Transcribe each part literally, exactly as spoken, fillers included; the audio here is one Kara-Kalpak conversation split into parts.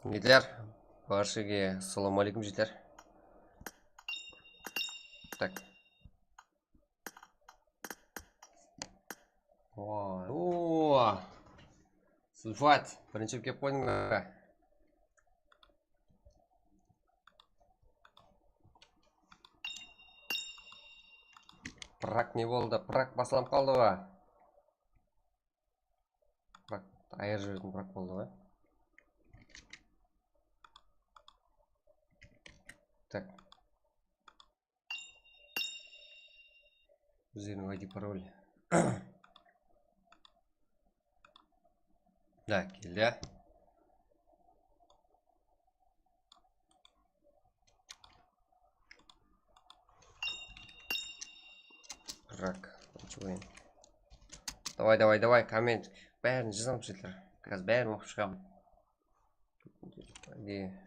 Jigitler, bárshege assalamu aleykum, jigitler. Tak. Oy, o. Zulfat, birinshi bolıp kelip qoydıń ba? Prak ne boldı? Prak baslanıp qaldı ba? Prak, ayırıp jiberdim, prak boldı ba? Tak. Bizlerdiń I D parol. Da, keldi. Rak, birinshi oyın. Davay, davay, davay, komment. Bárin jazamız, jigitler. Házir bárin oqıp shıǵamın. Ne?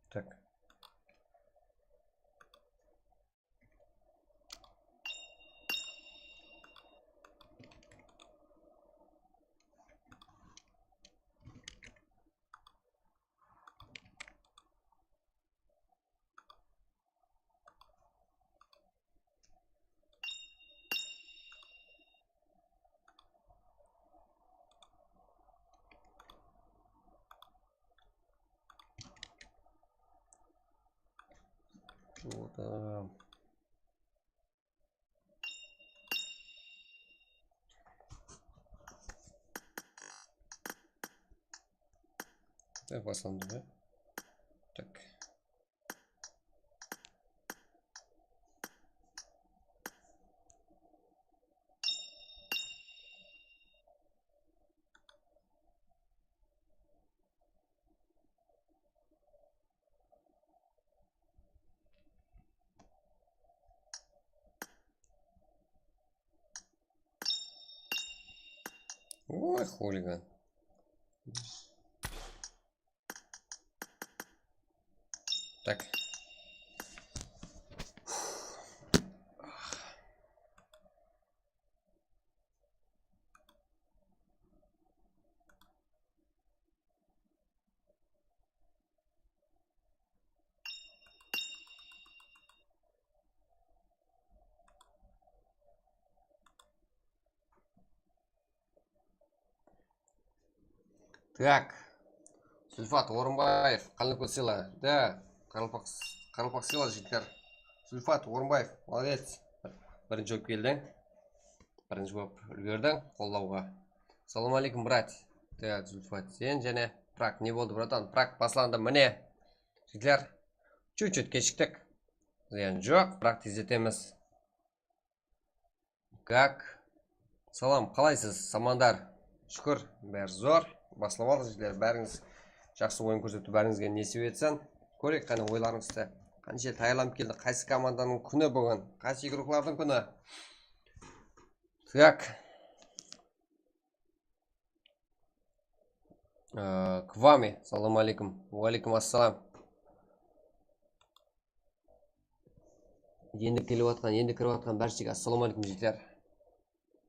Tak. Oda. Tak, baslandı be? Tak. Oy, xuligan. Tak. Tak. Zulfat Orınbaev, Qanlıkól sıyla. Da, Qaraqalpaq, Qaraqalpaq sıyla, jigitler. Zulfat Orınbaev, molodec. Birinshi bolıp keldiń. Birinshi bolıp úlgerdiń qollawǵa. Assalawma aleykum, brat. Da, Zulfat, sen jáne prak ne boldı, bratan? Prak baslandı, mine. Jigitler, чуть-чуть keshiktik. Zıyan joq, prak tezletemiz. Kak. Salam, qalaysız, Samandar? Shúkir, bári zor. Baslap aldıq, jigitler, bárińiz jaqsı oyın kórsetip, bárińizge nesip etsin. Kóreyik, qáne, oylarıńızdı. Qanshe tayarlanıp keldi, qaysı komandanıń kúni búgin? Qaysı igroklardıń kúni? Tak. Ee, Kvami, salam aleykum. Wa aleykum assalam. Endi kelip atqan, endi kirip atqan bárshege assalawma aleykum, jigitler.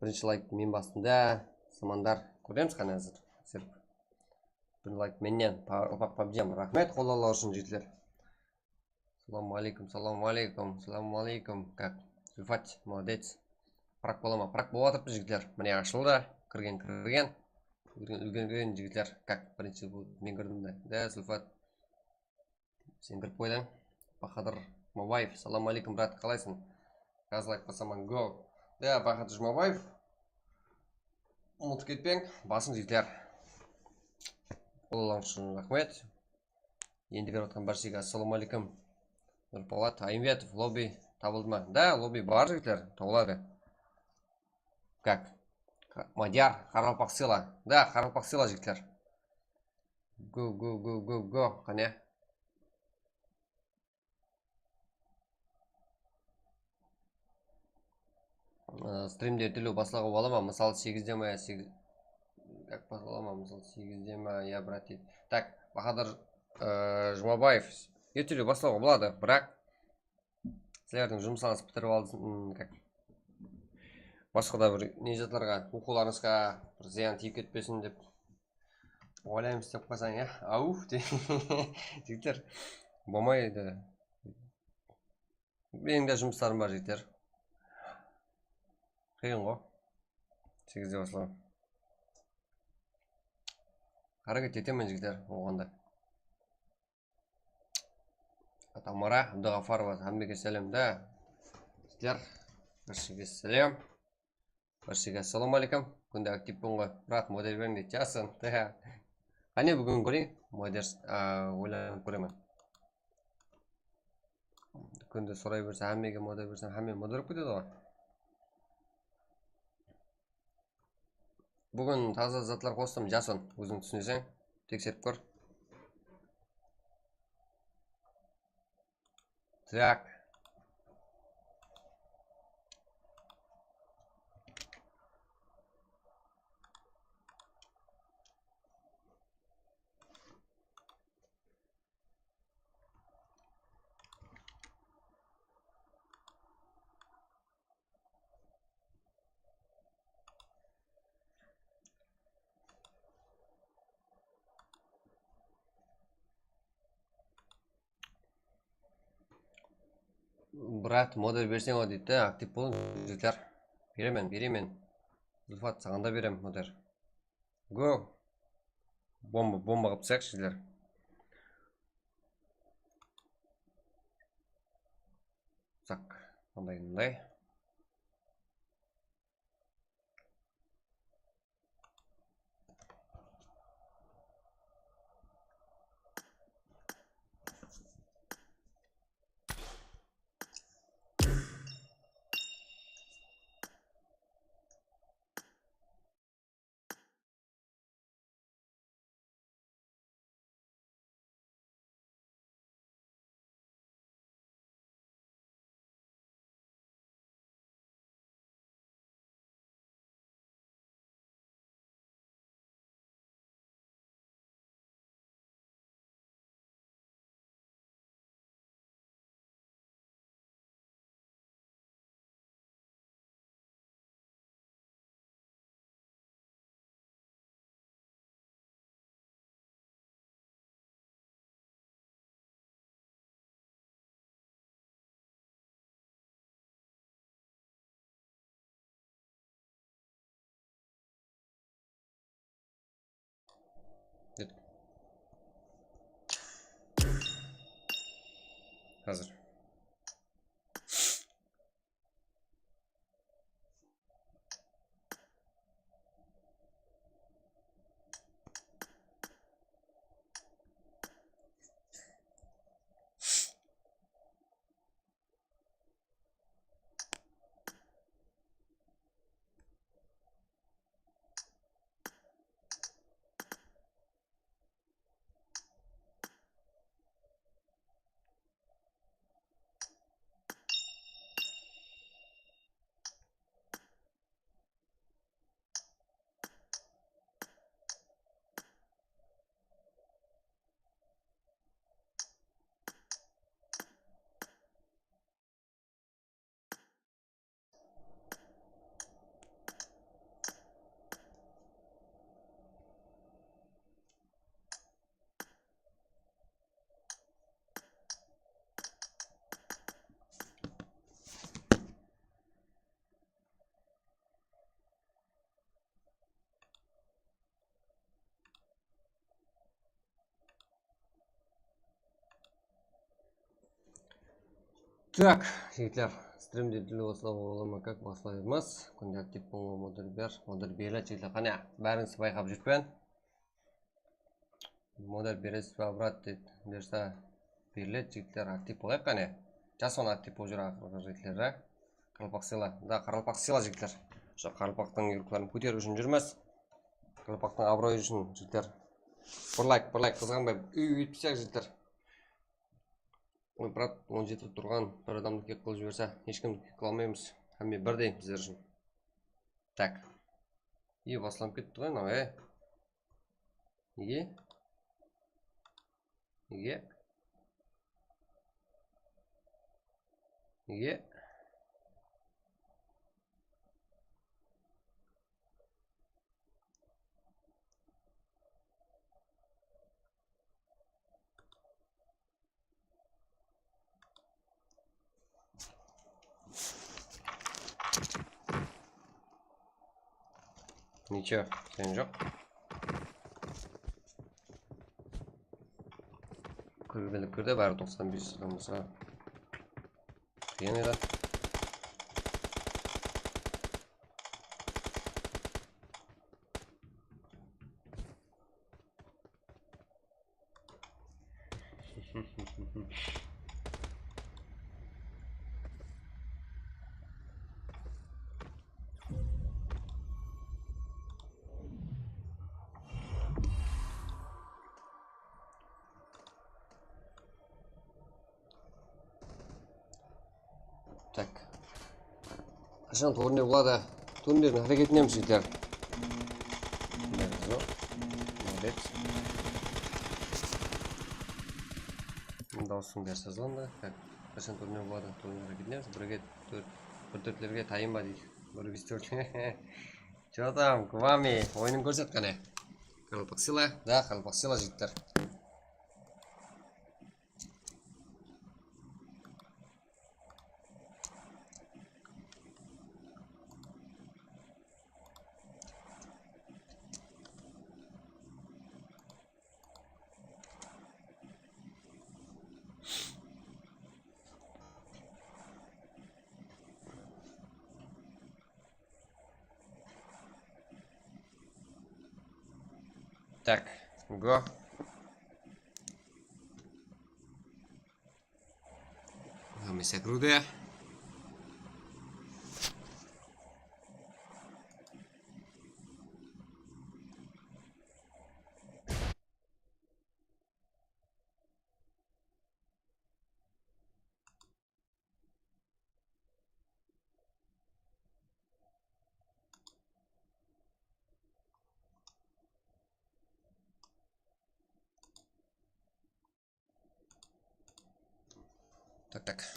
Birinshi layk men bastım da, Samandar. Kóremiz qáne házir. Sirk. Bir layk mennen, pa-, Opaq pabjam. Raxmet qollawlar ushın, jigitler. Salam aleykum, salam aleykum, salam aleykum. Kak, Zulfat, molodec. Prak bola ma? Prak bolıp atırıptı, jigitler. Mine, ashıldı. Kirgen, kirgen. Úlgergen, úlgergen, jigitler. Kak, birinshi bolıp men kirdim de. Da, Zulfat. Sen kirip qoydıń. Bahadır Jumabaev, salam aleykum, brat, qalaysıń? Házir layk basaman, go. Da, Bahadır Jumabaev. Umıtıp ketpeń, basıń, jigitler. Qollawlar ushın raxmet. Endi kirip atqan bárshege assalawma aleykum. Nurpolat Ayımbetov, lobby tabıldı ma? Da, lobby bar, jigitler, tabıladı. Kak? Madiyar, Qaraqalpaq sıyla. Da, Qaraqalpaq sıyla, jigitler. Go, go, go, go, go. Qáne. Ee, strimde tólew baslawǵa bola ma? Mısal, segizde ma ya segi-, Gak, baslawǵa bola ma? Mısal, segizde ma ya, brat, deydi. Tak, Bahadır Jumabaev, ertele baslawǵa boladı, biraq sizlerdiń jumıslarıńızdı pitirip alsın, m, kak, basqa da bir ne zatlarǵa, oqıwlarıńızǵa bir zıyan tiyip ketpesin dep oylaymız dep qoysań, ya. Aw, jigitler, bolmaydı. Meniń de jumıslarım bar, jigitler. Qıyın ǵo. Segizde baslaǵan. Háreket etemen, jigitler, bolǵanda. Tamara Abduǵafarova, hámmege sálem da. Jigitler, bárshege sálem. Bárshege assalawma áleykum. Kúnde aktivpen ǵoy. Brat, model beriń deydi, jazsın. Qáne, búgin kóreyin. Model, a, oylanıp kóremen. Kúnde soray berse, hámmege model bersem, hámme model bolıp ketedi ǵoy. Búgin taza zatlar qostım, Jason, óziń túsineseń, tekserip kór. Так. Brat, model berseń ǵoy, deydi de, aktiv bolıń, jigitler. Beremen, beremen. Zulfat, saǵan da beremen model. Go. Bomba, bomba qılıp taslayıq, jigitler. Так, mınday, mınday. Házir. Так, jigitler, strimdi dúl baslap ola ma, как baslaymız? Kúnde aktiv bolıń, model ber, model beredi, jigitler. Qáne, bárińizdi bayqap júrpen. Model beresiz ba, brat, deydi. Bersa, beriledi, jigitler, aktiv bolayıq qáne. Jason aktiv bolıp júr, aqırǵı jigitler, a? Qaraqalpaq sıyla, da, qaraqalpaq sıyla, jigitler. Usı qaraqalpaqtıń yurtların kóteriw ushın júrmiz. Qaraqalpaqtıń abıroyı ushın, jigitler. Bir layk, bir layk, qızǵanbay, úy etip taslayıq, jigitler. Oy, brat, on jeti turǵan bir adamdı kek qılıp jiberse, hesh kimdi kek qıla almaymız. Hámme birdey bizler ushın. Так. И, baslanıp ketti ǵoy mınaw, e. Nege? Nege? Nege? Nicho, sen joq. Kóbelip kirdi, bari toqsan bes adam bolsa. Qıyın edi. Tak. Qashan turnir boladı? Turnirdiń háreketinemiz, jigitler. Bári zor. Molodec. Dawısın berse onda. Tak. Qashan turnir boladı? Turnir háreketinemiz. Birge tórt, bir tórtlerge tayınba deydi. Bir bes tórt. Чё там, Kvami, oyının kórset qáne. Qaraqalpaq Sila, da, Qaraqalpaq Sila, jigitler. Так, go. Hámmesi sekiriwde. Tak, tak.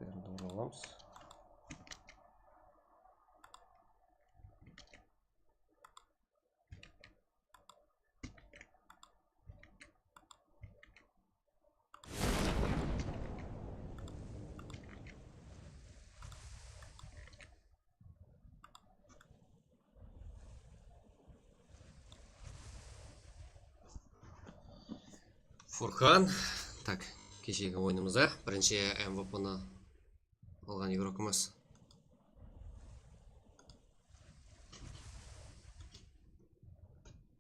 Endi oralap alamız. Furkan. Tak, keshegi oyınımızda birinshi M V P-ni alǵan igrokımız.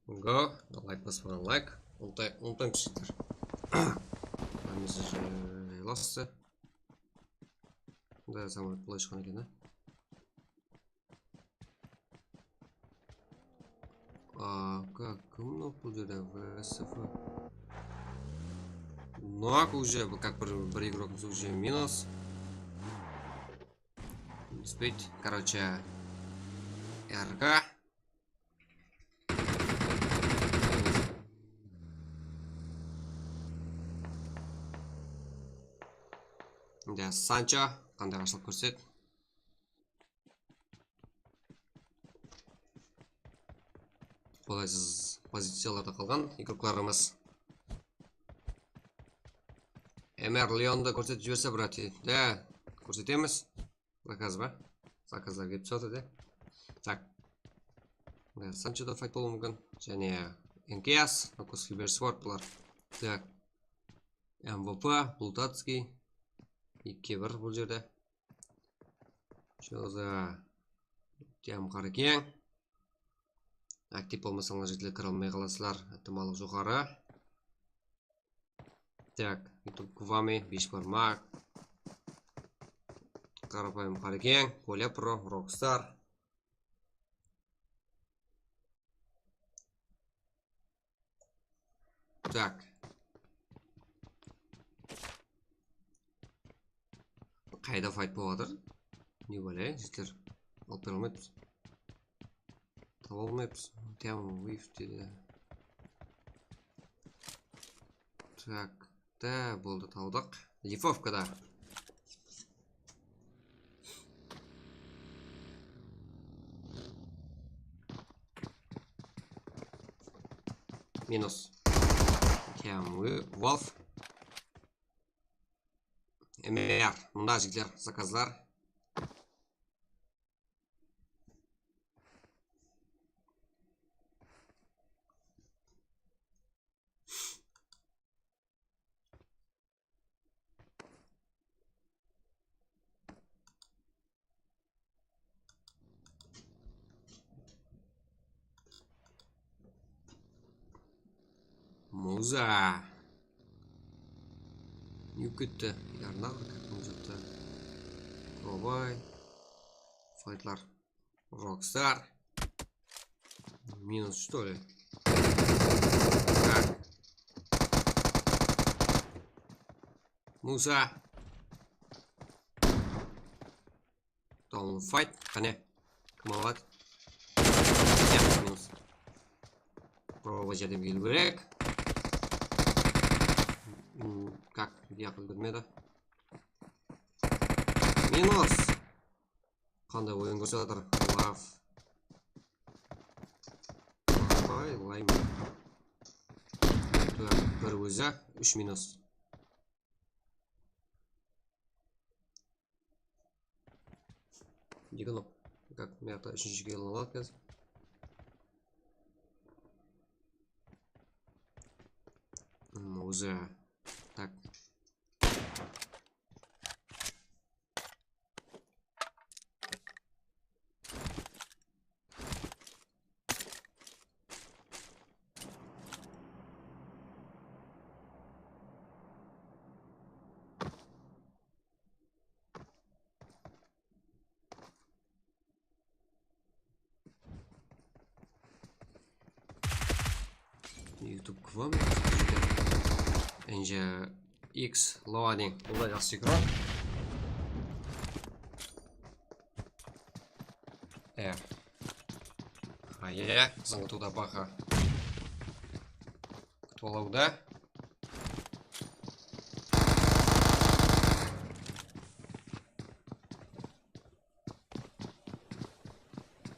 Go, layk baspaǵan layk. Umıtpay-, umıtpaymız, jigitler. Hámmesi jaylastı. Da, samolyot bılay shıqqan eken, a? A, kak, kim mınaw bul jerde? V S F. Nok уже, как bir, bir igrokımız уже minus. Успеть, короче, R K. Mında Sancho, qanday qarshılıq kórset. Qolaysız poziciyalarda qalǵan igroklarımız. M R Leondı kórsetip jiberse, brati. Da, kórsetemiz. Zakaz ba? Zakazlar kelip tusadı da. Tak. Mına Sanchoda fayt bolıwı múmkin. Jáne Enkeas, Nakoskiy berisi bar bular. Tak. M V P, Plutatskiy. Ekige bir bul jerde. Joza. Jam Qarakeń. Aktiv bolmasańlar, jigitler, kire almay qalasızlar. Itimalıq joqarı. Tak, YouTube Kvami, beshbarmaq. Qarapayım Qarekeń, Kolya Pro, Rockstar. Tak. Qayda fayt bolıp atır? Ne bále, jigitler? Alıp bere almaypız. Taba almaypız. Tyamu Wave dedi. Tak, da boldı, taldıq. Lifovkada. Minus. Kemwi Wolf. M R. Mında jigitler zakazlar. Muza. Nyu ketti. Yarnar, kak muzattı. Robay. Faytlar. Rockstar. Минус, что ли? Так. Musa. Downfight. Qáne. Kim aladı? Ya, minus. Proba jerdem keliw kerek. Hmm, как? Buyaqqa kirmedi. Minus. Qanday oyın kórsetip atır? Laf. Ay, layım. Bir ózi, úsh minus. Eki nok. Как, mıyaqta úshinshi kill aladı házir. Hmm, ózi. Tak. YouTube kıvam. Ence X loading. Bul da jaqsı ekran. E. Aye, zıngıtıwda baqa. Kutip alıwda.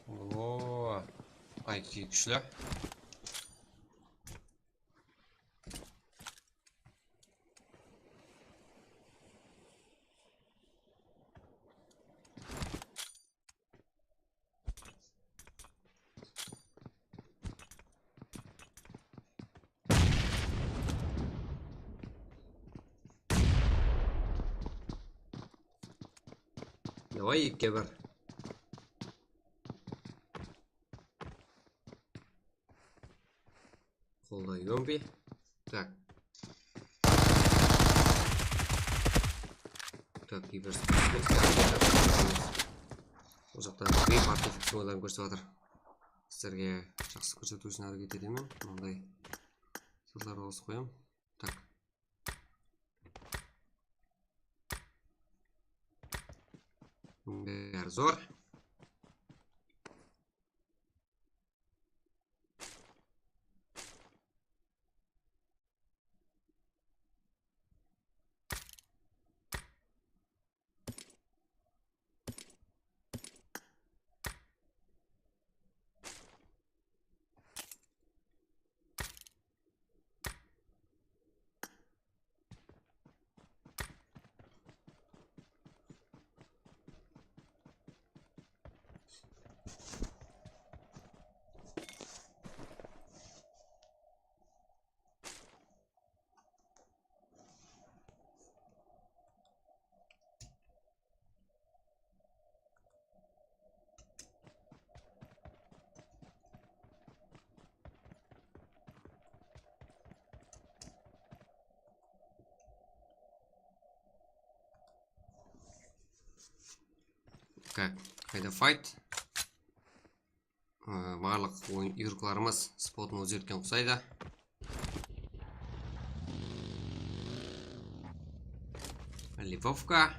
Oo, I Q kúshli. Давай, ekige bir. Qolda yombi. Так. Так, keyber. Bul jaqta grip artefakt oyların kórsetip atır. Sizlerge jaqsı kórsetiw ushın háreket etemen. Mınday zatlardı qosıp qoyam. Так. Bári zor. Так, qayda fight? Ee, barlıq oyın, игрокlarımız spotın ózgertken uqsaydı. Lifovka.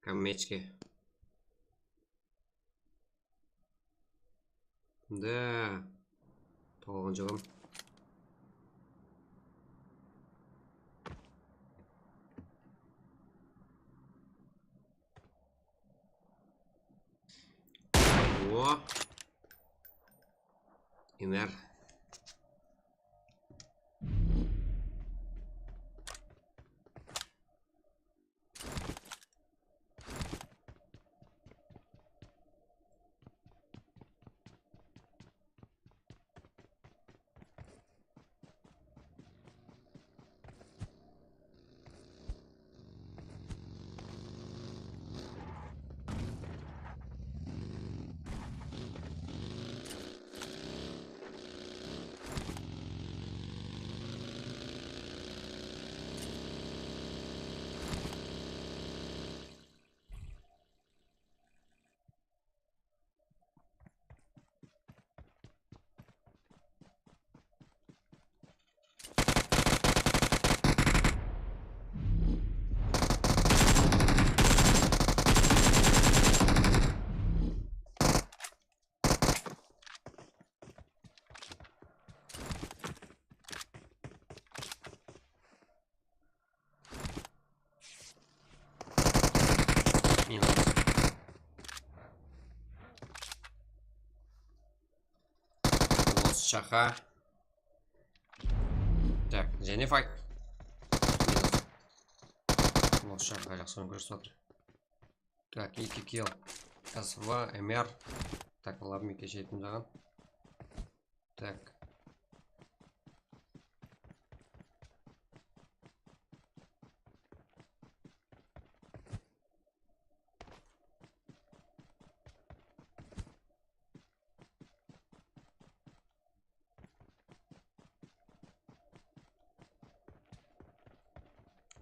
Kammechke. Da. Tawılǵan joǵam. O. Iner. Minus. Los shaqa. Tak, jáne fight. Minus. Los shaqa jaqsı oynap kórsetip atır. Tak, eki kill. S V, M R. Tak, labmike shetim jaǵan. Tak.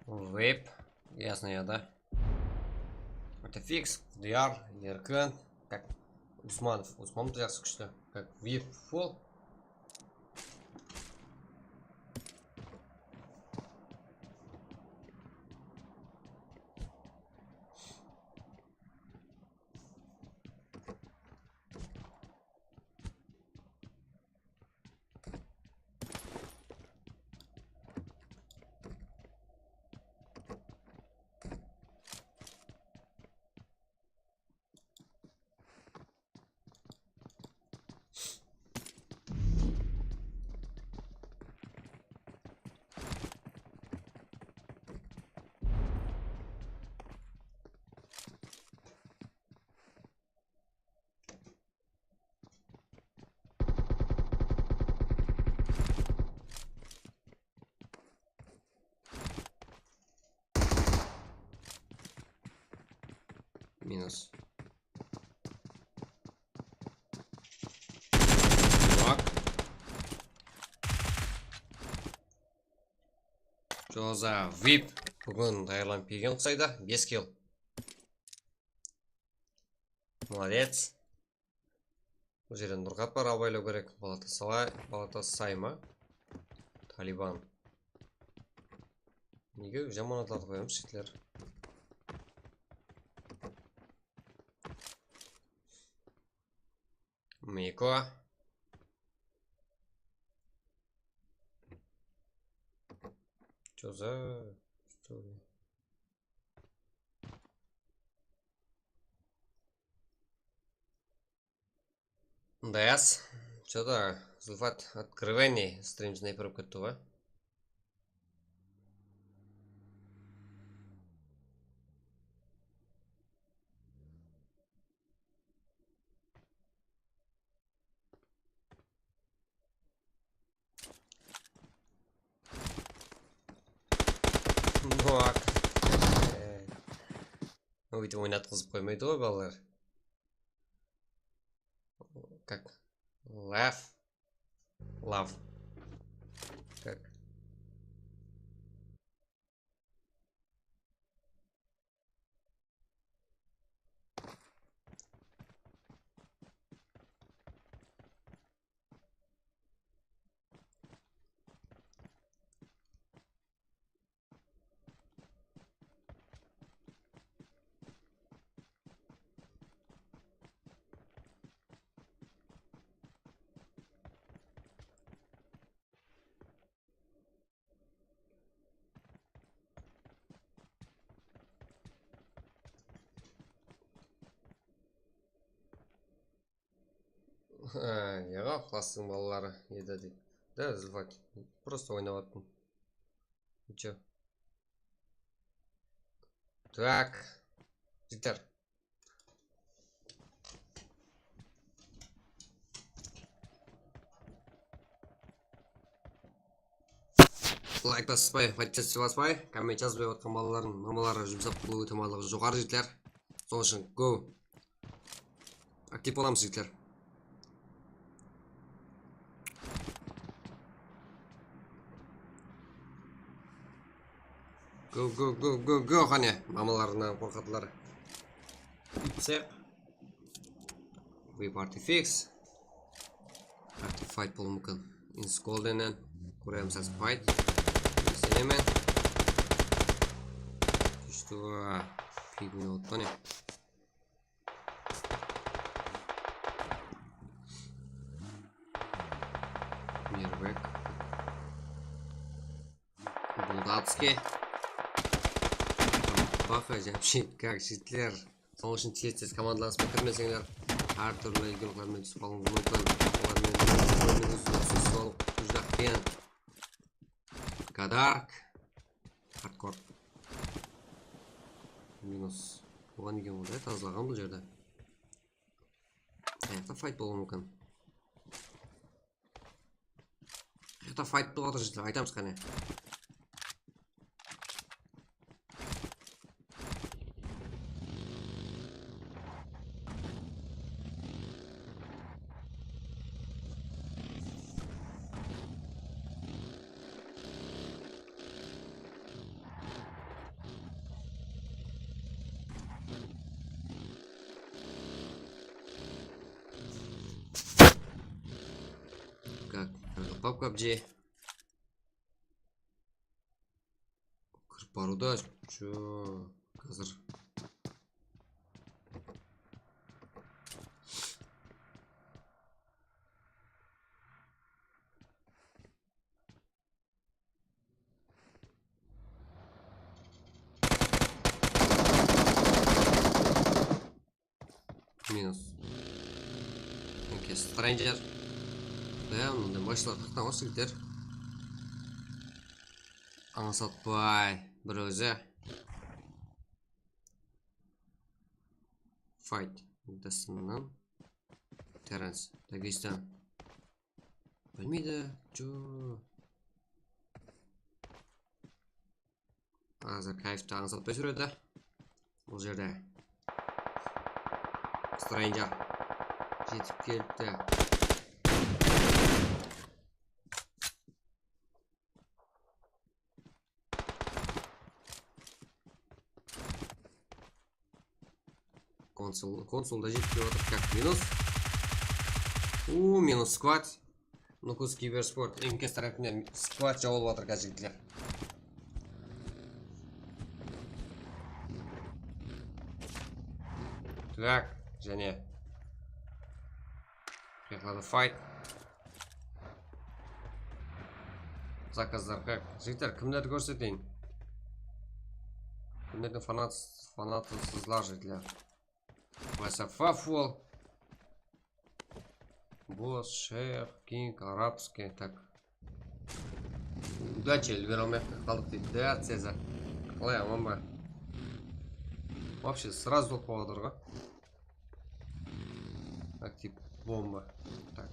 Вейп, ясно, я, да? Это Фикс, Дияр, Еркін, как Усманов. Усманов da jaqsı kúshli. Как Вейп фул. Минус. Так. Joza Vip búgin tayarlanıp kelgen uqsaydı. Bes kill. Молодец. Bul jerden bir qat bar, abaylaw kerek. Balatasay, Balatasay ma? Taliban. Nege jaman atlardı qoyamız, jigitler? Miko. Joza. Дас. Что-то Зульфат откровение стрим снайпер bolıp ketti ǵoy. Bak. Óytip oynatqızıp qoymaydı ǵoy balalar. Как? Laugh. Love. Как? Yaǵa, klastıń balaları edi deydi. Da, Zilfak. Prosta oynap attım. Nechá? Tak. Jigitler. Layk basıspay, podpiska basıspay, komment jazbay otırǵan balalardıń mamaları jumsap bolıw itimarlıǵı joqarı, jigitler. Sonıń ushın go. Aktiv bolamız, jigitler. Go, go, go, go, go, qáne, mamalarınan qorqadılar. Úytsek. We party fix. Artıq fight bolıwı múmkin. Inskoldenen kóremiz házir fight. Isenemen. Kúshti. Pigme otpa ne? Mirvek. Buldatskiy. Paxa, jámshek, kak, jigitler. Sonıń ushın tez-tez komandalarıńızǵa kirmeseńler, hár túrli guruhlarmen túsip qalıwıńız múmkin. Olarmen óziniń túsip alıp, júdá qıyın. Gadark. Hardkor. Minus. Oǵan eken onday tazalaǵan bul jerde. Ayaqta fight bolıwı múmkin. Qayaqta fight bolıp atır, jigitler, aytamız qáne. Как? Как? Pap, pap, G. Kirip barıwda, чё, házir. Minus. Okey, stranger. Ya, mınday mashinalar qaqtan bar, jigitler. Ańsatpay, bir ózi. Fight. Dastannan. Terence. Dagestan. Bilmeydi. Чё? Házir Kayfti ańsatpay júredi. Bul jerde. Stranger. Jetip kelipti. Konsul, konsul da jetip kelip atır, как, minus. U, minus squad. Nukus Kibersport, M K S tárepinen squad jawılıp atır, házir, jigitler. Так, jáne. Qıyaqlarda fight. Zakazlar, как? Jigitler, kimlerdi kórseteyin? Kimlerdiń fanat, fanatısızlar, jigitler? Masafa full. Boss, Sheyx, King, Arabskiy, так. Удача, ilgere almay qaldıq deydi. Да, Ceza. Qalay, aman ba? Вообще, сразу tolıp qalıp atır ǵoy. Aktiv bomba. Так.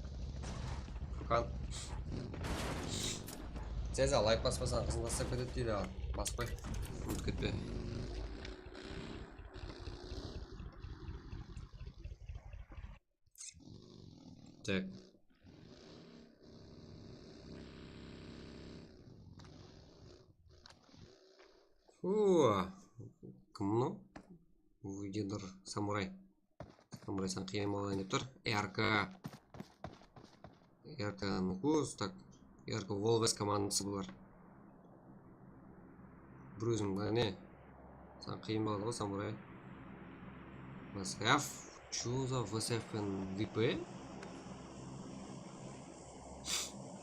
Furkan. Ceza, layk baspasań, qızıl dastap ketedi deydi aǵa. Baspa qoy. Umıtıp ketpe. Так. О, kim mınaw? Выйдет, samuray. Samuray, sen qıyın alayın dep tur. R K. R K Nukus, так. R K Wolves komandası bular. Bir óziń, ne? Sen qıyın baladı ǵoy, samuray. Maskaf, чё за V S F N V P?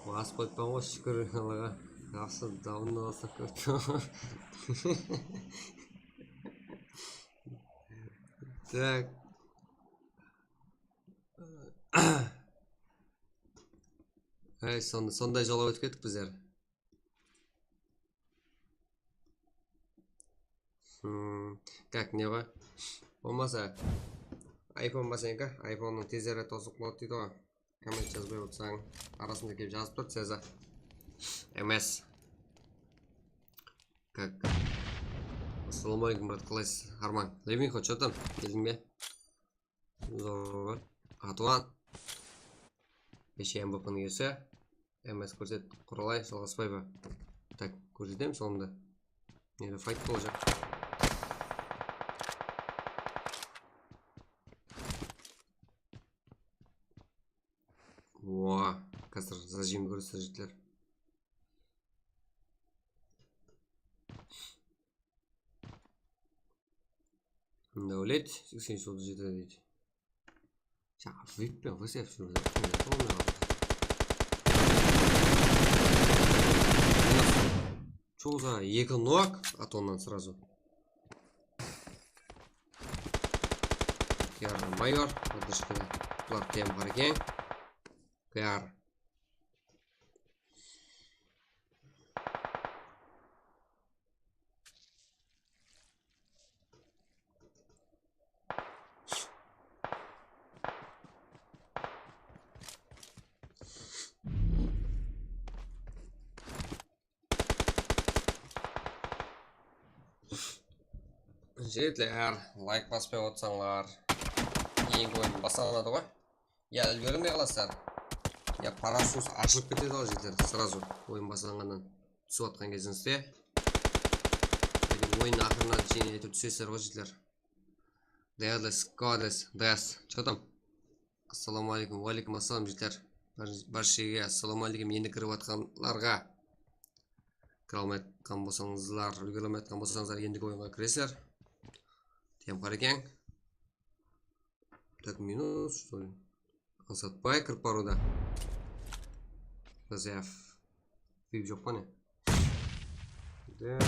Basıp qoyıppan ǵoy, shúkir Allaǵa. Jaqsı, давно basıp qoyıppan. Так. Ay, sonda, sonday jol ótip kettik bizler. Hmm, как, ne ba? Bolmasa, iPhone ba seniki? iPhone-nıń tezleri tosıp qaladı deydi ǵoy. Komment jazbay otırsań, arasında kelip jazıp tur, Ceza. Emes. Как? Assalamu aleykum, brat, qalaysız? Harman. Levinxo, что там? Keldiń be? Zor. Atuan. Beshe M V P-nıń iyesi. M S kórset, Quralay, jalǵaspay ba? Tak, kórsetem sonda. Endi fayt bolajaq. Oa, házir zajimdi kóresiz, jigitler. Dáwlet, seksen jıldı jetedi deydi. Jańa vip penen V S F júrip, Чё за eki nok, Atonnan сразу. K R mayor, поддержкада. Bular T M Qaraken. K R. Jigitler, layk baspay otsańlar, keyingi oyın baslanadı ǵoy. Ya, úlgermey qalasızlar, ya, parasuz ashılıp ketedi ǵoy, jigitler, сразу oyın baslanǵannan túsip atqan kezińizde. Oyın aqırına sheyin áytewir túsesizler ǵoy, jigitler. Deadless, Goddess, Death, что там? Assalamu aleykum. Wa aleykum assalam, jigitler. Bar-, Barshege assalamu aleykum. Endi kirip atqanlarǵa. Kire almay atqan bolsańızlar, úlgere almay atqan bolsańızlar, endigi oyınǵa kiresizler. Temqar eken. Tak, minus, что ли? Ańsatbay kirip barıwda. Zayav. Vip joq pa ne? De.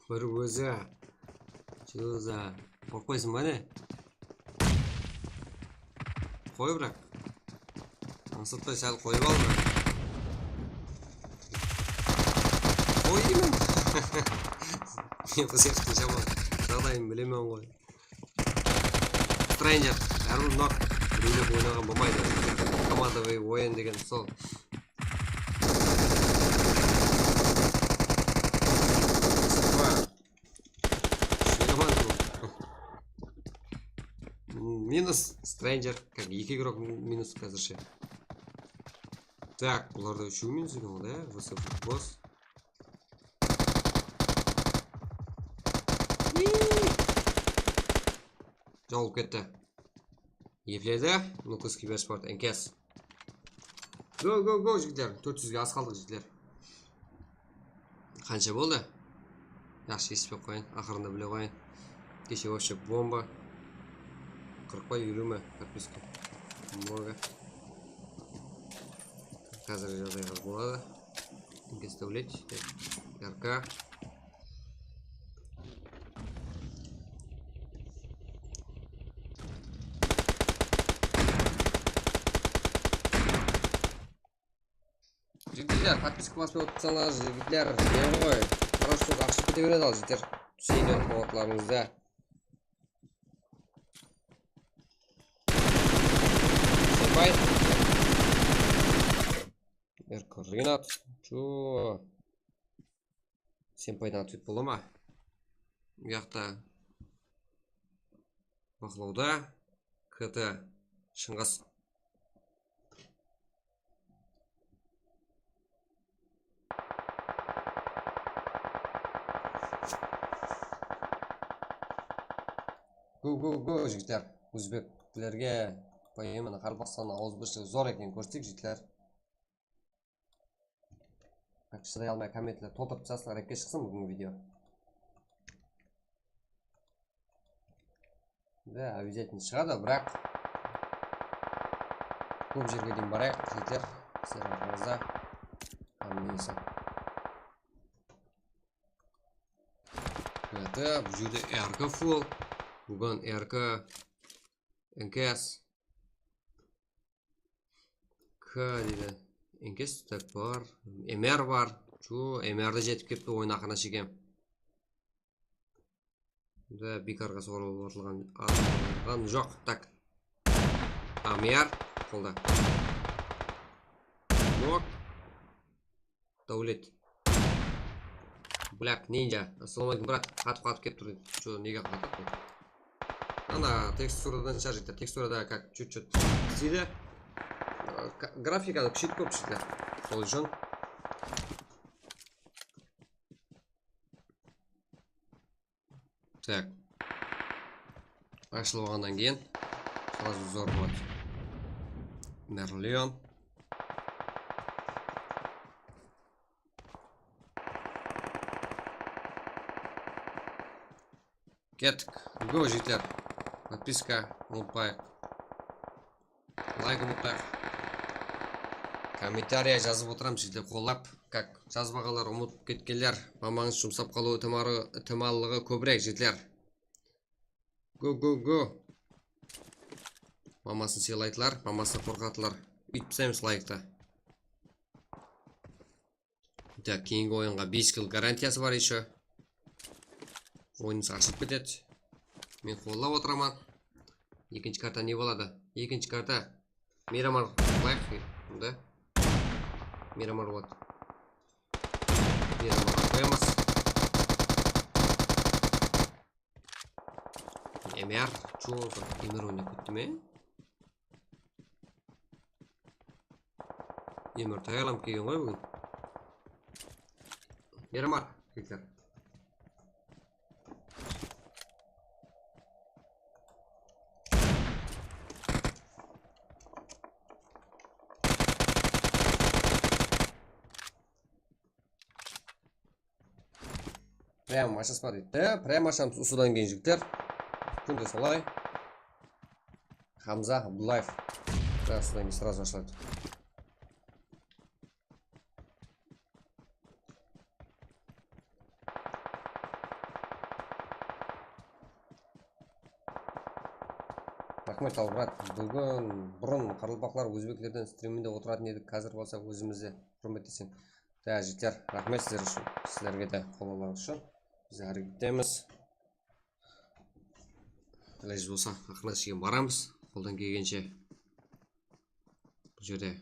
Bir ózi. Jılza. Qorqpaysań ba ne? Qoy, biraq. Ańsatbay sál qoyıp al, biraq. Qoy deymen. Men bu sıyaqlı jaman jaǵdayın bilemen ǵoy. Stranger, báribir nok. Birewlep oynaǵan bolmaydı. Komandovıy oyın degen sol. Minus Stranger, как, eki игрок minus házirshe. Так, bularda úshew minus eken ǵoy, da, V S F boss. Jawılıp ketti. Epledi. Nukus Kibersport, N K S. Go, go, go, jigitler. Tórt júzge az qaldıq, jigitler. Qansha boldı? Jaqsı, esitpey qoyayın. Aqırında bile qoyayın. Keshe вообще bomba. Qırq pa, eliw me? Подписка. Много. Házirgi jaǵdayǵa boladı. N K S Dáwlet, R K. Jigitler, подписка basıp otırsańlar, jigitler, ne ǵoy? Qarasız, aqshıp kete beredi al, jigitler. Túseyin otlarıńızda. Senpay. Erkin Rinat. Chu. Senpaydan atvet bola ma? Bu jaqta baqlawda K T Shıńǵıs. Go, go, go, jigitler. Ózbeklerge, poemani Qaraqalpaqstanda awızbirshiligi zor ekenin kórsek, jigitler. Shıday almay kommentler toltırıp taslasın, repke shıqsın búgingi video. Da, обязательно shıǵadı, biraq kóp jerge deyin barayıq, jeter. Sizler arqańızda. Hámme insan. Raqmet, bul jerde R K full. Bugan R K, N K S. K deydi. N K S tak bar. M R bar. Chu, M R de jetip kelipti oyın aqırına shekem. Da, biykarǵa sorılıp atılǵan, atılǵan joq. Tak. M R qolda. Nok. Dáwlet. Black Ninja. Assalawma áleykum, brat. Qatıp-qatıp kelip tur. Shu nege qatıp tur? Ana teksturadan shar jigitler. Teksturada как чуть-чуть isleydi. Grafikanı kúsheytip kóp jigitler. Sol ushın. Так. Ashılıp alǵannan keyin сразу взорвать. Merlion. Kettik. Go, jigitler. Podpiska umıtpayıq. Layk umıtpayıq. Kommentariya jazıp otıramız, jigitler, qollap. Kak, jazbaǵanlar, umıtıp ketkenler, mamańız jumsap qalıw itimarı, itimalılıǵı kóbirek, jigitler. Go, go, go. Mamasın sıylaydılar, mamasın qorqadılar. Úytip taslaymız layktı. Tak, keyingi oyınǵa bes kill garantiyası bar ещё. Oyınımız ashılıp ketedi. Men qollap otıraman. Ekinshi karta ne boladı? Ekinshi karta Miramar qoyayıq bunda. Miramar boladı. Miramar qoyamız. M R, чё, M R oynap ketti me? M R tayarlanıp kelgen ǵoy búgin. Miramar, jigitler. Прям ashaspa deydi. Прям ashaspa usıdan keyin, jigitler. Kúnde solay. Hamza Abdullaev. Прям usıdan keyin сразу ashıladı. Raxmet, Talbırat. Búgin, burın qaraqalpaqlar ózbeklerden striminde otıratın edik, házir bolsa ózimizde, húrmet etseń. Jigitler, raxmet sizler ushın, sizlerge de qollawlarıńız ushın. Biz háreket etemiz. Ilajı bolsa, aqırına shekem baramız. Qoldan kelgenshe bul jerde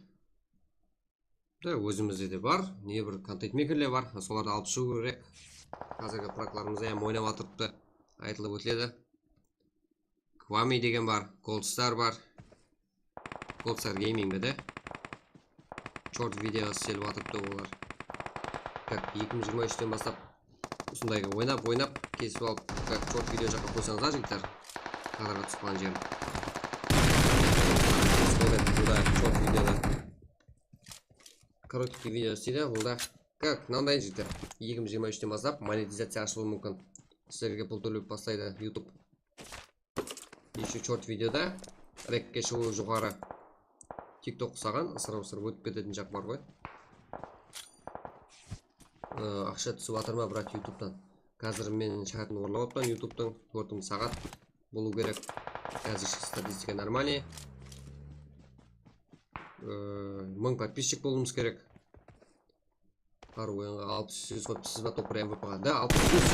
da ózimizde de bar, ne bir kontent-meykerler bar, solardı alıp shıǵıw kerek. Házirgi praklarımızda hám oynap atırıptı, aytılıp ótiledi. Kwami degen bar, Goldstar bar. Goldstar Gaming be de. Short video islep atırıptı olar. Tak, eki mıń jigirma úshten baslap usındayǵa oynap, oynap, kesip alıp, tak, short video jaqqa qoysańızlar, jigitler. Kadrǵa túsip qalǵan jerim. Bunda short videoda. Короткий video isleydi, bunda. Как, mınanday, jigitler. Eki mıń jigirma úshten baslap monetizaciya ashılıwı múmkin. Sizlerge pul tólep baslaydı YouTube. Ещё short videoda rekke shıǵıw joqarı. TikTok usaǵan, ısırıp-ısırıp ótip ketetin jaq bar ǵoy. Ee, aqsha túsip atır ma, brat, YouTube'tan? Házir men shártin orlap atpan YouTube'tan. Tórt mıń saǵat bolıw kerek. Házir statistika нормальный. Ee, mıń podpischik bolıwımız kerek. Har oyınǵa alpıs, júz qoyıpsız ba, topır M V P ǵa? Da, alpıs, júz.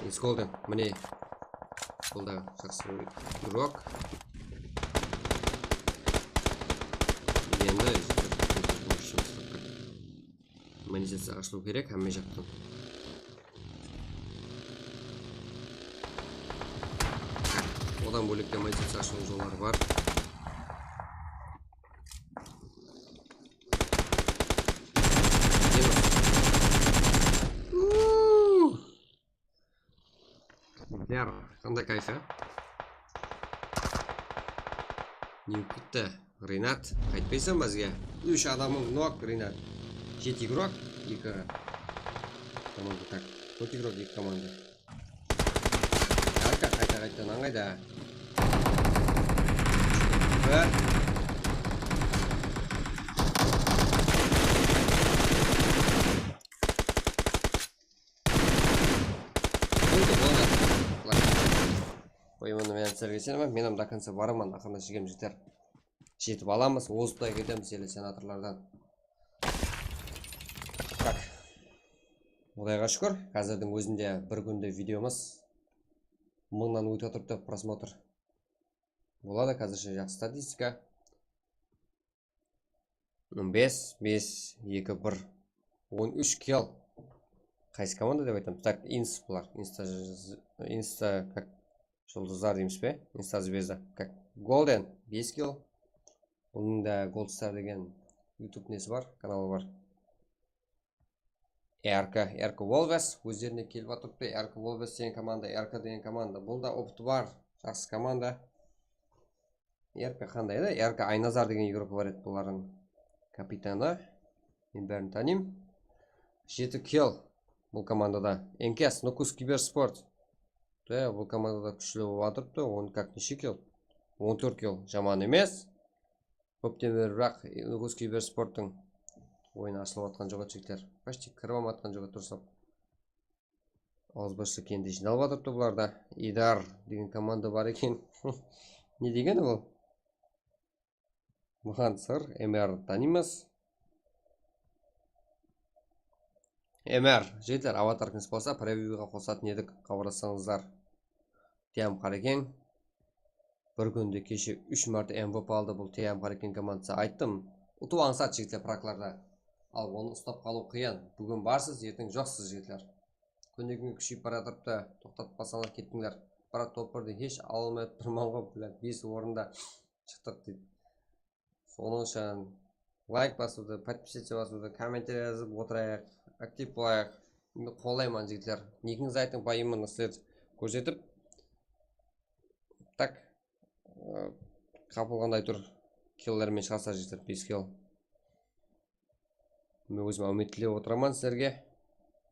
It's golden. Mine. Bul da jaqsı игрок. Endi monetizaciya ashılıw kerek hámme jaqtan. Odan bólek te monetizaciya ashılıw jolları bar. Bár, qanday kayf, á? Ne bolıp ketti? Rinat, qaytpaysań ba bizge? Úsh adamıń nok, Rinat. Jeti игрок, eki komanda, tak. Tórt игрок, eki komanda. Qayta qaytadan qayda. Bir. Boldı, boldı. Qoyayman, men sizlerge isenemen. Men hám до конца baraman, aqırında jigem jeter. Jetip alamız, ozıp ta ketemiz ele senatorlardan. Tak. Qudayǵa shúkir, házirdiń ózinde bir kúnde videomız mıńnan ótip atırıptı prosmotr. Boladı, házirshe jaqsı statistika. Bes, bes, eki, bir, on úsh kill. Qaysı komanda dep aytamız? Tak, ins bular. Insta, insta, как, juldızlar deymiz be? Insta zvezda. Как, golden, bes kill. Bunıń da Gold Star degen YouTube nesi bar, kanalı bar. R K, R K Wolves ózlerine kelip atırıptı. R K Wolves degen komanda, R K degen komanda. Bul da opıtı bar, jaqsı komanda. R K qanday edi? R K Aynazar degen igrok bar edi bulardıń kapitanı. Men bárin tanıyman. Jeti kill bul komandada. N K S, Nukus Kibersport. Da, bul komandada kúshli bolıp atırıptı. On, как, neshe kill? On tórt kill. Jaman emes. Kópten beri, biraq, Nukus Kibersporttıń oyını ashılıp atqan joq edi, jigitler. Почти kirip almay atqan joq edi durıslap. Awızbashı kende jıynalıp atırıptı bularda. Idar degen komanda bar eken. Ne degeni bul? Muxan Sır, M R tanıymız. M R, jigitler, avatarkıńız bolsa, previewǵa qosatın edik, xabarlassańızlar. Tiyam Qarekeń. Bir kúnde keshe úsh márte M V P aldı bul Tiyam Qarekeń komandası. Ayttım, utıw ańsat, jigitler, praklarda. Al, onı uslap qalıw qıyın. Búgin barsız, erteń joqsız, jigitler. Kúnne-kúnge kúsheyip baratırıptı. Toqtatıp qalsańlar, kettińler. Brat, top birdi hesh ala almay atırman ǵoy, bla, bes orında shıqtıq, deydi. Sonıń ushın layk basıwdı, podpisаться basıwdı, kommentariya jazıp otırayıq, aktiv bolayıq. Endi qollayman, jigitler. Nikińizdi aytıń, payımın sizler kórsetip. Tak, ı, qapılǵanday tur. Killlermen shıǵasızlar, jigitler, bes kill. Men ózim áwmet tilep otıraman sizlerge.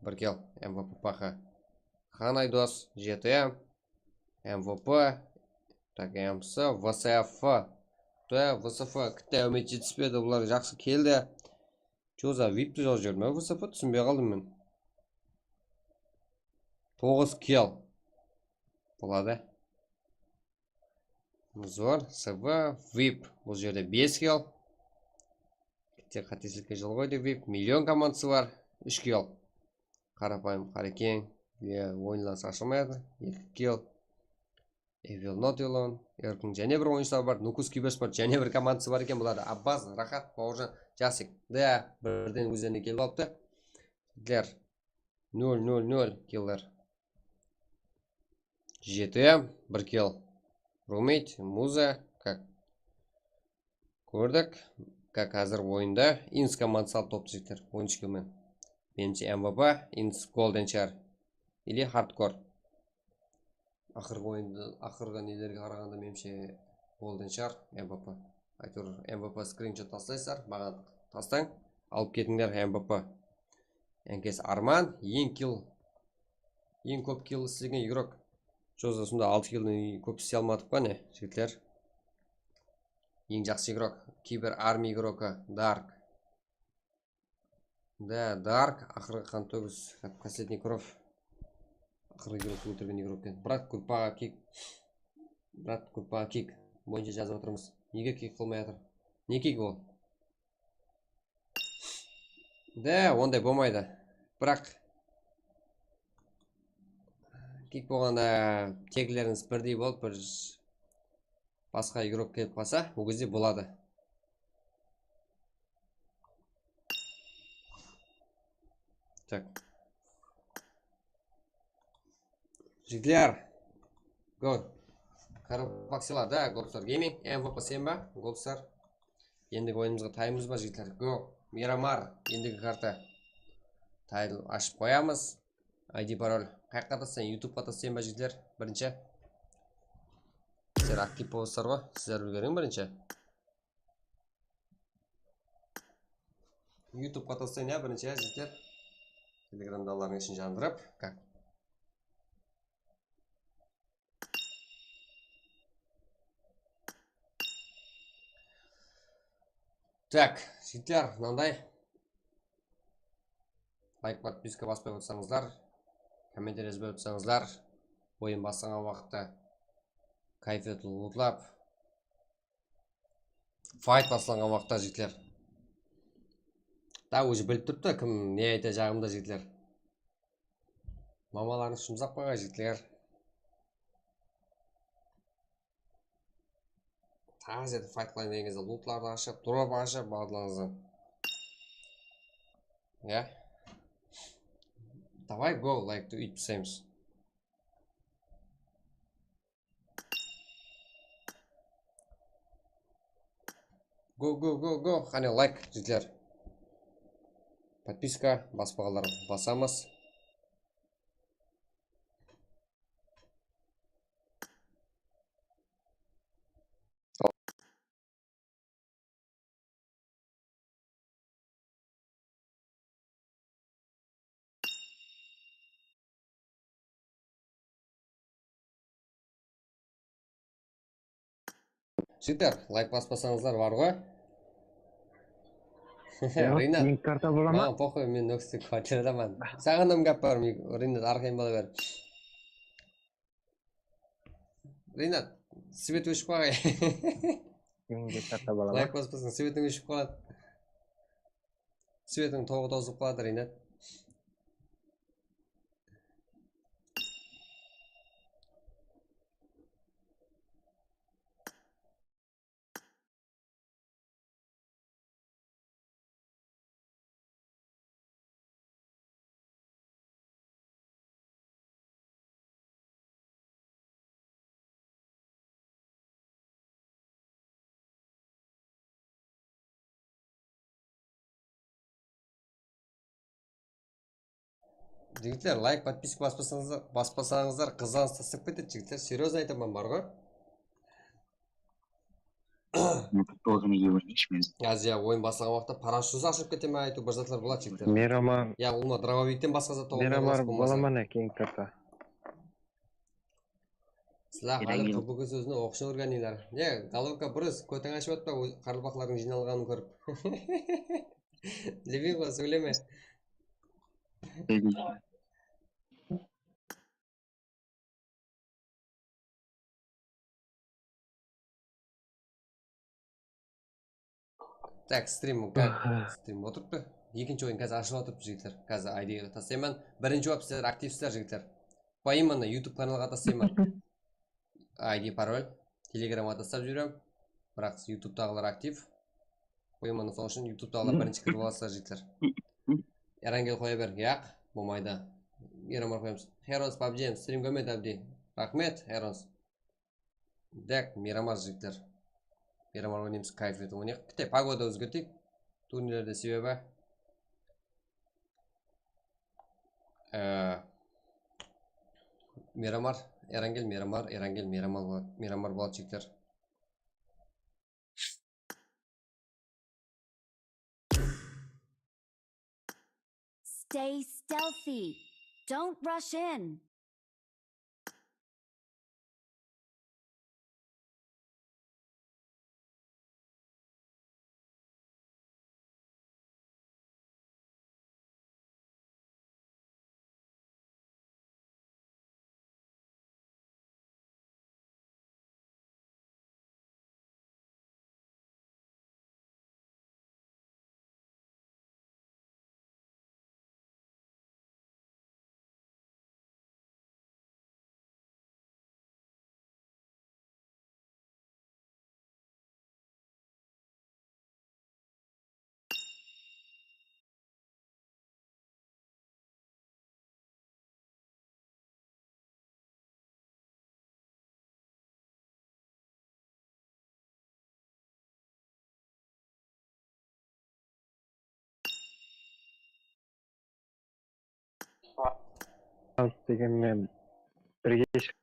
Bir kill, M V P paxa. Xan Aydos, jeti M. M V P, tak, M S, V S F. Da, V S F, kitte áwmet jetispedi, bular jaqsı keldi. Chё za, vipti jazıp jiberdi me V S F, túsinbey qaldım men. Toǵız kill. Boladı. Zor, S V, vip. Bul jerde bes kill. Kitte qátesizlikke jol qoydı, vip. Million komandası bar, úsh kill. Qarapayım Qarekeń, e, oyınlar ashılmay atır. Eki kill. Evil Not Alone, Erkin, jáne bir oyınshılar bar. Nukus Kibersport, jáne bir komandası bar eken. Bularda Abbaz, Raxat, Bawırjan, Jasik. Da, birden ózlerine kelip alıptı. Jigitler, nol, nol, nol killer. Jeti, bir kill. Rumit, Muza, как, kórdik. Как, házir oyında Ins komandası alıp toptı, jigitler. On úsh kill men. Menimshe, M V P, Ins Golden shar. Ili Hardcore. Aqırǵı oyındı, aqırǵı nelerge qaraǵanda, menimshe, Golden shar, M V P. Áytewir, M V P skrinshot taslaysızlar, maǵan taslań, alıp ketińler M V P. N K S Arman, eń kill, eń kóp kill islegen igrok. Jozda usında altı killden kóp isley almadıq pa ne, jigitler? Eń jaqsı igrok, Kiber Army igrokı, Dark. Да, Dark, aqırǵı qan tógis, как, последний кровь. Aqırǵı igrok óltirgen igrok eken. Brat, gruppaǵa kik. Brat, gruppaǵa kik boyınsha jazıp atırmız. Nege kik qılmay atır? Ne kik ol? Да, onday bolmaydı. Biraq kik bolǵanda teglerińiz birdey bolıp, bir basqa igrok kelip qalsa, ol gezde boladı. Так. Jigitler. Go. Qaraqalpaqsılar da, Goldstar Gaming, M V P sen ba? Goldstar. Endigi oyınımızǵa tayımız ba, jigitler? Go. Miramar, endigi karta. Title ashıp qoyamız. I D, parol. Qayaqqa taslayın? YouTubeqa taslayın ba, jigitler? Birinshi. Sizler aktiv bolasızlar ǵoy. Sizler úlgeriń birinshi. YouTubeqa taslayın ya, birinshi ya, jigitler. Telegramdagilardıń ishin jandırıp. Как? Tak, jigitler, mınanday. Layk, podpiska baspay otırsańızlar, kommentariya jazbay otırsańızlar, oyın baslanǵan waqıtta kayfiyatlı lutlap, fayt baslanǵan waqıtta, jigitler. Da, уже bilip turıptı, kim ne aytajaǵımdı, jigitler. Mamalarıńız shımzap qoyǵay, jigitler. Taze etip fayt qılayın degen gezde lutlardı ashıp, drop ashıp, barlıǵıńızdan. Ya. Давай, go, layktı úytip taslaymiz. Go, go, go, go. Qáne, layk, jigitler. Podpiska baspaǵanlar basamız. Jigitler, layk baspasańızlar bar ǵoy. Rinat, link karta bola ma? Maǵan poxoy, men Nókiste kvartiradaman. Saǵan da gáp bar, Rinat, arqayın bola ber. Rinat, svet óship qalǵay. Link karta bola ma? Layk baspasań, svetiń óship qaladı. Svetiń toǵı tawsılıp qaladı, Rinat. Jigitler, layk, podpiska baspasańızlar, baspasańızlar, qızǵanıs tastap ketedi, jigitler. Серьёзно aytaman, bar ǵoy. Házir, ya, oyın baslanǵan waqıtta parashyutsız ashılıp kete me, aytıw, bir zatlar boladı, jigitler. Miraman. Ya, ulıwma, drobovikten basqa zat tawıp bolmasın. Miraman, bolaman, ekin kata. Sizler háli Q B Q sózin oqıshın úrgenińler. Ne, Golovka, brus, kóteń ashıp atpa, qaraqalpaqlardıń jıynalǵanın kórip. Lebingo, sóyleme. Tak, strim, strim otırıptı. Ekinshi oyın házir ashılıp atırıptı, jigitler. Házir I D taslayman. Birinshi bolıp sizler aktivsizler, jigitler. Поименно YouTube kanalǵa taslayman. I D, parol. Telegramǵa taslap jiberemen. Biraq YouTubetaǵılar aktiv. Qoyaman, sonıń ushın YouTubetaǵılar birinshi kirip alasızlar, jigitler. Erangel qoya ber. Yaq, bolmaydı. Miramar qoyamız. Herons, pabjim, strim kórmedi, ábde. Raxmet, Herons. Dak, Miramar, jigitler. Miramar oynaymız, kayf etip oynayıq. Bitte pogoda ózgerteyik. Turnirlerde sebebi. Ee, Miramar, Erangel, Miramar, Erangel, Miramar boladı, Miramar boladı, jigitler. Stay stealthy. Don't rush in. Al degen men birge shıq-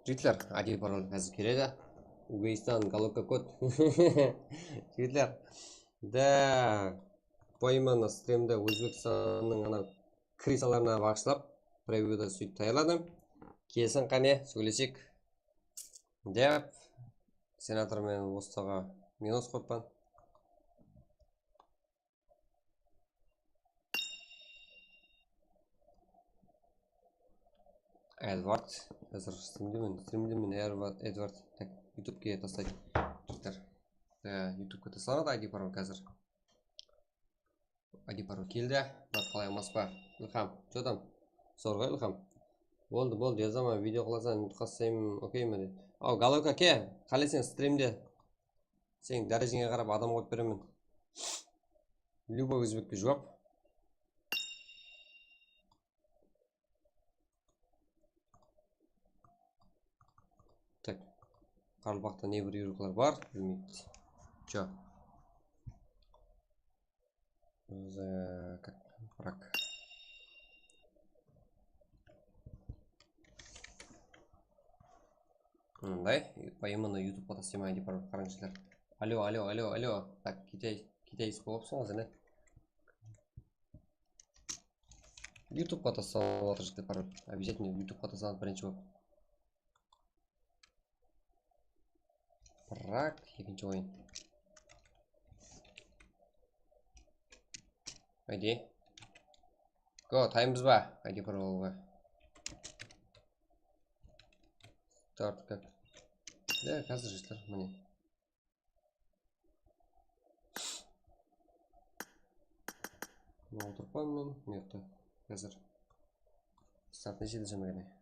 Jigitler, I D parol házir keledi. Uzbekistan, Goloka kod. Jigitler, Da, poymanı strimde Ózbekstannıń ana krizalarına baǵıshlap bir videoda sóytip tayarladım. Kelsin, qáne, sóylesek. Dep, senator menen ustaǵa minus qoyıppan. Edward. Házir strimdemen, strimdemen, Edward, Edward. Tak, YouTubeke taslaydı. Jigitler. E, YouTubeke taslanadı I D parol házir. I D parol keldi. Murad, qalay, amaspa? Ilham, что там? Zor ǵoy, Ilham. Boldı, boldı, jazaman, video qılasan, taslayman, okey me, dedi. Aw, Galok aka, qáleseń strimde. Seniń dárejeńe qarap adam qoyıp beremen. Любой ózbekke juwap. Tak. Qaraqalpaqta ne bir yurıqlar bar, bilmeydi. Чё? Za-, как, враг. Mınday, поименно YouTubeqa taslayman dep barıp qarańızlar. Алло, алло, алло, алло. Так, kitay, kitayskiy bolıpsıń ǵoy sen. YouTubeqa taslanıp atır jigitler, пароль. Обязательно YouTubeqa taslanıp birinshi bolıp. Враг, ekinshi oyın. Haydi. Go, taymız ba? Haydi, parolǵa. Start как. Ya, házir jigitler, mine. Mına otırıppan men, mıyaqta. Házir. Start neshede jama kene?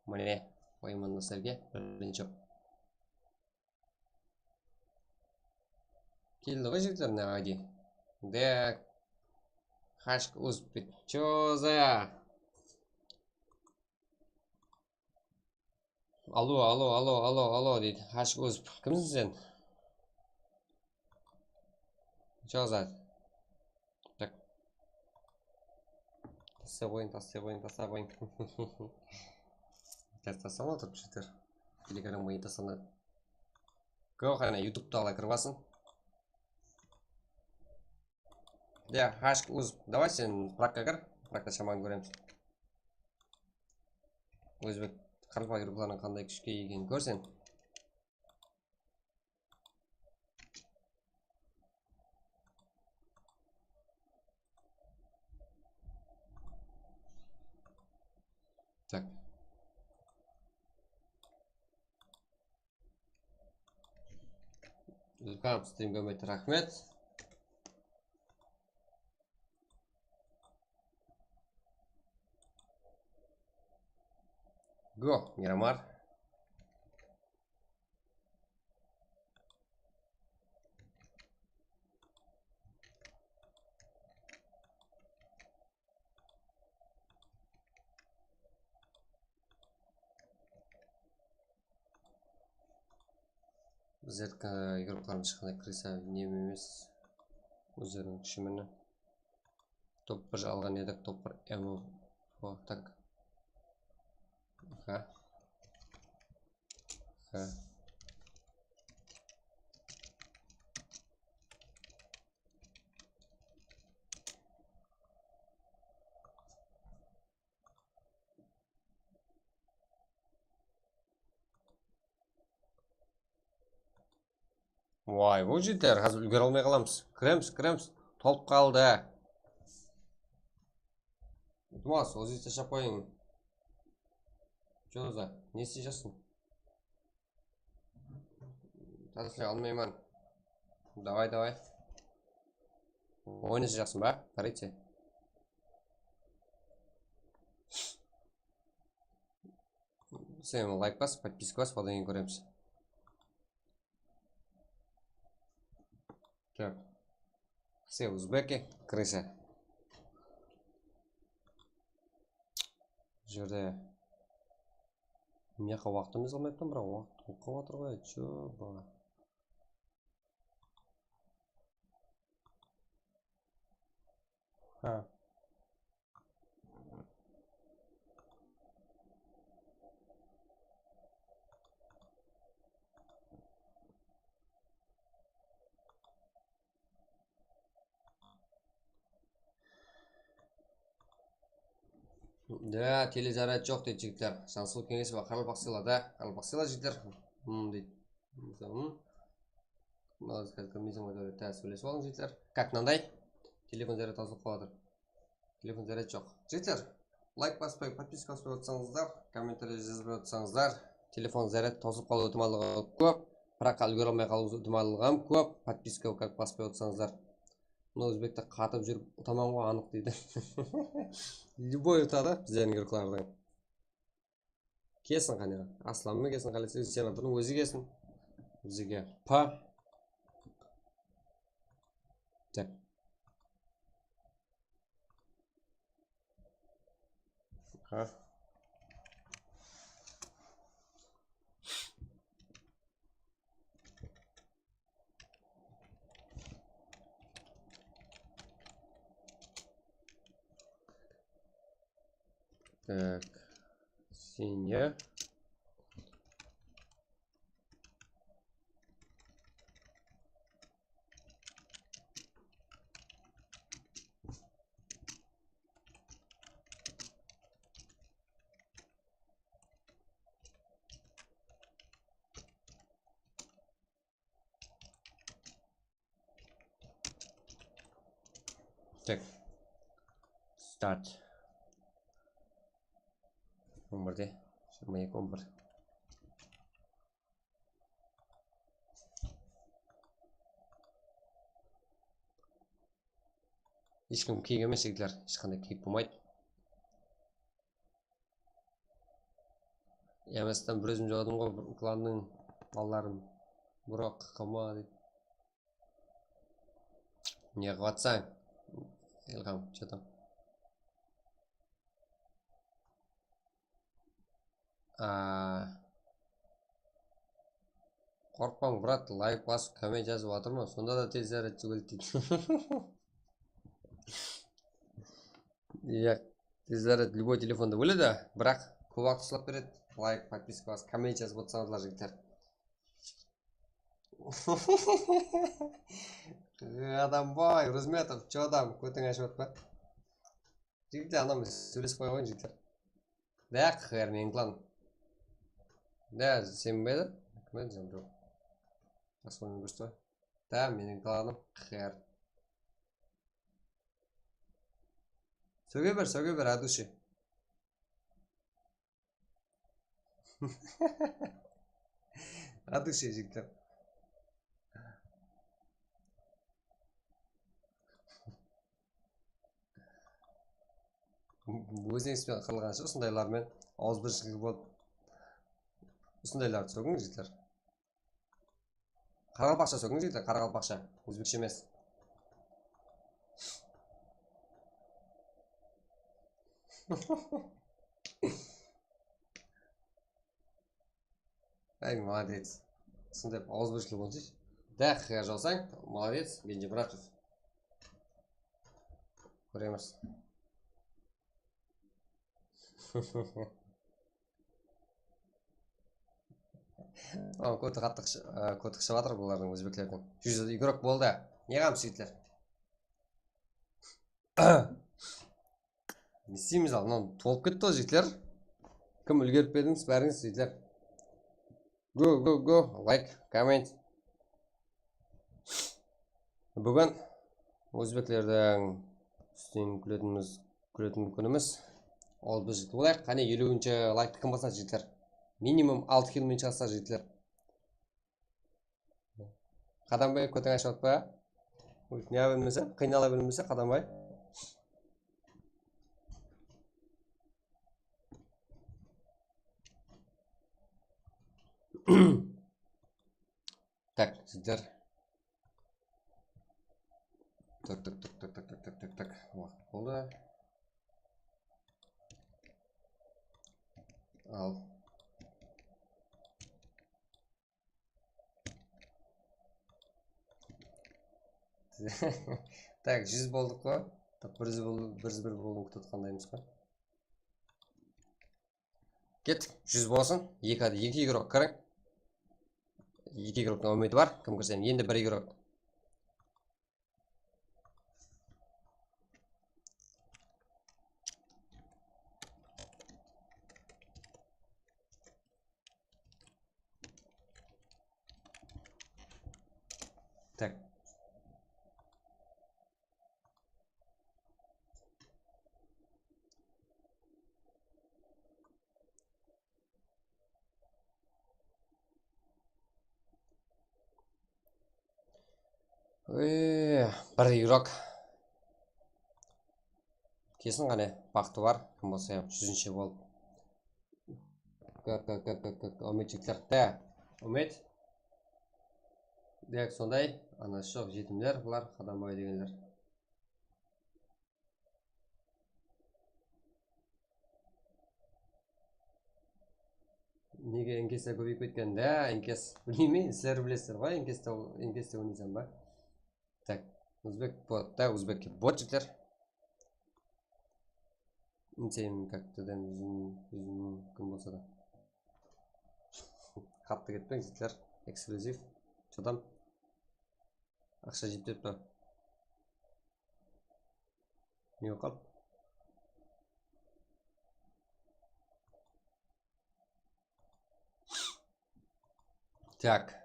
Mine, oymanlı sizlerge birinshi. Keldi ǵoy, jigitler, mına haydi. Dek. Hashk uzbit. Choza. Alo, alo, alo, alo, alo deydi. Hashk uzb. Kimsiń sen? Jazat. Tak. Taslay qoyıń, taslay qoyıń, taslay qoyıń. Házir taslamay turıp jeter. Telegramǵa taslandı. Go, qáne, YouTubedaǵılar kirip alsın. Ya, hashk uzb. Davay sen prakka kir. Prakta shamańdı kóremiz. Ózbek qaraqalpaq yurıqlarınıń qanday kúshke ekenin kórsen. Tak. Ilham, strim kórmeydi, raxmet. Go, Miramar. Bizler, e, yurıqlarımız eshqanday krısa nem emes. Ózleriniń kúshi menen. Top bir alǵan edik, top bir M O. Tak. Ha. Ha. Vay, bul jigitler, házir úlgere almay qalamız. Kiremiz, kiremiz. Tolıp qaldı. Iltimas, ózińiz tashlap qoyıń. Joza, ne isteyjaqsıń? Taslay almayman. Davay, davay. Oynasajaqsıń ba? Qaraydı. Sen layk bas, podpiska bas, odan keyin kóremiz. Так. Все узбеки, крыса. Bul jerde mıyaqqa waqtımız qalmay atırman, biraq waqıt bolıp qalıp atır ǵoy, чё, bala. Ha. Da, telezarad joq deydi jigitler. Jansılı Keńesova, Qaraqalpaq sıyla da, Qaraqalpaq sıyla jigitler. Hmm, deydi. Mısalı, hmm. Mınaw, házir kombinezonǵa kóre tez sóylesip alıń jigitler. Kak mınanday? Telefon zaryadı tawsılıp qaladı. Telefon zaryadı joq. Jigitler, layk baspay, podpiska baspay otsańızlar, kommentariya jazbay otsańızlar, telefon zaryadı tawsılıp qalıw itimallıǵı kóp. Biraq úlgere almay qalıw itimallıǵı hám kóp. Podpiska kak baspay otsańızlar. Mına ózbekti qatıp júrip utaman ǵoy anıq deydi. Любой utadı bizlerdiń игрокlardıń. Kelsin qáne. Aslanma kelsin, qálese senatordın ózi kelsin. Bizge pa. Tak. Ha. Так. Синяя. Так. Start. On birde. Jigirma eki on bir. Hesh kim kiyik emes, jigitler. Hesh qanday kiyik bolmaydı. Yamestan bir ózim joqladım ǵoy, bir klannıń balaların. Buraq, qama deydi. Ne qıp atsań, Ilham, что там? Aa, qorqpań, brat, layk basıp, komment jazıp atırman, sonda da tez zarad tugil deydi. Iya, tez zarad любой telefonda bóledi, biraq kóp waqıt uslap beredi. Layk, podpiska basıp, komment jazıp otsańızlar, jigitler. Adam boy, Ruzmetov, что там, kótiń ashıp atpa? Jigitler, anam sóylesip qoyǵın, jigitler. Da, qır, meniń klanım. Da, sen be edi? Kim edi, sen, joq. Jasqanın kórse. Da, meniń klanım, qır. Sóge ber, sóge ber, от души. От души, jigitler. Óziniń ispen qırılǵansha usındaylar menen awızbirshilik bolıp, usındaylardı sógiń, jigitler. Qaraqalpaqsha sógiń, jigitler, qaraqalpaqsha. Ózbekshe emes. Ay, молодец. Usınday awızbirshilik bolsın. Da, qıya jawsań, молодец, Genjibratov. Kóremiz. Aa, kóti qattı qısh-, aa, kóti qıshıp atır bulardıń, ózbeklerdiń. Júz igrok boldı. Ne qılamız, jigitler? Ne isteymiz al? Mınaw tolıp ketti ǵoy, jigitler. Kim úlgerip berdińiz, bárińiz, jigitler? Go, go, go, layk, komment. Búgin ózbeklerdiń ústinen kúletinimiz, kúletin kúnimiz. Ol biz jigit bolayıq. Qáne, eliwinshi layktı kim basadı, jigitler? Minimum altı kill menen shıǵasızlar, jigitler. Qadanbay, kótiń ashıp atpa? Ne bilmese, qıynala bilmese, Qadanbay. Tak, jigitler. Tak, tak, tak. Waqıt boldı. Al. Tak, júz boldıq ǵoy. Tak, bir júz bol-, bir júz bir bolıwın kútip atqandaymız ǵoy. Kettik, júz bolsın. Eki, eki igrok kiriń. Eki igroktıń úmidi bar. Kim kirse, endi bir igrok. Tak. Ey, bir yurek. Kesin ǵane baxtı bar, kim bolsa ham júzinshi bolıp. K, k, k, k, k, k, Umid jigitler. Da, Umid. Dek sonday, anası joq jetimler bular, Qadambay degenler. Nege inkesler kóbeyip ketken? Da, inkes, bilmeymen, sizler bilesizler ǵoy, inkeste, inkeste oynaysań ba? Tak, Uzbek bot, da, Uzbek bot jigitler. Insane как-то da, ózim, ózim kim bolsa da. Qattı ketpeń jigitler, eksklyuziv. Chodam. Aqsha jep turıptı. Ne bolıp qaldı? Tak.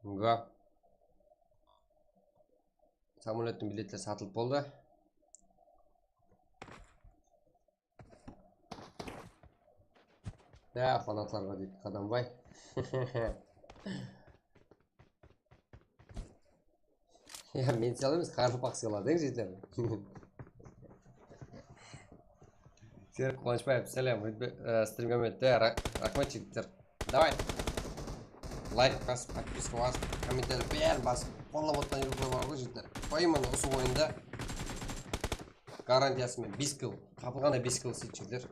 Go. Samolyottıń biletleri satılıp boldı. Ya, fanatlarǵa deydi Qadambay. Ya, men sıyaqlı emes, Qarlı Paqsıyalar deń jigitler. Serik Quwanıshbaev, sálem, Úytbe-, e, strimge kórmedi, ra-, raxmet jigitler. Davay. Layk basıp, podpiska basıp, kommentariydi bárin basıp, qollap otqan jigitler bar ǵoy jigitler. Poyman usı oyında garantiyası menen bes kill, qapılǵanda bes kill isteydi jigitler.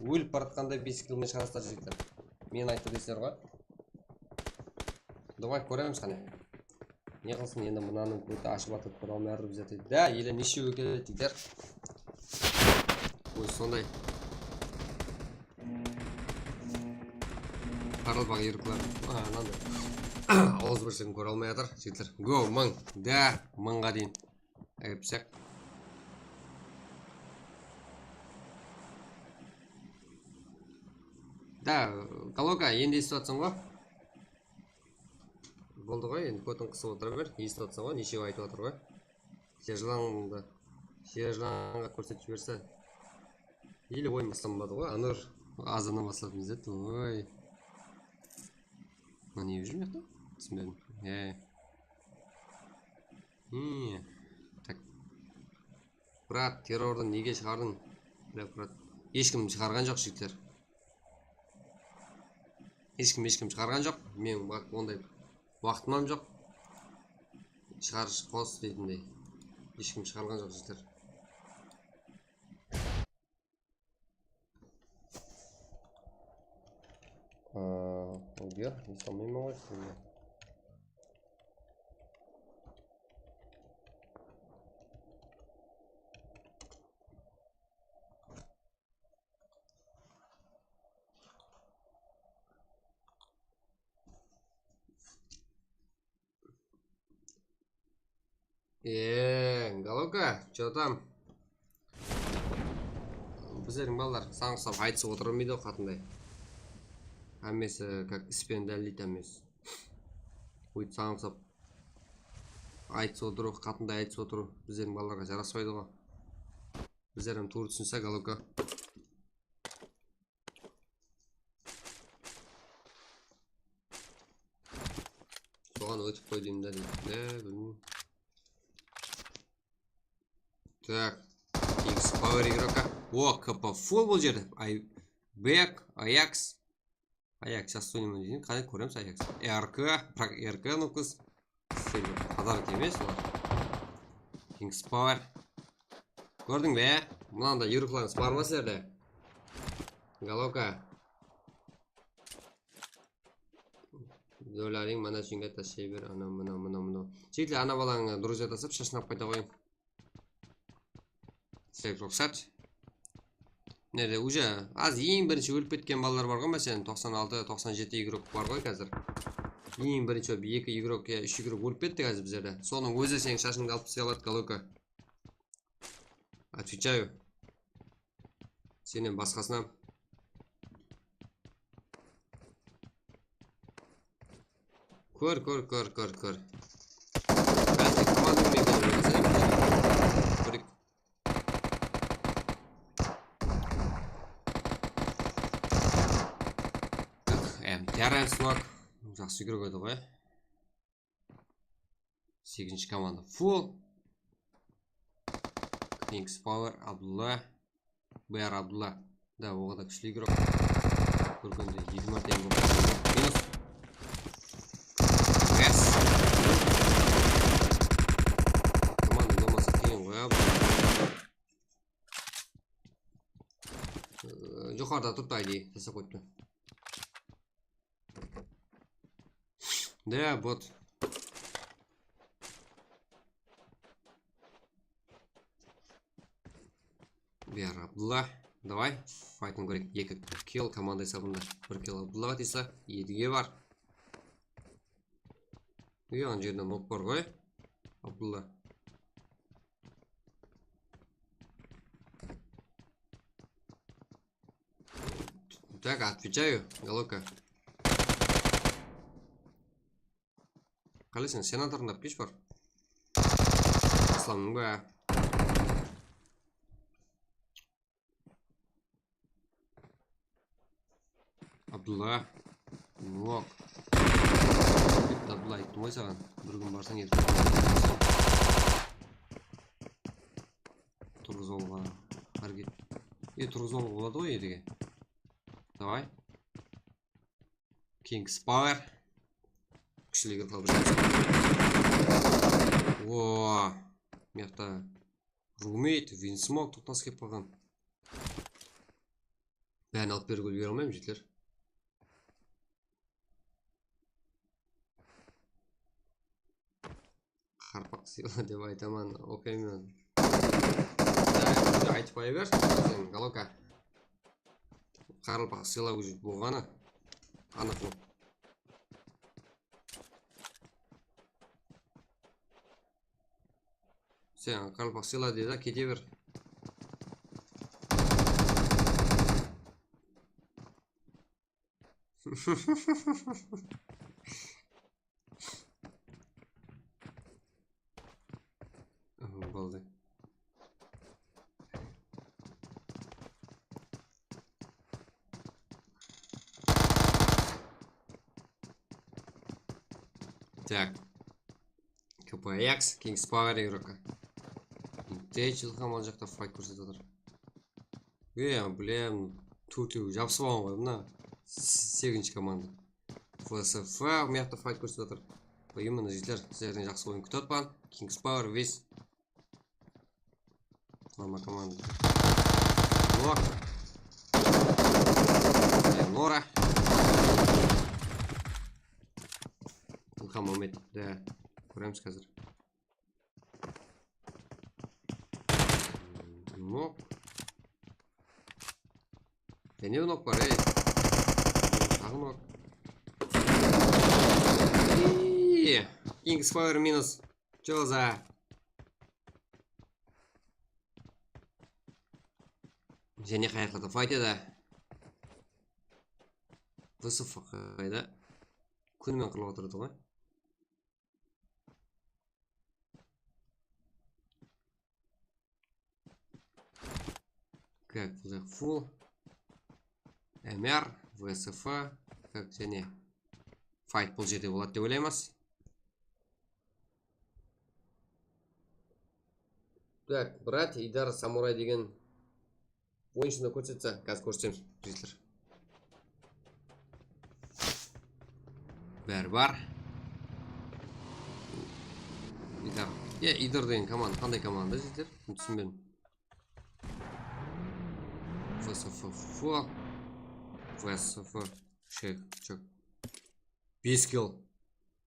Ólip baratqanda bes kill menen shıǵarasızlar jigitler. Men ayttım deysizler ǵoy. Davay, kóremiz qáne. Ne qılsın endi, mınanıń kóti ashıp atır, kóre almay atır bizlerdi. Da, ele neshew keledi jigitler. Oy, sonday. Qarılbaq yurıqlar. A, mınanday. Awız birseń kóre almay atır jigitler. Go, mıń. Da, mıńǵa deyin. Ákep taslayıq. Da, Galoka, endi esitip atsań ǵoy. Boldı ǵoy, endi kótiń qısıp otıra ber. Esitip atsań ǵoy, neshew aytıp atır ǵoy. Serjlandı. Serjlanǵa kórsetip jiberse. Ele oyın baslanbadı ǵoy, Anur. Azannan baslap izledi, oy. Mına ne júr mıyaqta? Túsinbedim. E. Hmm. Tak. Brat, terrordı nege shıǵardıń? Brat, brat. Hesh kim shıǵarǵan joq, jigitler. Hesh kim, hesh kim shıǵarǵan joq. Men wa-, onday waqtım ham joq. Shıǵar, qos deytindey. Hesh kim shıǵarǵan joq, jigitler. Aa, audio, esley almayman ǵoy sizge. Eee, Galoka, chё tam? Bizlerdiń balalar sań qusap aytısıp otırmaydı ǵoy qatınday. Hámmesi как ispeni dálilleydi hámmesi. Óytip sań qusap aytısıp otırıw, qatınday aytısıp otırıw bizlerdiń balalarǵa jaraspaydı ǵoy. Bizler hám tuwrı túsinsek, Galoka. Soǵan ótip qoy deyim da, deydi. Ne, bilmeymen. Так. Kings Power игрока. O, K P full bul jerde. Ay, Back, Ajax. Ajax, сейчас sóylemen deydi. Qáne kóremiz Ajax. R K, biraq R K, ну, kız. Sizlerge qadarlıq emes olar. Kings Power. Kórdiń be? Mınanday yurıqlarıńız bar ma sizlerde? Galoka. Dolaring mana shunga tashlay ber, ana, mına, mına, mına. Jigitler, ana balańı druzya taslap, shashın alıp qayta qoyıń. Sizlerge ruxsat. Mına jerde уже az eń birinshi ólip ketken balalar bar ǵoy, máselen, toqsan altı, toqsan jeti igrok bar ǵoy házir. Eń birinshi ólip eki igrok ya úsh igrok ólip ketti házir bizlerde. Sonıń ózi seniń shashıńdı alıp taslay aladı, Galoka. Отвечаю. Sennen basqasına. Kór, kór, kór, kór, kór. Bázi komanda menen kelip atır. Bir Em, Terence nok. Jaqsı júgirip edi ǵoy. Segizinshi komanda. Full. Kings Power, Abdulla. B R Abdulla. Da, oǵada kúshli igrok. Kórgende eki márte M V P. Minus. Yes. Komanda bolmasa qıyın ǵoy, Abdulla. Ee, joqarıda turıptı, I D, taslap qoyıptı. Da, bot. Biyar Abdulla. Davay, faytın kóreyik. Eki kill komanda esabında. Bir kill Abdullaǵa tiyisli. Edige bar. Uy, ana jerden nok bar ǵoy. Abdulla. Так, отвечаю, Галока. Qáleseń, senatorın da pish bar. Aslamnıń ba? Abdulla. Nok. Bitti, Abdulla, ayttım ǵoy saǵan. Bir kún barsań, erteń turǵızıp alıwǵa háreket. E, turǵızıp alıwǵa boladı ǵoy, Edige. Davay. Kings Power. Kúshli kirip qaldı. Oo. Mıyaqta Roommate, Winsmoke toqtas kelip qalǵan. Bárin alıp berip úlgere almayman, jigitler. Qarpaq sıyla dep aytaman, okeymen. Aytıp qoya ber, sen, Galoka. Qarpaq sıyla уже bolǵanı anıq ol. Sen qarpaq sıyla dedi, kete ber. Aha, boldı. Так. K P X, Kings Power igroka. Vintage ham al jaqta fayt kórsetip atır. E, блин, tórt jabısıp alǵan ǵoy mına. Segizinshi komanda. F S F mıyaqta fayt kórsetip atır. Именно, jigitler, sizlerden jaqsı oyın kútip atırman. Kings Power, Wiz. Qurama komanda. Nok. Nora. Ilham Mamet. Da, kóremiz házir. Nok. Jáne bir nok bar, ey. Taǵı nok. Iiii. Kings Power minus. Joza. Jáne qayaqlarda fayt edi. Vsf qayda? Kúnimen qırılıp atırdı ǵoy. Так, bul jaq full. M R, V S F, так, jáne fayt bul jerde boladı dep oylaymız. Так, брат, Идар Самурай degen oyınshını kórsetse, házir kórsemiz, jigitler. Bári bar. Iydar. Ya, Iydar degen komanda qanday komanda, jigitler? Túsinbedim. V S F, V S F, shek, shek. Bes kill.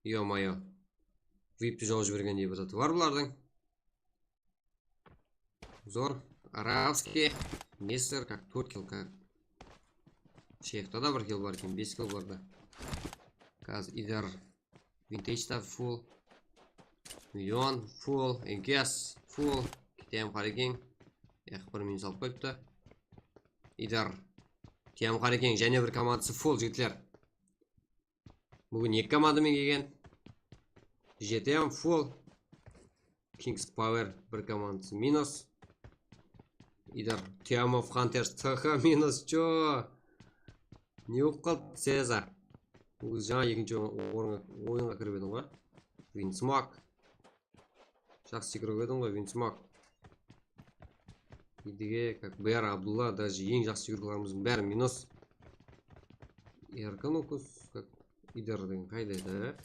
Ё-моё. Vipti jawıp jibergendey bir zatı bar bulardıń. Zor. Arabskiy. Nestor, как tórt kill, как. Sheyxta da bir kill bar eken, bes kill bar da. Házir Iydar. Vintage ta full. Million full. N K S full. T M Qarekeń. Yaq, bir minus alıp qoyıptı. Iydar. T M Qarekeń, jáne bir komandası full, jigitler. Búgin eki komanda menen kelgen. Jetem, full. King's Power bir komandası minus. Ider Team of Hunters T H minus, cho? Ne bolıp qaldı, Seza? Ózi jańa ekinshi orınǵa, oyınǵa kirip ediń ǵoy. Winsmoke. Jaqsı sekirip ediń ǵoy, Winsmoke. Edige, как, B R Abdulla, даже eń jaqsı sekirip qalǵanımızdıń bári minus. Erkin Okus, как, Ider degen qayda edi?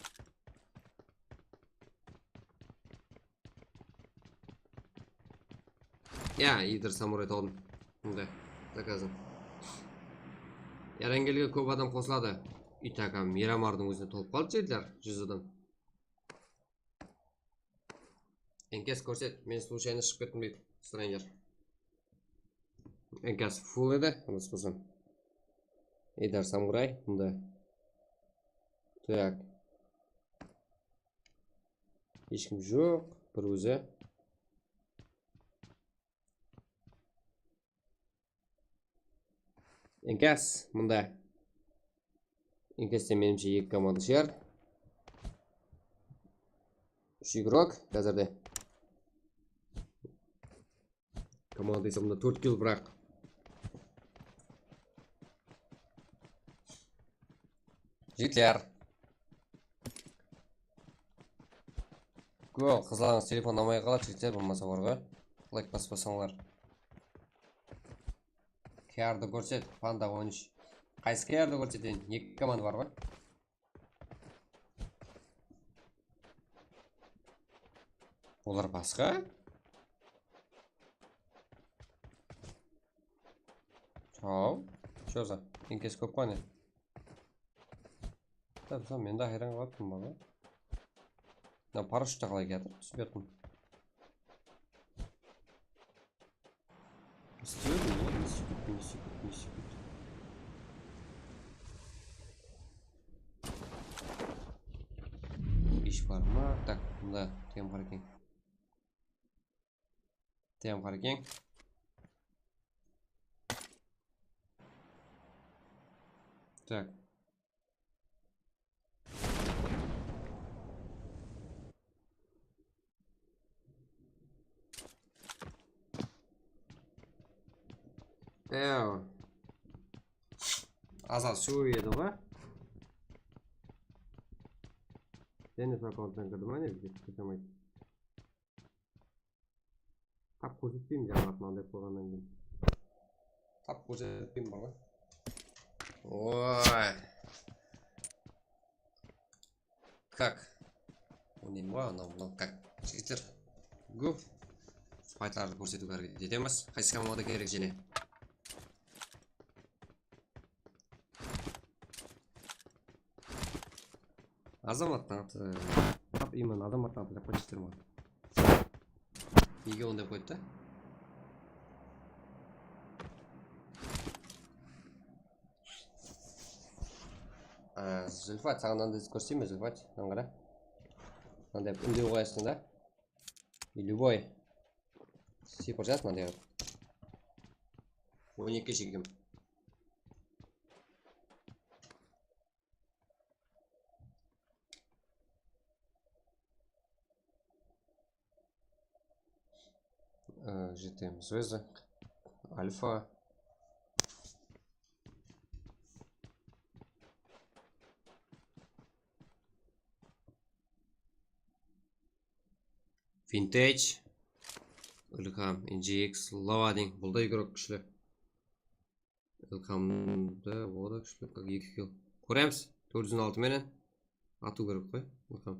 Ya, Ider Samuray tawdım. Mında, zakazım. Yarangelge kóp adam qosıladı. Ítaka Miramardıń ózine tolıp qaldı, jigitler, júz adam. Enkes kórset, men случайно shıǵıp kettim deydi, Stranger. Enkes full edi, unutpasań. Ider Samuray, mında. Tak. Hesh kim joq, bir ózi. Enkes, mında. Enkeste, menimshe, eki komanda shıǵar. Úsh igrok házirde. Komanda esabında tórt kill, biraq. Jigitler. Gol, qızlarıńız telefon almay qaladı, jigitler, bolmasa bar ǵoy. Layk baspasańlar. K R-dı kórset, Panda on úsh. Qaysı K R-dı kórseteyin? Eki komanda bar ǵoy. Olar basqa? Haw, shó za, Enkes kóp pa ne? Tabi, men de hayran qalıptım bala. Mına parashyutte qalay kiyatır? Túsinbey atırman. İstiyorum ya, institut, institut, institut. İş var mı? Tak, mında T M Harekeń. T M Harekeń. Tak. Ew. Azat sóyedi ǵoy. Sen de sol akkaunttan kirdim, áne, bizge kire almaydı. Tap kórsetpeyim, jańaǵı mınanday qoyǵannan keyin. Tap kórsetpeyim bar ǵoy. Oy. Как? Oynaymız ǵoy, anaw, mınaw, как? Jigitler. Go. Faytlardı kórsetiwge háreket etemiz. Qaysı komanda kerek jáne? Azamattıń atı. Tap, именно Azamattıń atı dep qoyıpsızlar maǵan. Nege onday qoydı da? Á, Zulfat, saǵan mınanday kórseyim be, Zulfat? Mınaǵan qara. Mınanday úndew qoyasıń da. И любой. Sıypırjasın mınanday qılıp. On eki shekem. Á, jetemiz ózi. Alfa. Vintage. Ilham, N G X, Lava deń. Bul da igrok kúshli. Ilhamda o da kúshli, как eki kill. Kóremiz. Tórt júz on altı menen atıw kerek qoy, Ilham.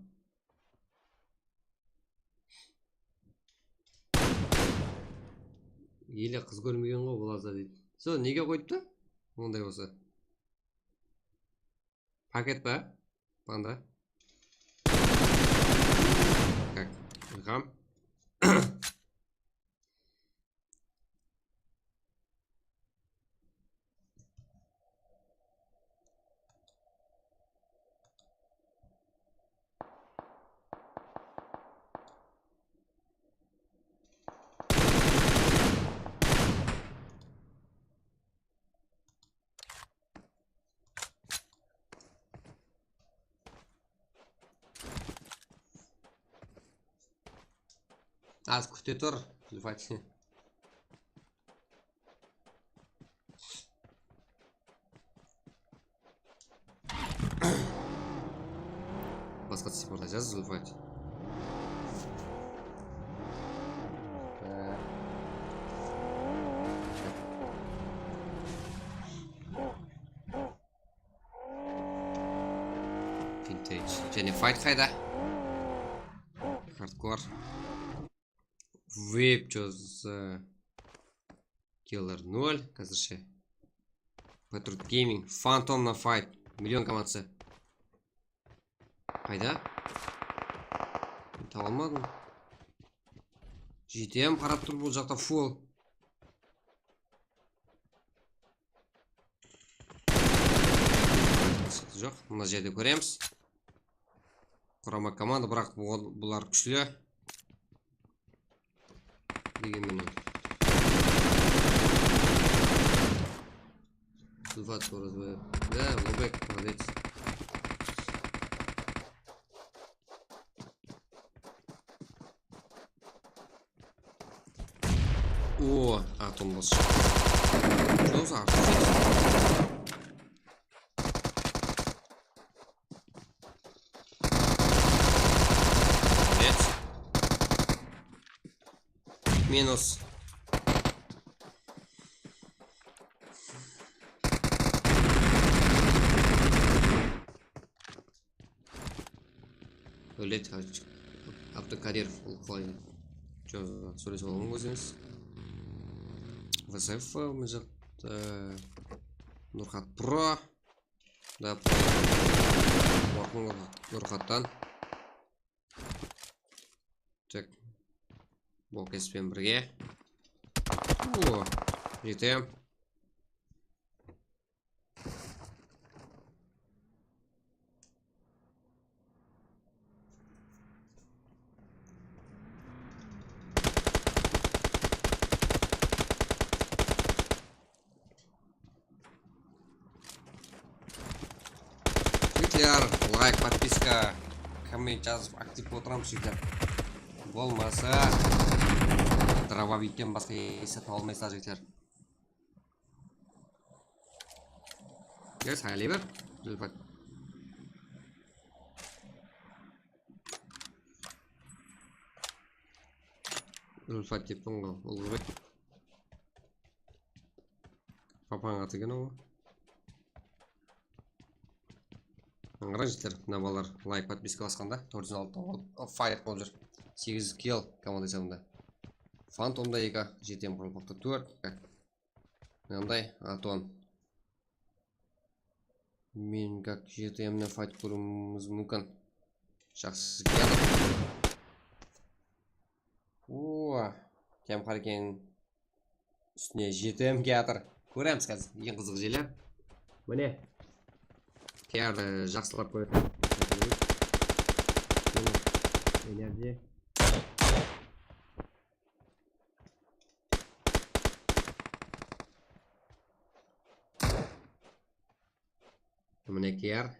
Ele qız kórmegen ǵoy, bul azda deydi. Sol, nege qoyıptı? Onday bolsa. Paket pa? Panda. Как? Ilham. Az kúte tur, Zulfat. Basqa sport aytasiz, Zulfat. Vintage. Jáne fight qayda? Hardcore. Web jozı. Killer nol, házirshe. Patriot Gaming, Phantom na fight, million komandası. Qayda? Taba almadım. G T M qarap tur, bul jaqta full. Sıqıntı joq, mına jerde kóremiz. Qurama komanda, biraq bu-, bular kúshli. Degen menen. Zulfat Orazbaev. Da, Lobek, молодец. O, atom basıp. Jolsa artıq. Молодец. Minus. Óledi, Abdukadirov, ol qalay? Jolsa sóylesip alıń ózińiz. V S F, mına jaqta Nurxat Pro. Da, Nurxattan. Tek Bokes penen birge. O, jetem. Jigitler, layk, podpiska, komment jazıp aktiv bolıp otıramız, jigitler. Bolmasa, Dravovikten basqa ese taba almaysızlar, jigitler. Gel, saylay ber. Zulfat. Zulfat deppiń ǵo, Ulǵıbek. Papań atı eken ol. Qarań, jigitler, mına balalar layk, podpiska basqanda, tórt júz altı fight bolıp júr. Segiz kill komanda esabında. Fantomda eki, jetem qalpaqta tórt. Mınanday atom. Men gak jetemnen fight kóriwimiz múmkin. Jaqsı kiyatır. Uwa, Kemxar eken. Ústine jetem kiyatır. Kóremiz házir eń qızıq jerler. Mine. Kiyardı jaqsılap kóremiz. Mine, enerji. Mine kiyar.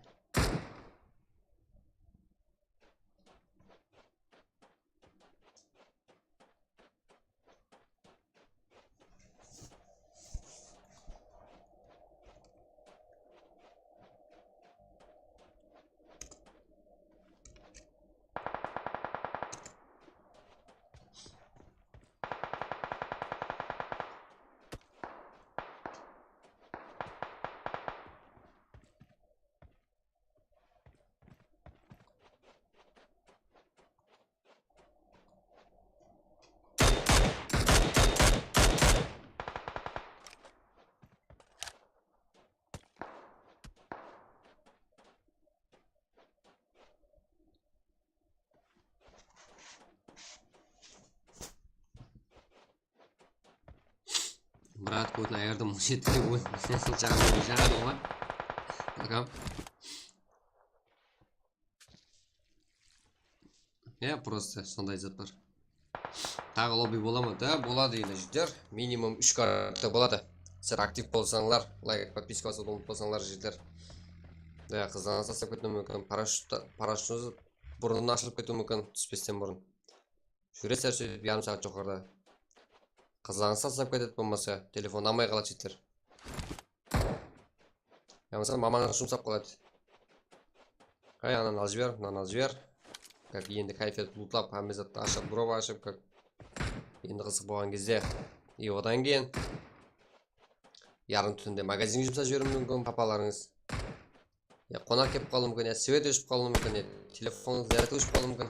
Brat, kótin ayırdım, jetki ol. Janım, janım, ǵoy. Agam. Ya, prosta sonday zat bar. Taǵı lobbi bola ma? Da, boladı endi, jigitler. Minimum úsh karta boladı. Sizler aktiv bolsańlar, layk, podpiska basıwdı umıtpasańlar, jigitler. Da, qızlanıs taslap ketiwi múmkin. Parashyut, parashyut burın ashılıp ketiwi múmkin, túspesten burın. Júreser sóytip yarım saat joqarıda. Qızlanıs taslap ketedi bolmasa, telefon almay qaladı jigitler. Yamasa mamanı jumsap qaladı. Qay, ananı alıp jiber, mınanı alıp jiber. Kak, endi kayfiyat lutlap, hámme zattı ashıp, drop ashıp, kak. Endi qızıq bolǵan gezde. I odan keyin yarım túnde magazinge jumsap jiberiwi múmkin papalarıńız. Ya qonaq kelip qalıwı múmkin, ya svet óship qalıwı múmkin, ya telefon zaryadka óship qalıwı múmkin.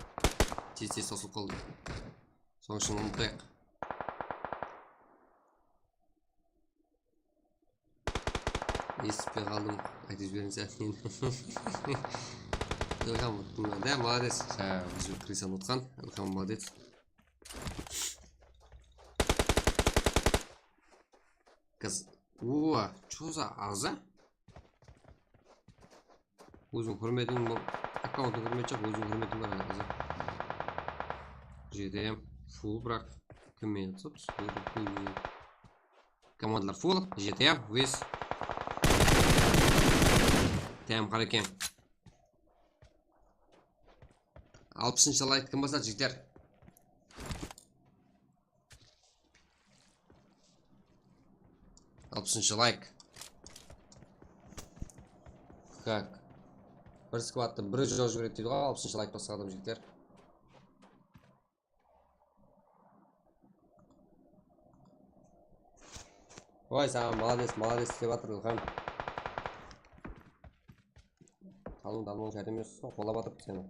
Tez-tez tosılıp qaldı. Sonıń ushın umıtpayıq. Esitpey qaldım, aytıp jiberiń sál. Ilham utqan da, молодец. Jańa ózi Krisan utqan, Ilham молодец. Qız, ua, чё за аза? Óziń húrmetiń bol, akkaunttıń húrmeti joq, óziń húrmetiń bar, azı. Jetem, full, biraq, kim meni atıp, full, full. Komandalar full, jetem, wis. Tám, qarekeń. Alpısınshı layk kim basadı, jigitler? Alpısınshı layk. Kak. Bir skvattı bir jawıp jiberedi deydi ǵoy, alpısınshı layk basqan adam, jigitler. Oy, saǵan молодец, молодец dep atır Ilham. Tanıw, tanıw shárt emes, qollap atırıptı seni.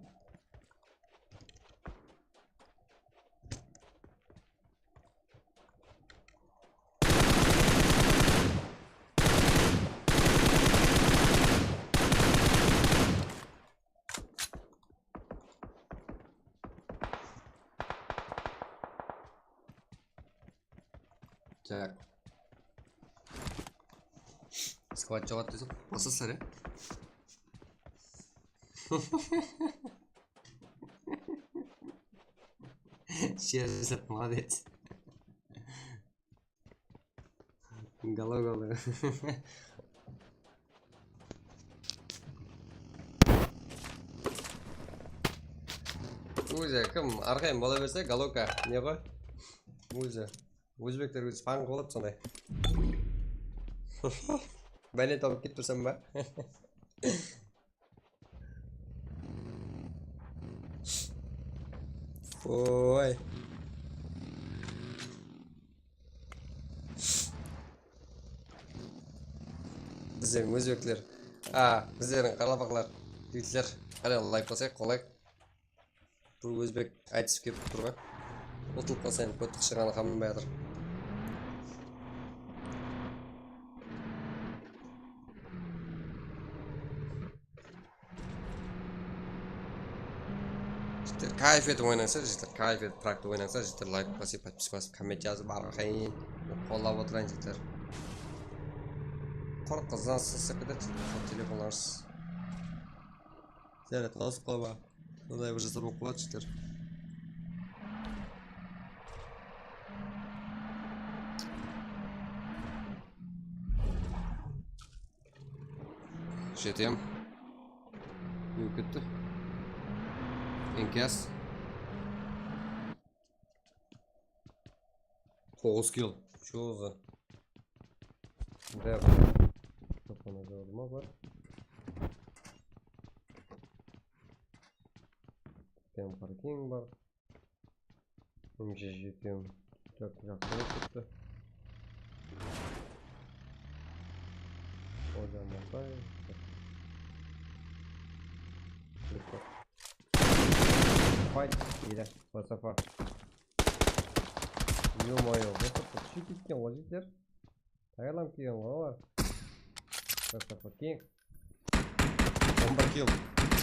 Tak. Skvat joǵat dese, basasızlar, ya. Sherzat, молодец. Galo, galo. Ózi kim arqayın bola berse, galoka, ne ǵoy? Ózi. Ózbekler ózi pań qıladı sonday. Báne tawıp ketip tursań ba? Oy. Bizlerdiń ózbekler. A, bizlerdiń qaraqalpaqlar. Jigitler, qáne, layk basayıq, qolay. Bul ózbek aytısıp kelip tur ǵoy. Utılıp qalsa endi, kóttik shıǵanı qamınbay atır. Jigitler, kayf etip oynańızlar, jigitler, kayf etip, prakta oynańızlar, jigitler, layk basıp, podpiska basıp, komment jazıp, arqayın qollap otırayın, jigitler. Qurı qızdan sızıp ketedi, jigitler, telefonlarıńız. Zaryadka basıp qalma. Sonday bir jaslar bolıp qaladı, jigitler. Jetem. Kúyip ketti. Enkiyas. Toǵız kill. Чё за? Dep. Topana jawırma bar. Tem parking bar. Mınanı jetem. Tak, jaqsı bolıp ketti. Oja Amanbay. Fight, iyde, masafa. Ё-моё, masafa, shit etken ǵoy, jigitler. Tayarlanıp kelgen ǵoy olar. Masafa keń. On bir kill.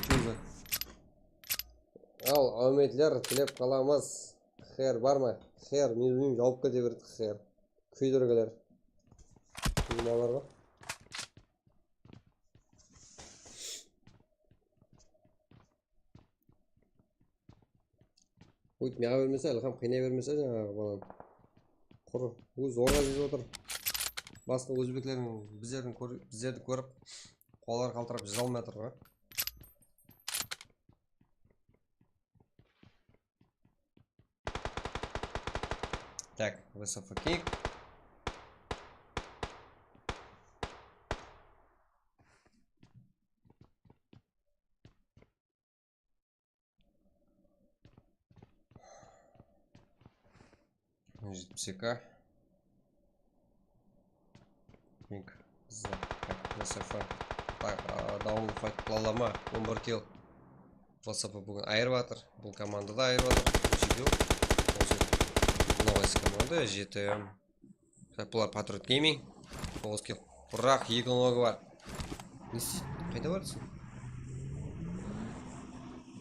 Чё за? Al, áwmetler tilep qalamız. Xer bar ma? Xer, men jawıp kete berdi, xer. Kúydirgiler. Nimalar ǵoy? Óytip, maǵa bermese, Ilham qıynay bermese, jańaǵı balanı. Qurı, ózi zorǵa izlep otır. Basqa ózbeklerdiń bizlerdiń kór-, bizlerdi kórip, qolları qaltırap, jıza almay atır ǵoy. Tak, V S F King. Jetpis eki. King. Tak, V S F. Tak, a, downlı fight qıla ala ma? On bir kill. V S F búgin ayırıp atır. Bul komanda da ayırıp atır. Úshew kill. Ol jerde noǵaysı komanda, jeti M. Tak, bular Patriot Gaming. Toǵız kill. Biraq eki nogı bar. Ne isteydi? Qayda barasań?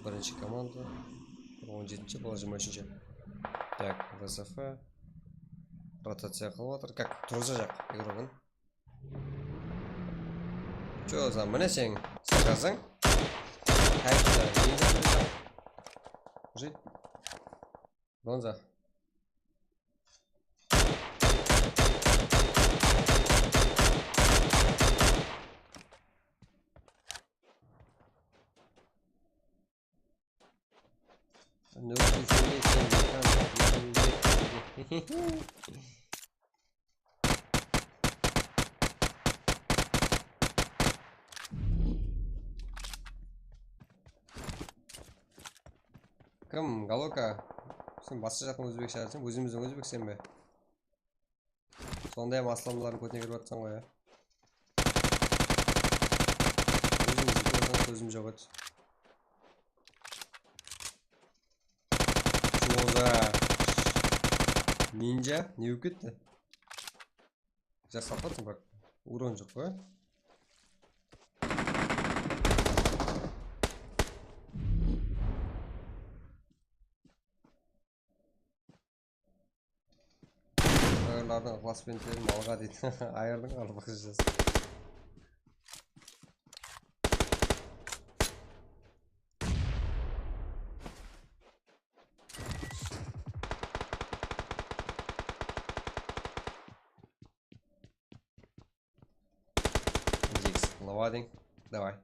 Birinshi komanda. On jetinshi, bular jigirma úshinshi. Tak, V S F. Rotaciya qılıp atır. Kak, turǵızajaq igrogın. Чё за, mine seniń zakazıń. Qayıptı, ne jaqtı? Уже. Bronza. Ne ushın sen de sen de. Kim, Galoka? Sen basqa jaqtan ózbek shıǵarsın, ózimizden ózbek sen be? Sonday hám aslamlardıń kótine kirip atırsań ǵoy, ya. Ózimizdi kórseńiz, kózim joq edi. Joza. Ninja, ne bolıp ketti? Jas alqatsın, biraq. Uron joq ǵoy. Ayırlardıń ıqlasbentlerin malǵa deydi. Ayırdıń arpaqshası. Дикс, лава день. Давай.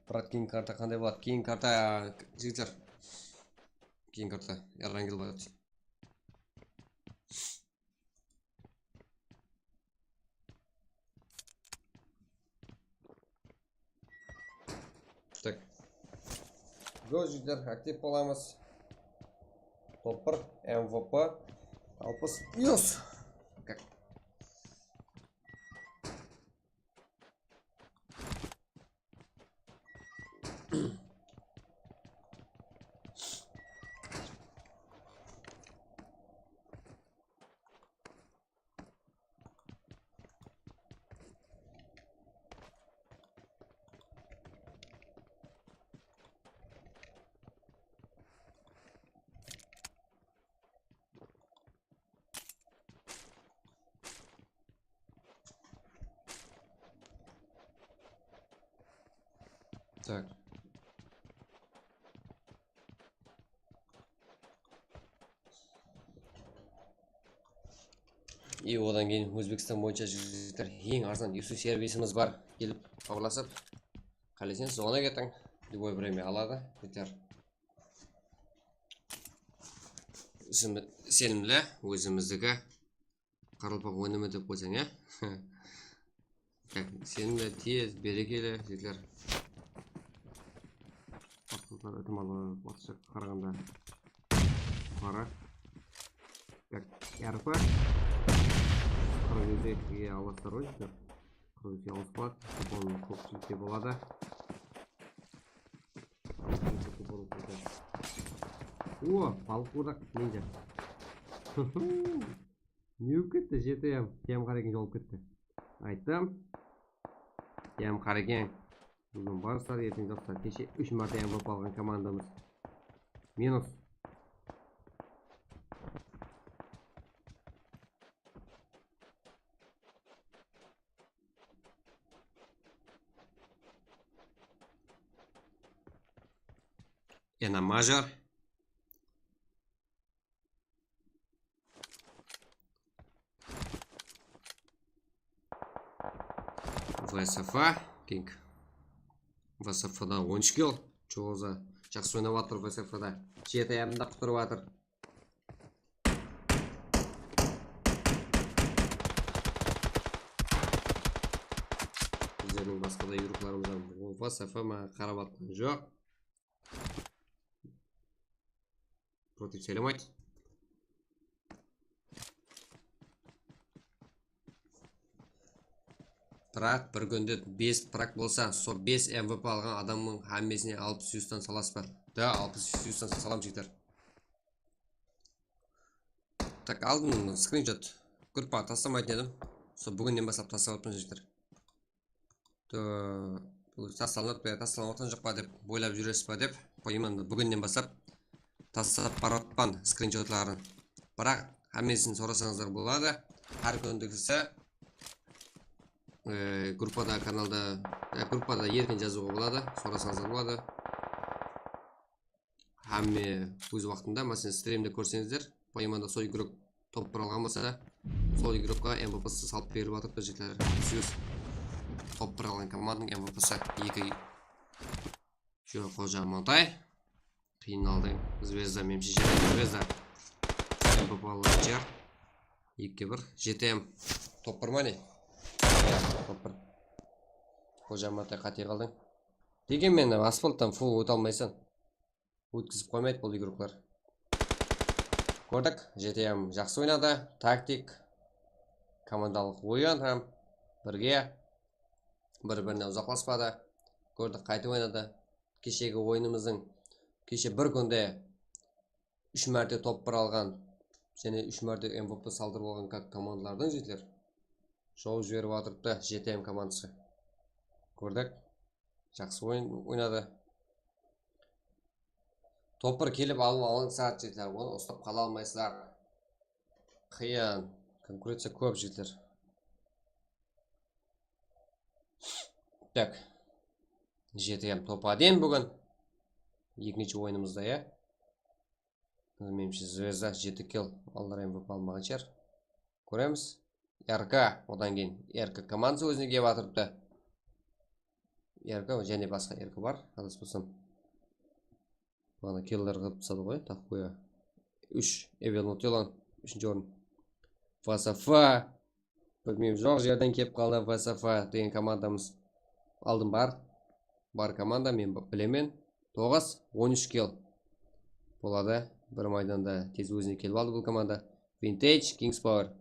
Brat, keyin karta qanday boladı? Keyin karta, jigitler. Keyin karta, errangel boladı. Tak. Go, jigitler, aktiv bolamız. Top bir, M V P, alpıs plus. Kak. Tak. I odan keyin Ózbekstan boyınsha, jigitler, eń arzan usi servisimiz bar. Kelip, xabarlasıp, qáleseńiz, zona ketiń. Любой время aladı, jeter. Isimi isenimli, ózimizdiki. Qaraqalpaq ónimi dep qoysań, ya? Isenimli, tez, berekeli, jigitler. Basqalar itimal ortashaq qaraǵanda. Qara. Tak, R P. Qırq eki alasızlar ǵoy, jigitler. Qırq eki alasızlar. Kupon kópshilikte boladı. O, balıq qudaq, ninja. Ne bolıp ketti? Jeti M. T M Qarekeń jolıp ketti. Ayttım. T M Qarekeń. Búgin barıslar, erteń jaqsılar. Keshe úsh márte M V P alǵan komandamız. Minus. Ena major. V S F, King. V S F da on úsh kill. Joza, jaqsı oynap atır V S F da. Jeti M da qutırıp atır. Bizlerdiń basqa da игрокlarımız hám V S F maǵan qarap atqan joq. Против, сәлем айт. Biraq bir kúnde bes prak bolsa, sol bes M V P alǵan adamnıń hámmesine alpıs yustan salasız ba? Da, alpıs yustan salam, jigitler. Tak, aldım skrinshot. Gruppaǵa taslamaytın edim. Sol búginnen baslap taslap atırman, jigitler. Tı, bul taslanıp, ya, taslanıp atırǵan joq pa dep oylap júresiz ba dep qoyman, búginnen baslap taslap baratpan skrinshotların. Biraq hámmesin sorasańızlar boladı. Hár kúndigisi, e, gruppada, kanalda, ya, gruppada erkin jazıwǵa boladı, sorasańızlar boladı. Hámme óz waqtında, máselen, strimde kórseńizler, poyamanda sol igrok top bir alǵan bolsa, sol igrokqa M V P-si salıp berilip atırıptı, jigitler. Sóz. Top bir alǵan komandanıń M V P-si eki. Joq, Xoja Amantay. Qıyın aldıń. Zvezda, menimshe, jete Zvezda. M V P alǵan shıǵar. Ekige bir. Jete M. Top bir ma ne? Iya, top bir. Xoja Amantay, qáte qaldıń. Degen meni asfalttan full óte almaysań. Ótkizip qoymaydı bul igroklar. Kórdik, J T M jaqsı oynadı. Taktik, komandalıq oyın hám birge bir-birine uzaqlaspadı. Kórdik, qaytip oynadı. Keshegi oyınımızdıń, keshe bir kúnde úsh márte top bir alǵan, jáne úsh márte M V P saldırıp alǵan ko-, komandalardıń, jigitler, shou jiberip atırıptı J T M komandası. Kórdik. Jaqsı oyın oynadı. Top bir kelip alıp alıń saat, jigitler, onı uslap qala almaysızlar. Qıyın. Konkurenciya kóp, jigitler. Tak. J T M top один búgin. Ekinshi oyınımızda, ya. Menimshe, Zvezda jeti kill, allar M V P almaǵan shıǵar. Kóremiz. R K, odan keyin R K komandası ózine kelip atırıptı. R K, jáne basqa R K bar, adaspasam. Maǵana killer qılıp tasladı ǵoy, taxıya. Úsh, Evil Nutilon, úshinshi orın. F S F, bilmeymen, joq jerden kelip qaldı F S F degen komandamız. Aldın bar. Bar komanda, men b-, bilemen. Toǵız, on úsh kill. Boladı. Bir maydanda tez ózine kelip aldı bul komanda. Vintage, Kings Power.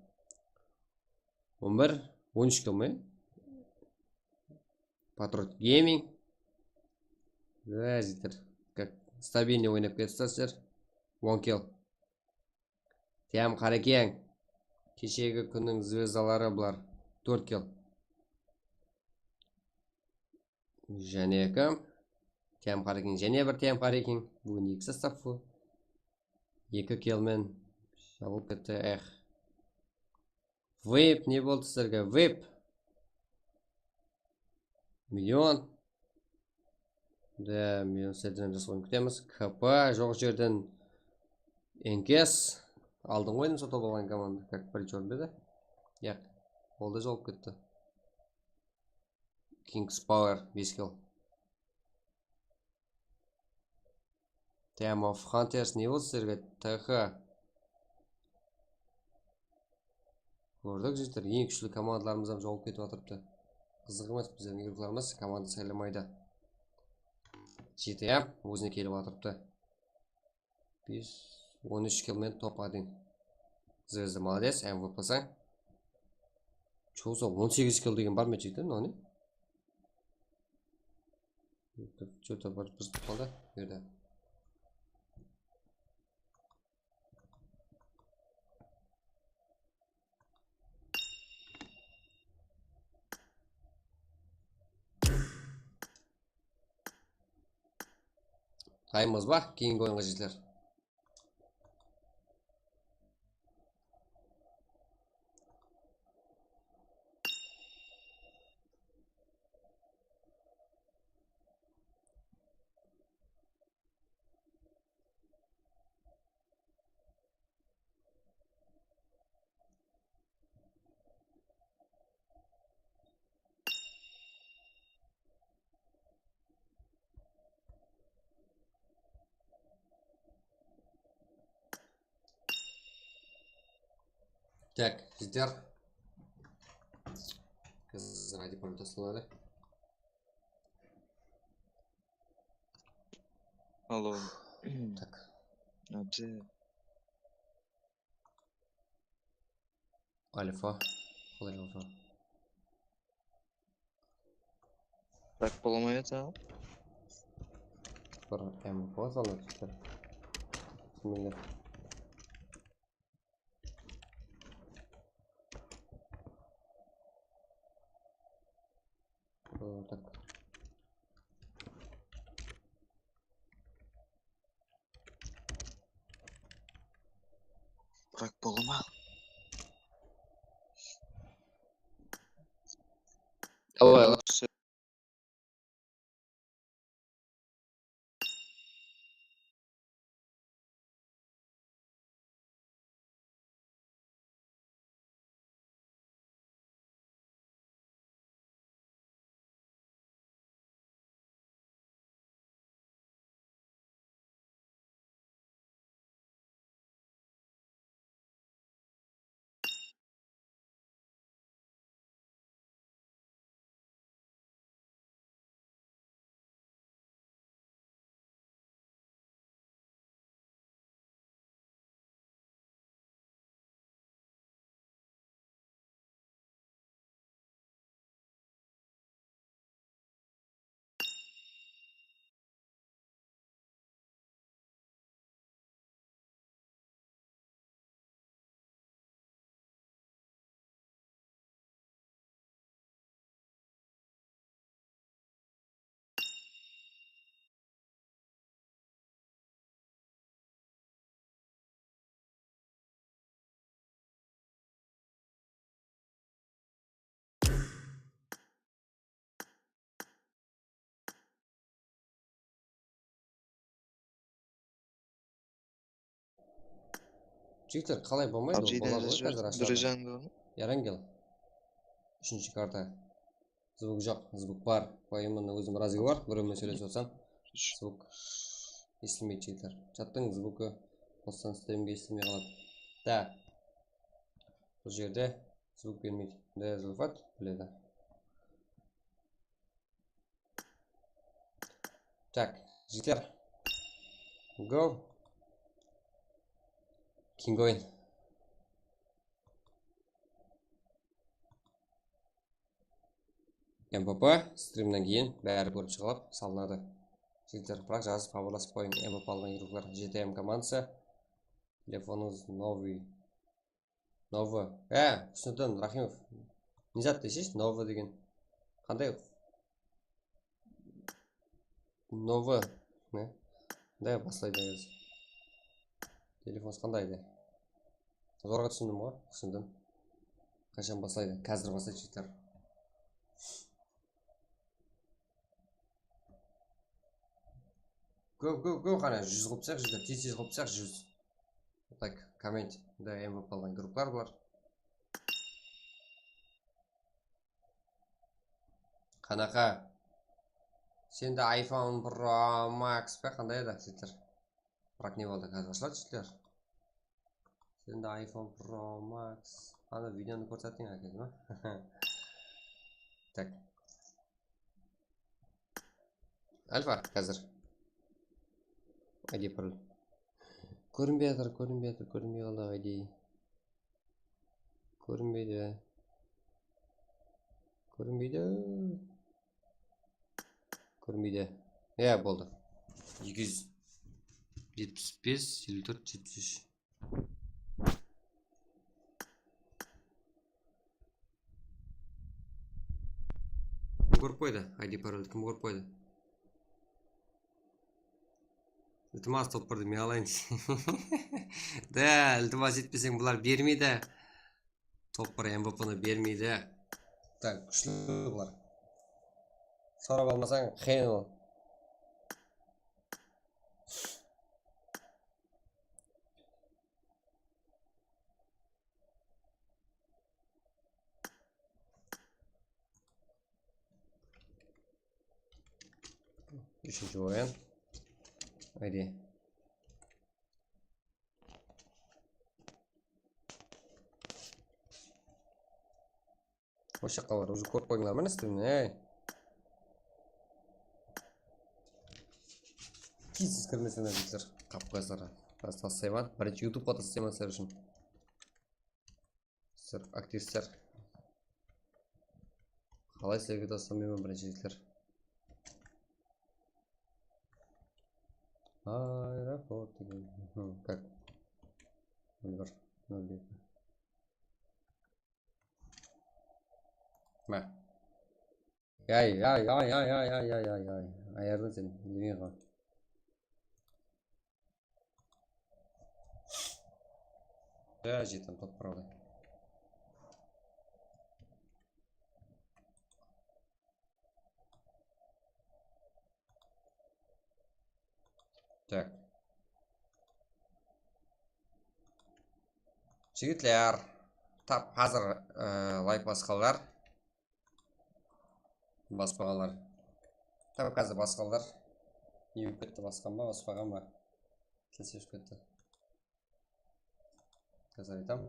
On bir, on úsh kill me? Patriot Gaming. Jigitler, как stabilnıy oynap ketipsizler. On kill. Tiyam Qarekeń. Keshegi kúnniń zvezdaları bular. Tórt kill. Jáne eki. Tiyam Qarekeń, jáne bir Tiyam Qarekeń. Búgin eki sostav bu. Eki kill men jabılıp ketti, ex. Vip, ne boldı sizlerge? Vip. Million. Da, million sizlerden jaqsı oyın kútemiz. K P, joq jerden N K S. Aldıńǵı oyınımızda top alǵan komanda, как, birinshi orın bedi? Yaq, ol da jolıp ketti. Kings Power, bes kill. Time of Hunters, ne boldı sizlerge? T H. Kórdik, jigitler, eń kúshli komandalarımız hám jolıp ketip atırıptı. Qızıq emes, bizlerdiń igroklarımız komanda saylamaydı. J T M ózine kelip atırıptı. Biz on úsh kill men top один. Zvezda, молодец, M V P sań. Чё за on segiz kill degen bar ma, jigitler, mınaw ne? Что-то bir, bir zıt qaldı, bu jerde. Dayınbız ba? Keyingi oyınǵa, jigitler. Tak, jigitler. Qızlar, aytıp qoyayın, taslanadi. Alo. Tak. Abi. Alfa. Qalay, Alfa? Tak, bola ma edi? Bir M P salıp júr. Bismillah. Aa, tak. Bırak, bola ma? Давай. Jigitler, qalay, bolmaydı? Ol boladı ǵoy házir ashıladı. Durıjan. Yarangel. Úshinshi karta. Zvuk joq, zvuk bar. Qoyayın, mında ózim razıǵı bar, birewmen sóylesip atsam. Zvuk esitilmeydi, jigitler. Chattıń zvukı qossań, strimge esitilmey qaladı. Da. Bul jerde zvuk bermeydi. Da, Zulfat biledi. Tak, jigitler. Go. Kingoin. M P P strimnen keyin bári kórip shıǵıp salınadı. Jigitler, biraq jazıp, xabarlasıp qoyıń. M P P alǵan игрокlar, G T M komandası. Telefonıńız новый. Новый. Á, Husniddin Rahimov. Ne zat deseyshi, новый degen? Qanday? Новый. Ne? Qanday baslaydı ózi? Telefonıńız qanday edi? Zorǵa túsindim ǵoy, Husniddin. Qashan baslaydı? Házir baslaydı, jigitler. Go, go, go, qáne, júz qılıp sayıq, júz, tez-tez qılıp sayıq, júz. Tak, komment, da, M V P alǵan gruppalar bar. Qanaqa? Sende iPhone Pro Max pa, qanday edi, jigitler? Biraq ne boldı, házir ashıladı, jigitler. Sende iPhone Pro Max. Ana, videonı kórsetiń, áke, ma? Tak. Alfa, házir. I D pul. Kórinbey atır, kórinbey atır, kórinbey qaldı I D. Kórinbeydi. Kórinbeydi. Kórinbeydi. Ya, boldı. Eki júz jetpis bes, eliw tórt, jetpis úsh. Kim kórip qoydı? I D paroldi kim kórip qoydı? Iltimas, toppardı men alayın. Da, iltimas etpeseń, bular bermeydi. Toppar M V P ni bermeydi. Tak, kúshli bular. Sorap almasań, qıyın ol. Úshinshi oyın. Ayde. Oshaqqa bar, уже kórip qoyıńlar, mine, isledim, ey. Kiysiz kirmeseńler, jigitler, qap qoyasızlar. Házir taslayman. Birinshi YouTubeqa taslayman sizler ushın. Sizler aktivistler. Qalay sizlerge taslamayman, birinshi jigitler? Aeroport degen. Hı, как? Nol bir, nol eki. Mine. Ay, ay, ay. Ayarda sen, demey ǵoy. Ya, jetim, top, правда. Так. Jigitler, tap házir, e, layk basqanlar. Baspaǵanlar. Tap házir basqanlar. Ne bolıp ketti, basqan ba, baspaǵan ba? Kelse ushıp ketti. Házir aytam.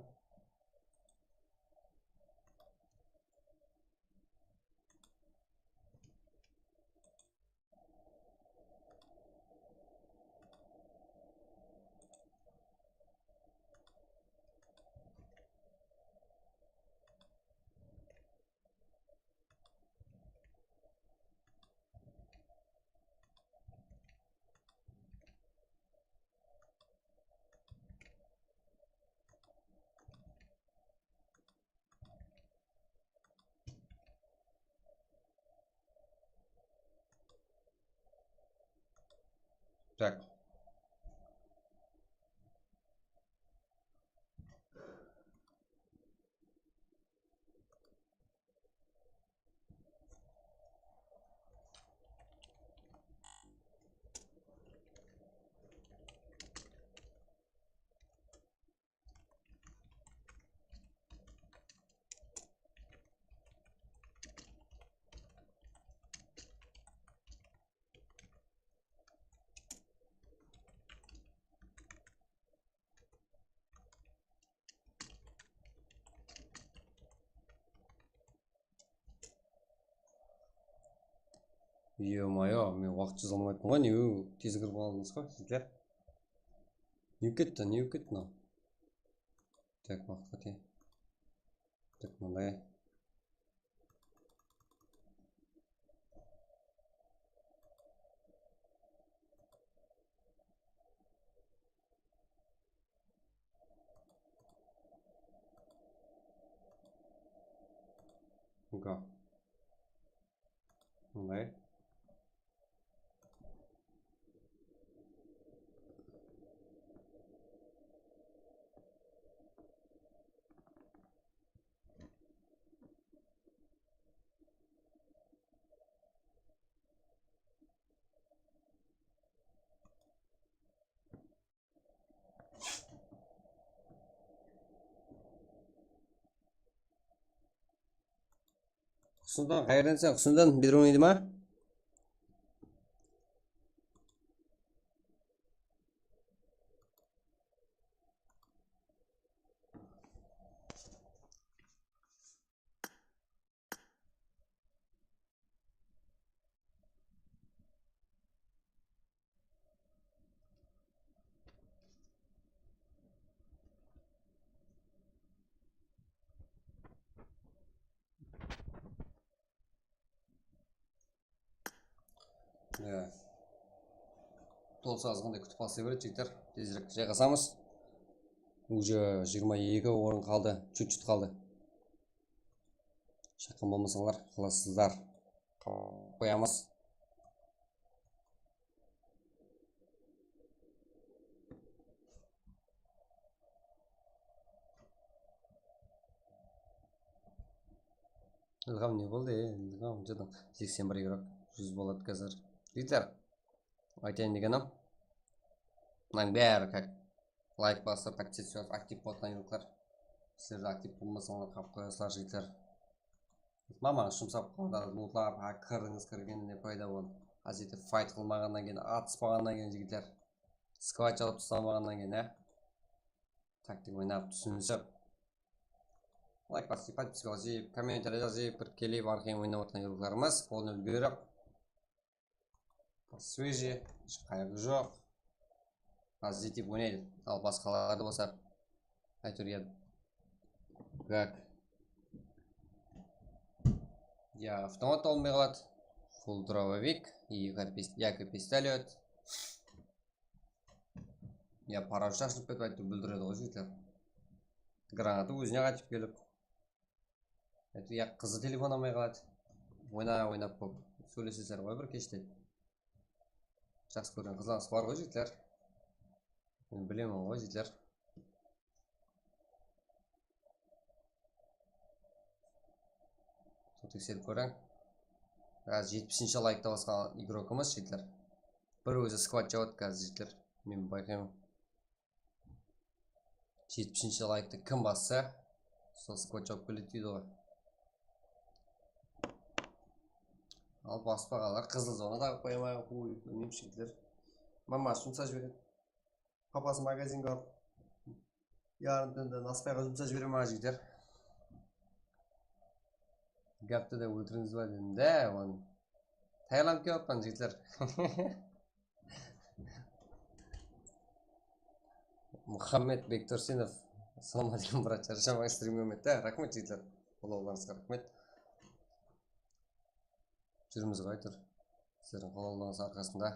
Так. Ё-моё, men waqıt jaza almaytın ǵoy, ne tez kirip qaldıńız ǵoy, sizler. Ne bolıp ketti, ne bolıp ketti mınaw? Tak, waqıt qáte. Tak, mınday. Go. Mınday. Husnidon, qayerdensen? Husnidon, bedroomda ma? Tolısı azǵanday kútip baslay beredi, jigitler. Tezirek jayǵasamız. Уже jigirma eki orın qaldı, чуть-чуть qaldı. Shaqqan bolmasańlar, qalasızlar. Qoyamız. Ilham ne boldı, e? Ilham, jıdım. Seksen bir igrok, júz boladı házir. Jigitler, aytayın degenim, mınań bári как layk basıp, aktiv, aktiv bolatuǵın igroklar. Sizler de aktiv bolmasańlar, qalıp qoyasızlar, jigitler. Mama, shumsap qaldı, lutlar, ha, kirdińiz, kirgeni ne payda ol? Házir fayt qılmaǵannan keyin, atıspaǵannan keyin, jigitler. Skvach alıp taslamaǵannan keyin, á? Taktik oynap, túsinisip. Layk basıp, podpiska basıp, kommentariya jazıp, bir kelip, arqayın oynap atırǵan igroklarımız, qolına úlgeri. Свежий, hesh qayǵı joq. Pozitiv oynaydı. Al, basqalardı bolsa, áytewir, ya, gak. Ya avtomat bolmay qaladı. Full дробовик, yaki pis-, yaki pistolet. Ya parash ashılıp ketip, áytewir, búldiredi ǵoy, jigitler. Granata ózine qaytıp kelip. Endi, ya, qızı telefon almay qaladı. Oyna, oynap bolıp sóylesesizler ǵoy bir keshte. Jaqsı kórgen qızlarıńız bar ǵoy, jigitler. Men bilemen ǵoy, jigitler. Sol tekserip kóriń. Házir jetpisinshi laykta basqan igrokımız, jigitler. Bir ózi skvadshap atır házir, jigitler. Men bayqayman. Jetpisinshi layktı kim bassa, sol skvadshap keledi deydi ǵoy. Al, baspaǵanlar qızıl zona taǵıp qoya ma, uy, bilmeymen, jigitler. Maması jumsap jiberedi. Papası magazinge barıp, yarım túnde nasıpayǵa jumsap jibere ma, jigitler? Gápti de óltirińiz ba dedim de, onı tayarlanıp kep atpan, jigitler. Muhammed Bektursinov, assalawma áleykum, brat, sharshamań, strimge úmit, raxmet, jigitler, qollawlarıńızǵa raxmet. Júrmiz ǵoy, áytewir, sizlerdiń qollawlarıńız arqasında.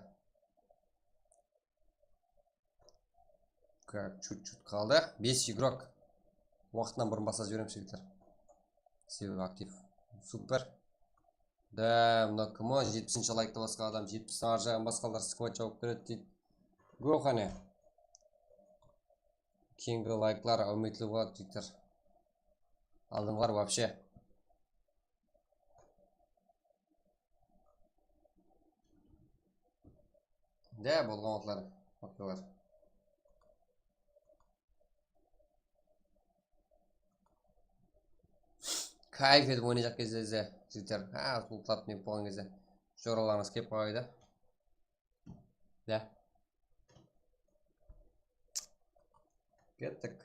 Как, чуть-чуть qaldı. Bes igrok. Waqtınan burın baslap jiberemiz, jigitler. Sebebi aktiv. Super. Da, mına kim o? Jetpisinshi layktı basqan adam, jetpis arı jaǵın basqanlar skvadshap alıp beredi deydi. Go qáne. Keyingi layklar áwmetli boladı, jigitler. Aldınǵılar вообще. De, bolǵan waqıtlar, waqıyalar. Kayf etip oynayjaq gezde, jigitler. Ha, uqlap ne bolǵan gezde. Joralarıńız kelip qalǵay da. Ya. Kettik.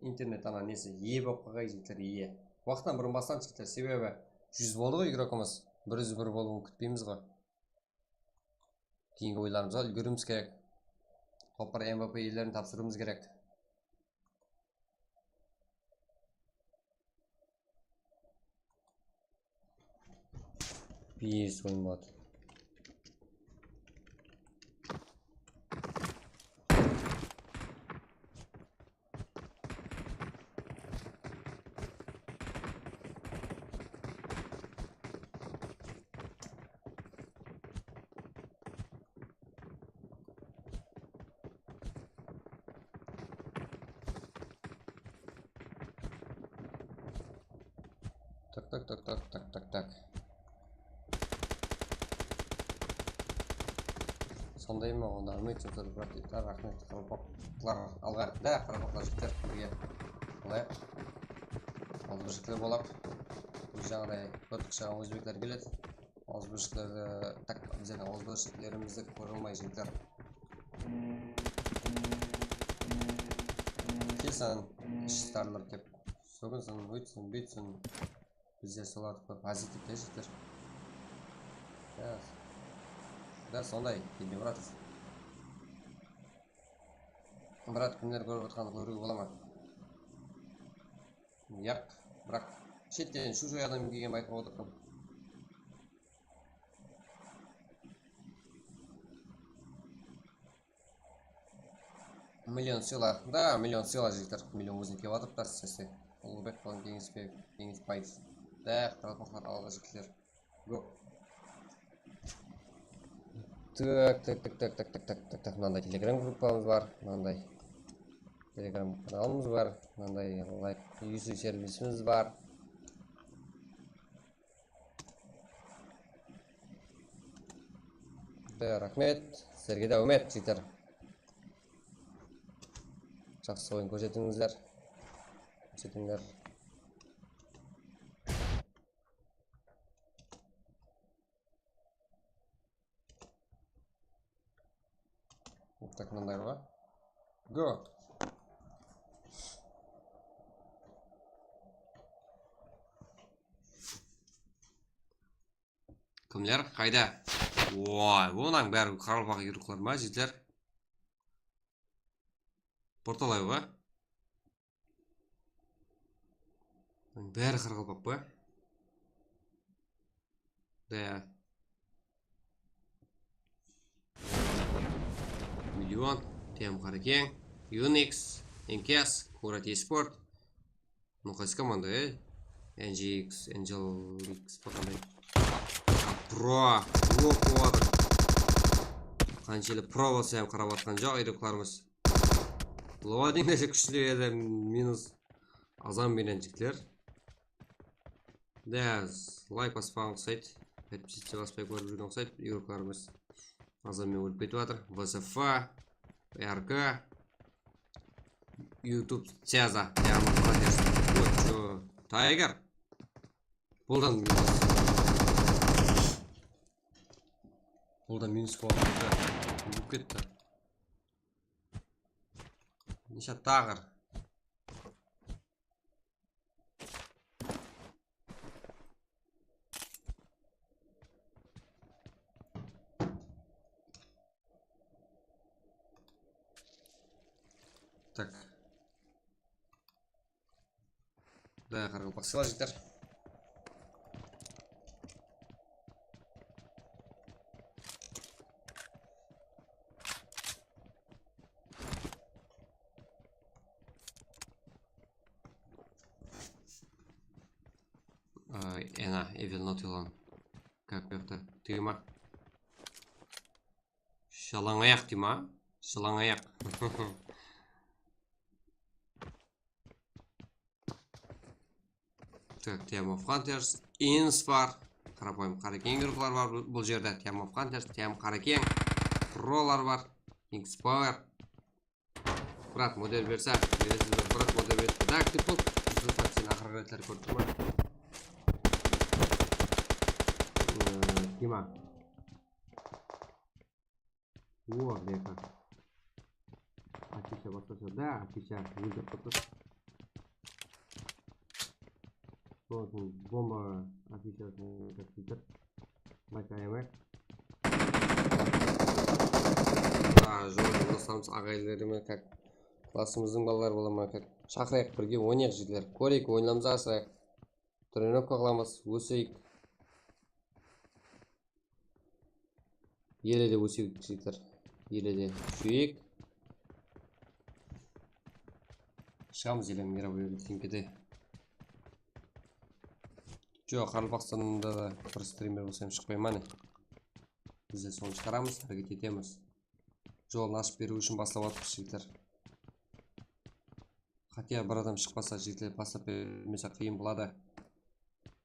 Internet ana nesi, iye bolıp qalǵay, jigitler, iye. Waqtınan burın baslanıp, jigitler, sebebi júz boldı ǵoy igrokımız. Bir júz bir bolıwın kútpeymiz ǵoy. Keyingi oyınlarımızǵa úlgeriwimiz kerek. Topar M V P ielerin tapsırıwımız kerek. Pis oyın boladı. Tak, tak, tak, tak, tak, tak, tak. Sonday ma, onda úmit júrtir, brat, raxmet, qaraqalpaqlar alǵa. Da, qaraqalpaqlar, jigitler, birge alayıq. Al, bir jigitler bolaq. Bul jańaday, kórdik, jańa ózbekler keledi. Ozbirshiklerdi, tak, bizlerdiń ozbirshiklerimizdi kóre almay, jigitler. Kelsin, ishtarlar kep sóginsin, óytsin, búytsin. Bizler solardı kóp, pozitivte, jigitler. Ya, da sonday, kelmey baratır. Brat, kimler kórip atqanın kóriwge bola ma? Yaq, biraq shetten shu joy adam kelgen bayqap otırdım. Million sıyla, da, million sıyla, jigitler, million ózine kelip atırıptı, sesi. Ulıbek falan, Keńesbek, Keńesbay. Da, qaraqalpaqlar alada, jigitler. Go. Tak, tak, tak, mınanday Telegram gruppamız bar, mınanday Telegram kanalımız bar, mınanday layk, YouTube servisimiz bar. Da, raxmet, sizlerge de áwmet, jigitler. Jaqsı oyın kórsetińizler. Kórsetińler. Kimler? Qayda? Oy, onıń bári qaraqalpaq yurıqlar ma, jigitler? Portalay ba? Bári qaraqalpaq pa? Da. Million, T M Qarakeń, Unix, N K S, Kurat Esport. Mınaw qaysı komanda, e? N G X, Angel X pa qanday? Pro, ne qılıp atır? Qanshelli pro bolsa hám qarap atqan joq, yurıqlarımız. Loading de kúshli edi, minus. Azan menen jigitler. Da, layk baspaǵan uqsaydı. Podpisаться baspay kórip júrgen uqsaydı, yurıqlarımız. Azan menen ólip ketip atır. V S F, R K, YouTube Caza. Yaǵnıy, молодец. Oy, Tiger. Boldan minus. Boldan minus bolıp ketti. Neshe taǵır. Так. Da, qaraqalpaq sıyla jigitler. Ay, ena, Evil Not Yılan. Kak buyaqta? Tıyma. Jalań ayaq deyma? Jalań ayaq. Tak, Team of Hunters, Ins bar. Qarapayım, Qarakeń yurıqlar bar bul, bul jerde. Team of Hunters, Team Qarakeń, Prolar bar, X Power. Brat, model berse, beresiz be? Brat, model berse. Tak, default, Zulfat, sen aqırǵı retler kórip turma. Ee, Tima. O, beka. Afisha basqasha da, afisha óldirip turdı. Sonıń ushın bomba afishasın kórsetiw. Layk ayamayıq. Aa, joq, dostlarımız, aǵayinlerime, kak, klassımızdıń balaları bola ma, kak, shaqırayıq, birge oynayıq, jigitler. Kóreyik, oyınlarımızdı asırayıq. Trenirovka qılamız, óseyik. Ele de óseyik, jigitler. Ele de kúsheyik. Shıǵamız ele mirovoy retingke de. Joq, Qaraqalpaqstanda da bir strimer bolsa hám shıqpay ma, ne? Biz de sonı shıǵaramız, háreket etemiz. Jolın ashıp beriw ushın baslap atırmız, jigitler. Qátiya bir adam shıqpasa, jigitler, baslap bermese qıyın boladı.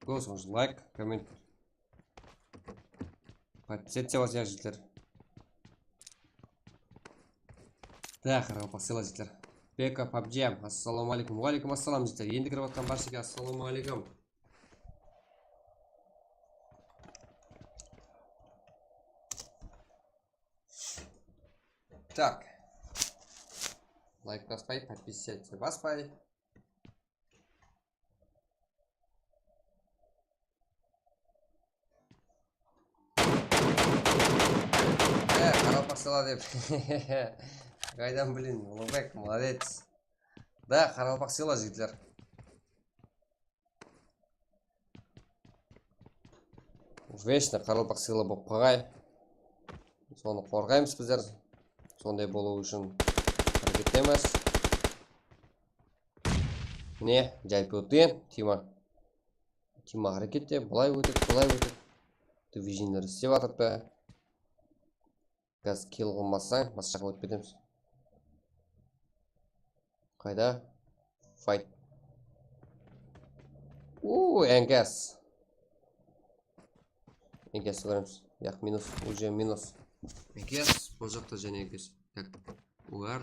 Go, sonıń ushın layk, komment. Podpisatsiya basayıq, jigitler. Da, qaraqalpaq sıyla, jigitler. Beka pabji, assalawma aleykum. Wa aleykum assalam, jigitler. Endi kirip atqan barshaǵa assalawma aleykum. Tak. Layk baspay, podpisatsiya baspay. E, qaraqalpaq sıyla dep. Qaydan bilin, Uluǵbek, молодец. Da, qaraqalpaq sıyla, jigitler. Vesh qaraqalpaq sıyla bolıp qalǵay. Sonı qorǵaymız bizler. Sonday bolıwı ushın háreket etemiz. Mine, jayıp ótken, Tima. Tima háreket ete, bılay ótedi, bılay ótedi. Divisionler islep atırıptı. Gaz kill qılmasań, basqa jaqqa ótip ketemiz. Qayda? Fight. Uuu, N K S. N K S kóremiz. Yaq, minus, уже minus. N K S, bul jaqta jáne N K S. Tak, ular.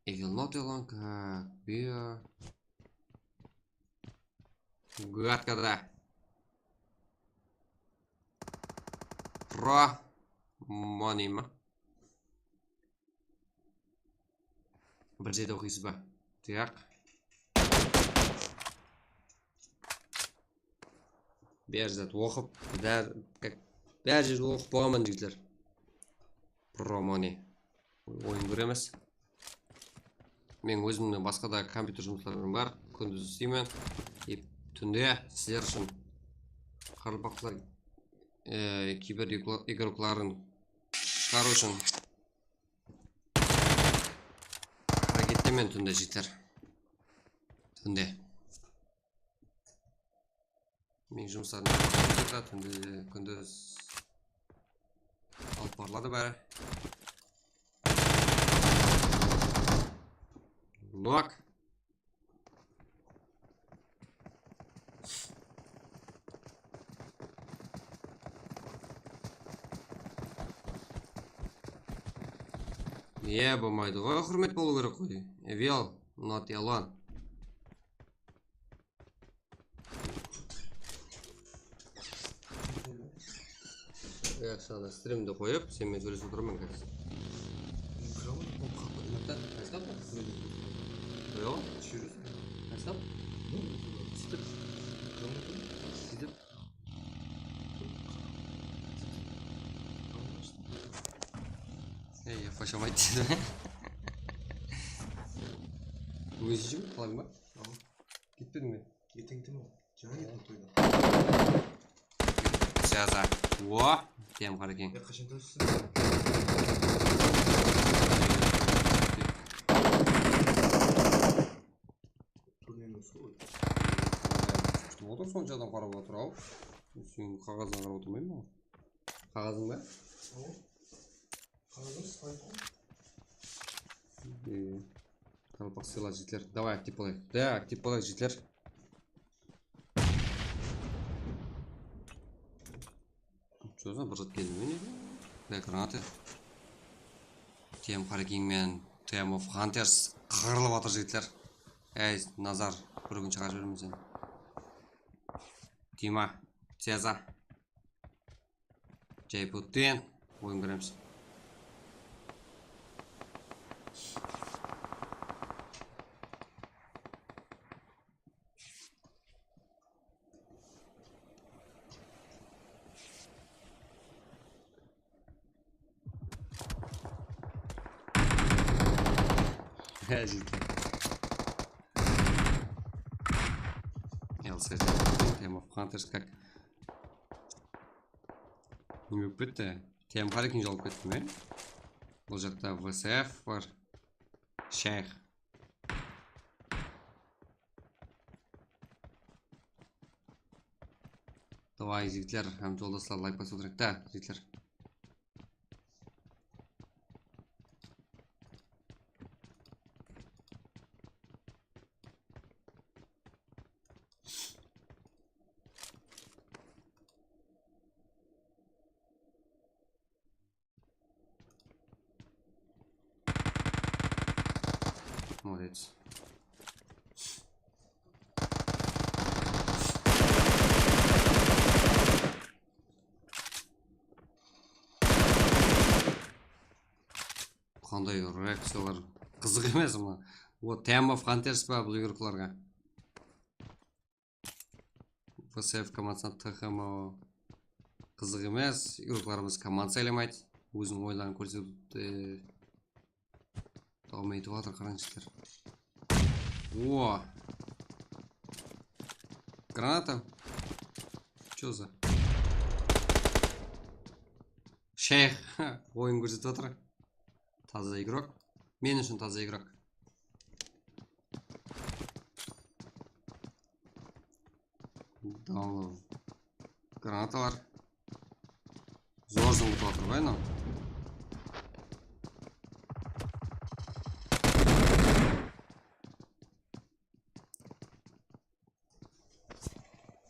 Evil Not Yılan, kak, bio. Gatkada. Pro. Money ma? Bir jerde oqıysız ba? Tıyaq. Bári zat oqıp, bár-, bári jerde oqıp bolǵanman, jigitler. Pro Money. Oyın kóremiz. Men ózimniń basqa da kompyuter jumıslarım bar. Kúndiz isleymen. E, túnde sizler ushın qaraqalpaqlar, e, kiber igro-, igrokların shıǵarıw ushın hárekettemen túnde, jigitler. Túnde. Meniń jumıslarım da túnde, kúndiz alıp barıladı bári. Nok. Niye bolmaydı ǵoy, húrmet bolıw kerek ǵoy. Evil, not alone. Yaqshı, ana, strimdi qoyıp, sen menen sóylesip otırman házir. Mikrofon, o, qapı, mınadan, qaysı qapı? Qoyaǵo. Túsiresiz. Qaysı qapı? Sóytip. Mikrofon, sóytip. Ey, ya, xoshamayt dedim. Ózi júr, qalań ba? Ketpediń be? Erteń kim ol? Jańa kettim toydan. Syaza. O, dem qara eken. Ya, qashan toysız? Turnirin usı ǵoy. Kútip otır, sonsha adam qarap otır, aw. Sen qaǵazına qarap otırmayma ǵoy. Qaǵazıń ba? Awa. Qaǵazıń slay ǵoy. Ee, qaraqalpaq sıyla, jigitler. Davay, aktiv bolayıq. Da, aktiv bolayıq, jigitler. Sózine bir zat keldi me, ne? Be, granata. T M Hurricane menen Team of Hunters qırılıp atır, jigitler. Ey, Nazar, bir kún shıǵarıp jibermen seni. Dima, Ceza. Jayputin, oyın kóremiz. Házilken. L S T, Team of Hunters, kak. Nime bolıp ketti? Team Hurricane jalıp ketti me? Bul jaqta V S F bar. Shayx. Davay, jigitler hám joldaslar, layk basıp otırayıq ta, jigitler. Молодец. Qanday reakciyalar, qızıq emes ma? O, Team of Hunters pa bul igroklarǵa? V S F komandasına T H M O qızıq emes, igroklarımız komanda saylamaydı. Óziniń oyların kórsetip, e, dawam etip atır, qarańızlar. O! Granata. Чё за? Shayx oyın kórsetip atır. Taza igrok. Men ushın taza igrok. Download. Granatalar. Zor zıńǵıtıp atır ǵoy, mınaw.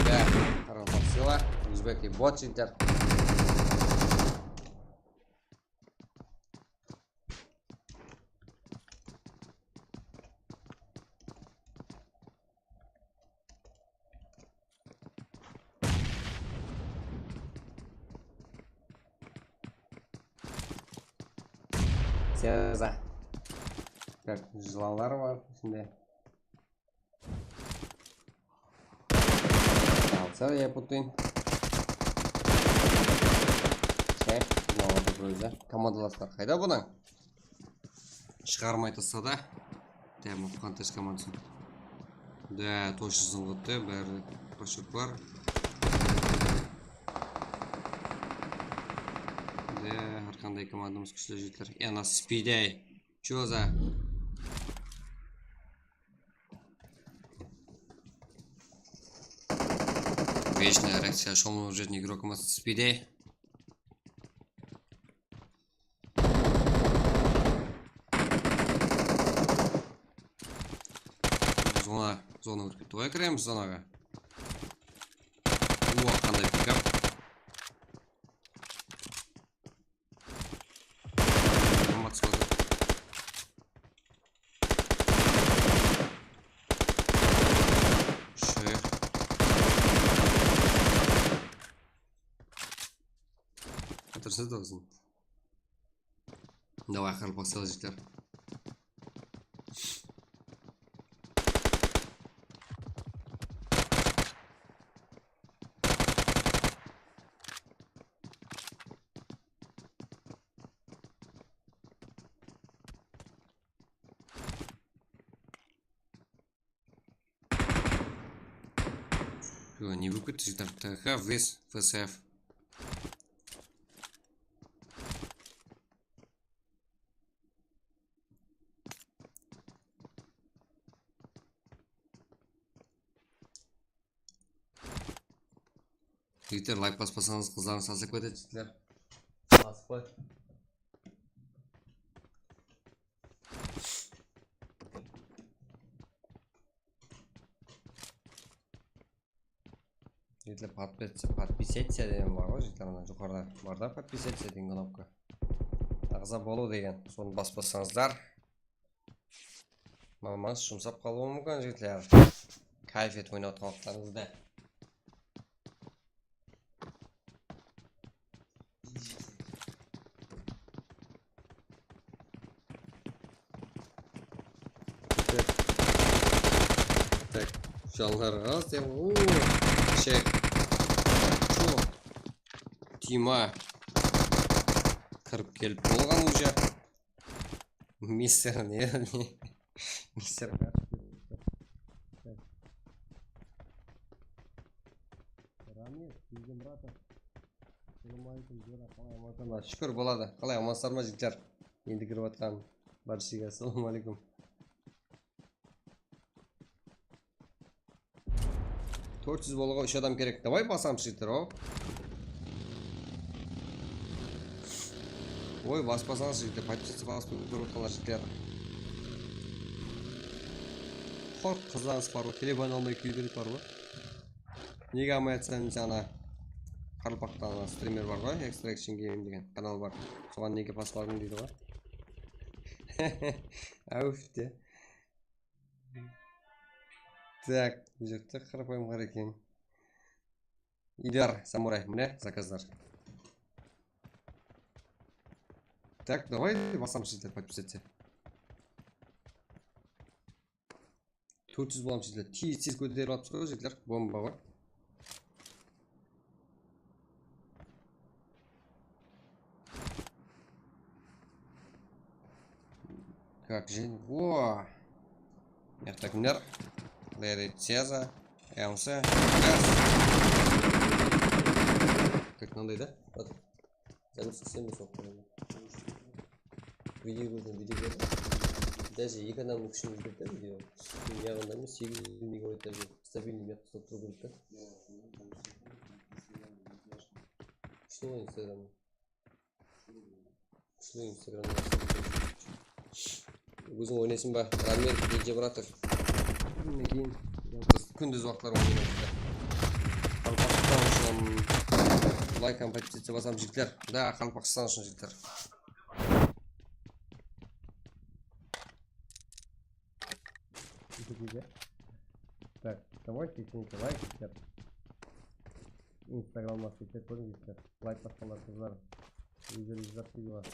Ya, qaraqalpaq sıyla, ózbek bot, jigitler. Ceza. Bak, jılanlar bar ishinde. Al, Sar, ya, Putin. Şey, mınalarda bir ózi. Komandalaslar qayda bunıń? Shıǵarmay tursa da. Dám, Qantash komandası. Da, toshı zıńǵıttı, bári poshok bar. Da, hár qanday komandamız kúshli, jigitler. E, ana, Spidey. Чё за? Вечная reakciya, shomılıp júretin igrókimiz Spidey. Zona, zona ótip ketti ǵoy, kiremiz zonaǵa. Uwa, qanday pikap. Amat sıpatı. Shayır. Atırsız da olsun. Davay, qaraqalpaqstal jigitler. Yo, ne bolıp ketti, jigitler? T H, F S F. Jigitler, layk baspasańız, qızlarıńız asıp ketedi, jigitler. Asıqpay. Jigitler, podpis-, podpisaciya degen bar ǵoy, jigitler, mına joqarıda bar da, podpisaciya degen knopka. Aǵza bolıw degen, sonı baspasańızlar. Mamanız jumsap qalıwı múmkin, jigitler. Kayf etip oynap atırǵan waqıtlarıńızda. Tak, janları az dep, uuu, shek. Shu Dima kirip kelip bolǵan уже. Mister ne, ne? Mister Rames, Bilgemuratov. Assalawma aleykum, Jera, qalay, amansızlar ma? Shúkir, boladı. Qalay, amansızlar ma, jigitler? Endi kirip atqan bárshege assalawma aleykum. Tórt júz bolıwǵa úsh adam kerek. Davay, basamız, jigitler, o. Oy, baspasańız, jigitler, podpisaciya basıp turıp atqanlar, jigitler. Xor, qızlarıńız bar ǵoy, telefon almay kúydirip bar ǵoy. Nege almay atsań, ana, qaraqalpaqtan strimer bar ǵoy, Extraction Game degen kanal bar. Soǵan nege paspadıń deydi ǵoy. Áwf te. Tak, bul jerde qarapayım bar eken. Idar, Samuray, mine zakazlar. Tak, davay, basamız, jigitler, podpisaciya. Tórt júz bolamız, jigitler. Tez, tez kóterip alıpsız ǵoy, jigitler. Bomba bar. Как же? О! Mıyaqta kimler? Larry, Ceza, Elsa, Gas. Как mınanday da? Zamis isleme soqtı. Video kórdim, video kórdim. Даже eki adamnıń kúshin izlep ta video. Yaǵında emes, segiz júz megabayt даже stabilный mıyaqta uslap turıw kerek ta. Kúshli ǵoy Instagram. Kúshli Instagram. Óziń oynaysıń ba? Ramil, Bilgemuratov. Kúnne keyin, kúndiz waqıtları oynaydı. Qaraqalpaqstan ushın layk hám podpisaciya basamız, jigitler. Da, Qaraqalpaqstan ushın, jigitler. Tak, давай, seksen eki layk, jigitler. Instagramda seksen eki jigitler. Layk basqanlar, qızlar. Ózleri jazıp deydi ǵoy.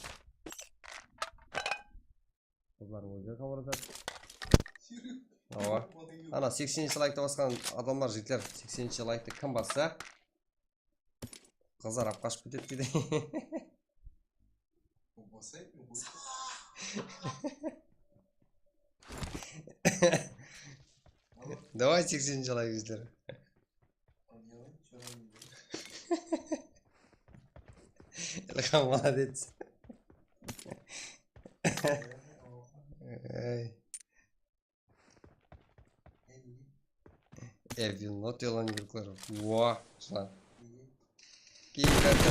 Qızlardıń ózleri xabarlasar. Awa. Ana sekseninshi laykta basqan adamlar, jigitler, sekseninshi laykta kim bassa, qızarıp qashıp ketedi deydi. Давай sekseninshi layk, jigitler. Ilham, молодец. Ey. Evil not yalan yurıqlar. Oa, jılan. Keyin karta.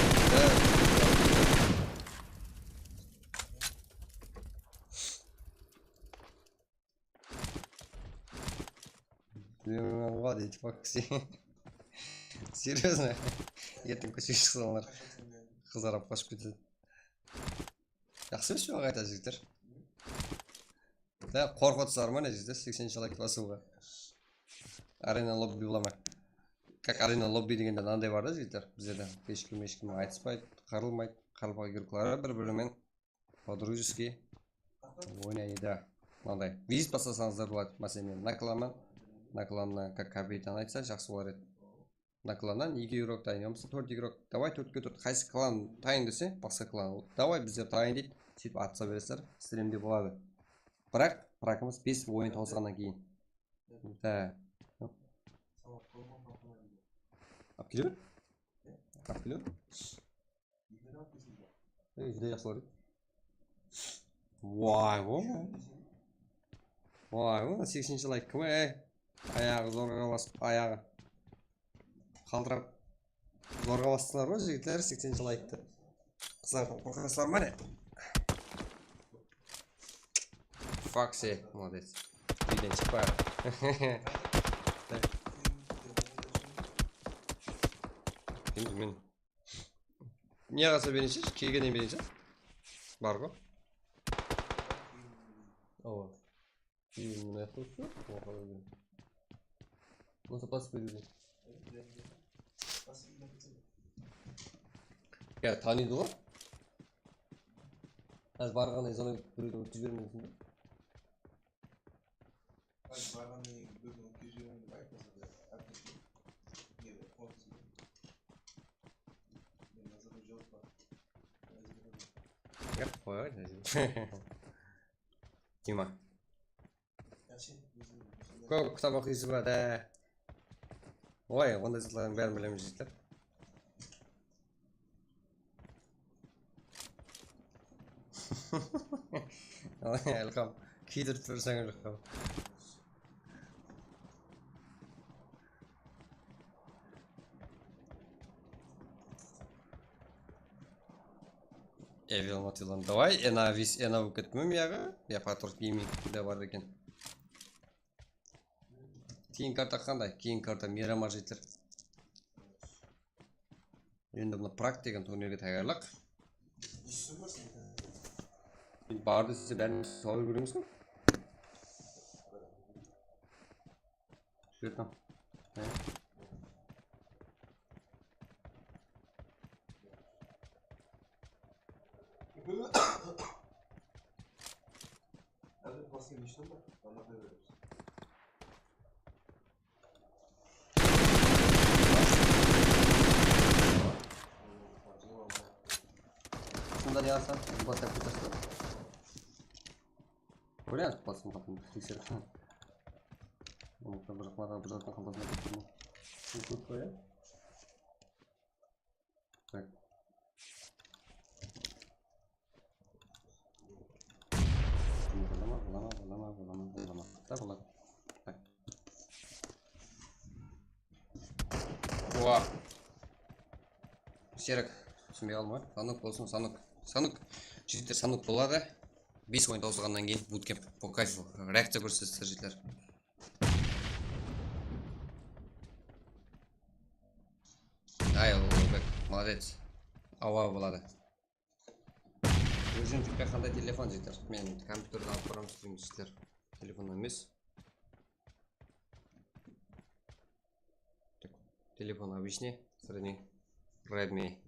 Bilmemen ǵoy, deydi, Foxy. Серьёзно. Erteń kóshege shıqsańlar, qızarıp qashıp ketedi. Jaqsı emes pe, qayta, jigitler? Da, qorqıtsızlar ma, ne, jigitler, sekseninshi layk basıwǵa. Arena lobbi bola ma? Как arena lobbi degende mınanday bar da, jigitler. Bizlerde eshkim, eshkim aytıspaydı, qarılmaydı. Qarılmaǵan yurıqları bir-biri menen по-дружески oynaydı. Mınanday. Vizit baslasańızlar boladı. Máselen, men mına klannan, mına klannan как kapitan aytsa, jaqsı bolar edi. Mına klannan eki igrok tayın, yamasa tórt igrok. Davay, tórtke tórt. Qaysı klan tayın dese, basqa klan. Davay, bizler tayın deydi. Sóytip atsa beresizler, strimde boladı. Biraq, prakımız bes oyın tawsılǵannan keyin. Há. Alıp kele ber. Alıp kele ber. Ey, júdá jaqsı bolar edi. Vay, o. Vay, o, sekseninshi layk kim, ey? Ayaǵı zorǵa basıp, ayaǵı qaldırıp, zorǵa bastılar ǵoy, jigitler, sekseninshi layktı. Qızlardan qorqasızlar ma ne? Foxy, молодец. Úyden shıqpay. Endi men ne qasa berinshi, kelgennen berinshi. Bar ǵo. Awa. Keyin mına jaqta otır. Oqadan keyin. Bolmasa basıp bereyik. Ya, tanıydı ǵoy. Házir barǵannan keyin sonı birewdi ótkizip jibermesin be? Házir barǵannan keyin birewdi ótkizip jibermesin dep aytpasa da, ápiwshin. Nede, qońsısı. Men nazarda joq pa? Yaq, qoy, qoy. Dima. Kóp kitap oqıysız ba, dá? Oy, onday zatlardıń bárin bilemiz, jigitler. Ilham, kiydirip berseń, Ilham. Evil Matilan. Davay, ena vis, ena bolıp ketme miyaǵa. Ya, Patrul Gaming de bar eken. Keyin karta qanday? Keyin karta Miramar, jigitler. Endi mına Prag degen turnirge tayarlıq. Bar dese, bárin sawıp beremiz ǵoy. Berdim. Há. Házir basqa eshtim bar, anaqay beremiz. Shunda ne alsam, basqa ketasan. Ko'ramiz, basın bakın, tekseriq. Mınadan bir jaqlarǵa, bir jaqtan qaltasına kettim. Bul kóp pa, ya? Tak. Bılama, bılama, bılama, bılama, bılama. Da bıla. Tak. Oa. Serik, túsinbey qaldım ǵoy. Sanok bolsın, sanok. Sanok. Jigitler, sanok boladı. Bes oyın tawsılǵannan keyin bootcamp. По кайфу. Reakciya kórsetesizler, jigitler. Ay, Ulug'bek, молодец. Awa boladı. Ózinikipe qanday telefon, jigitler? Men kompyuterden alıp baraman, stream, jigitler. Telefonnan emes. Tak, telefon обычный, средний. Redmi.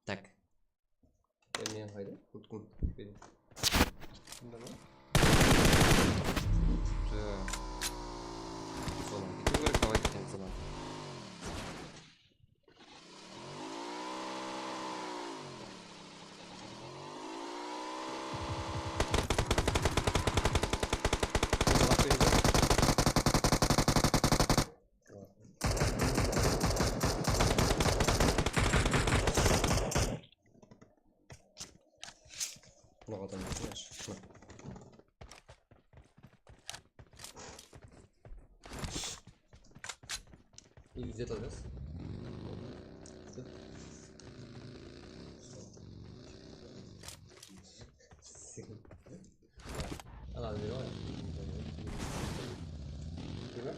Так. Endi men qayda? Kútkim. Bunda ma? Úyde otırasız. Ana, ne bar? Neme?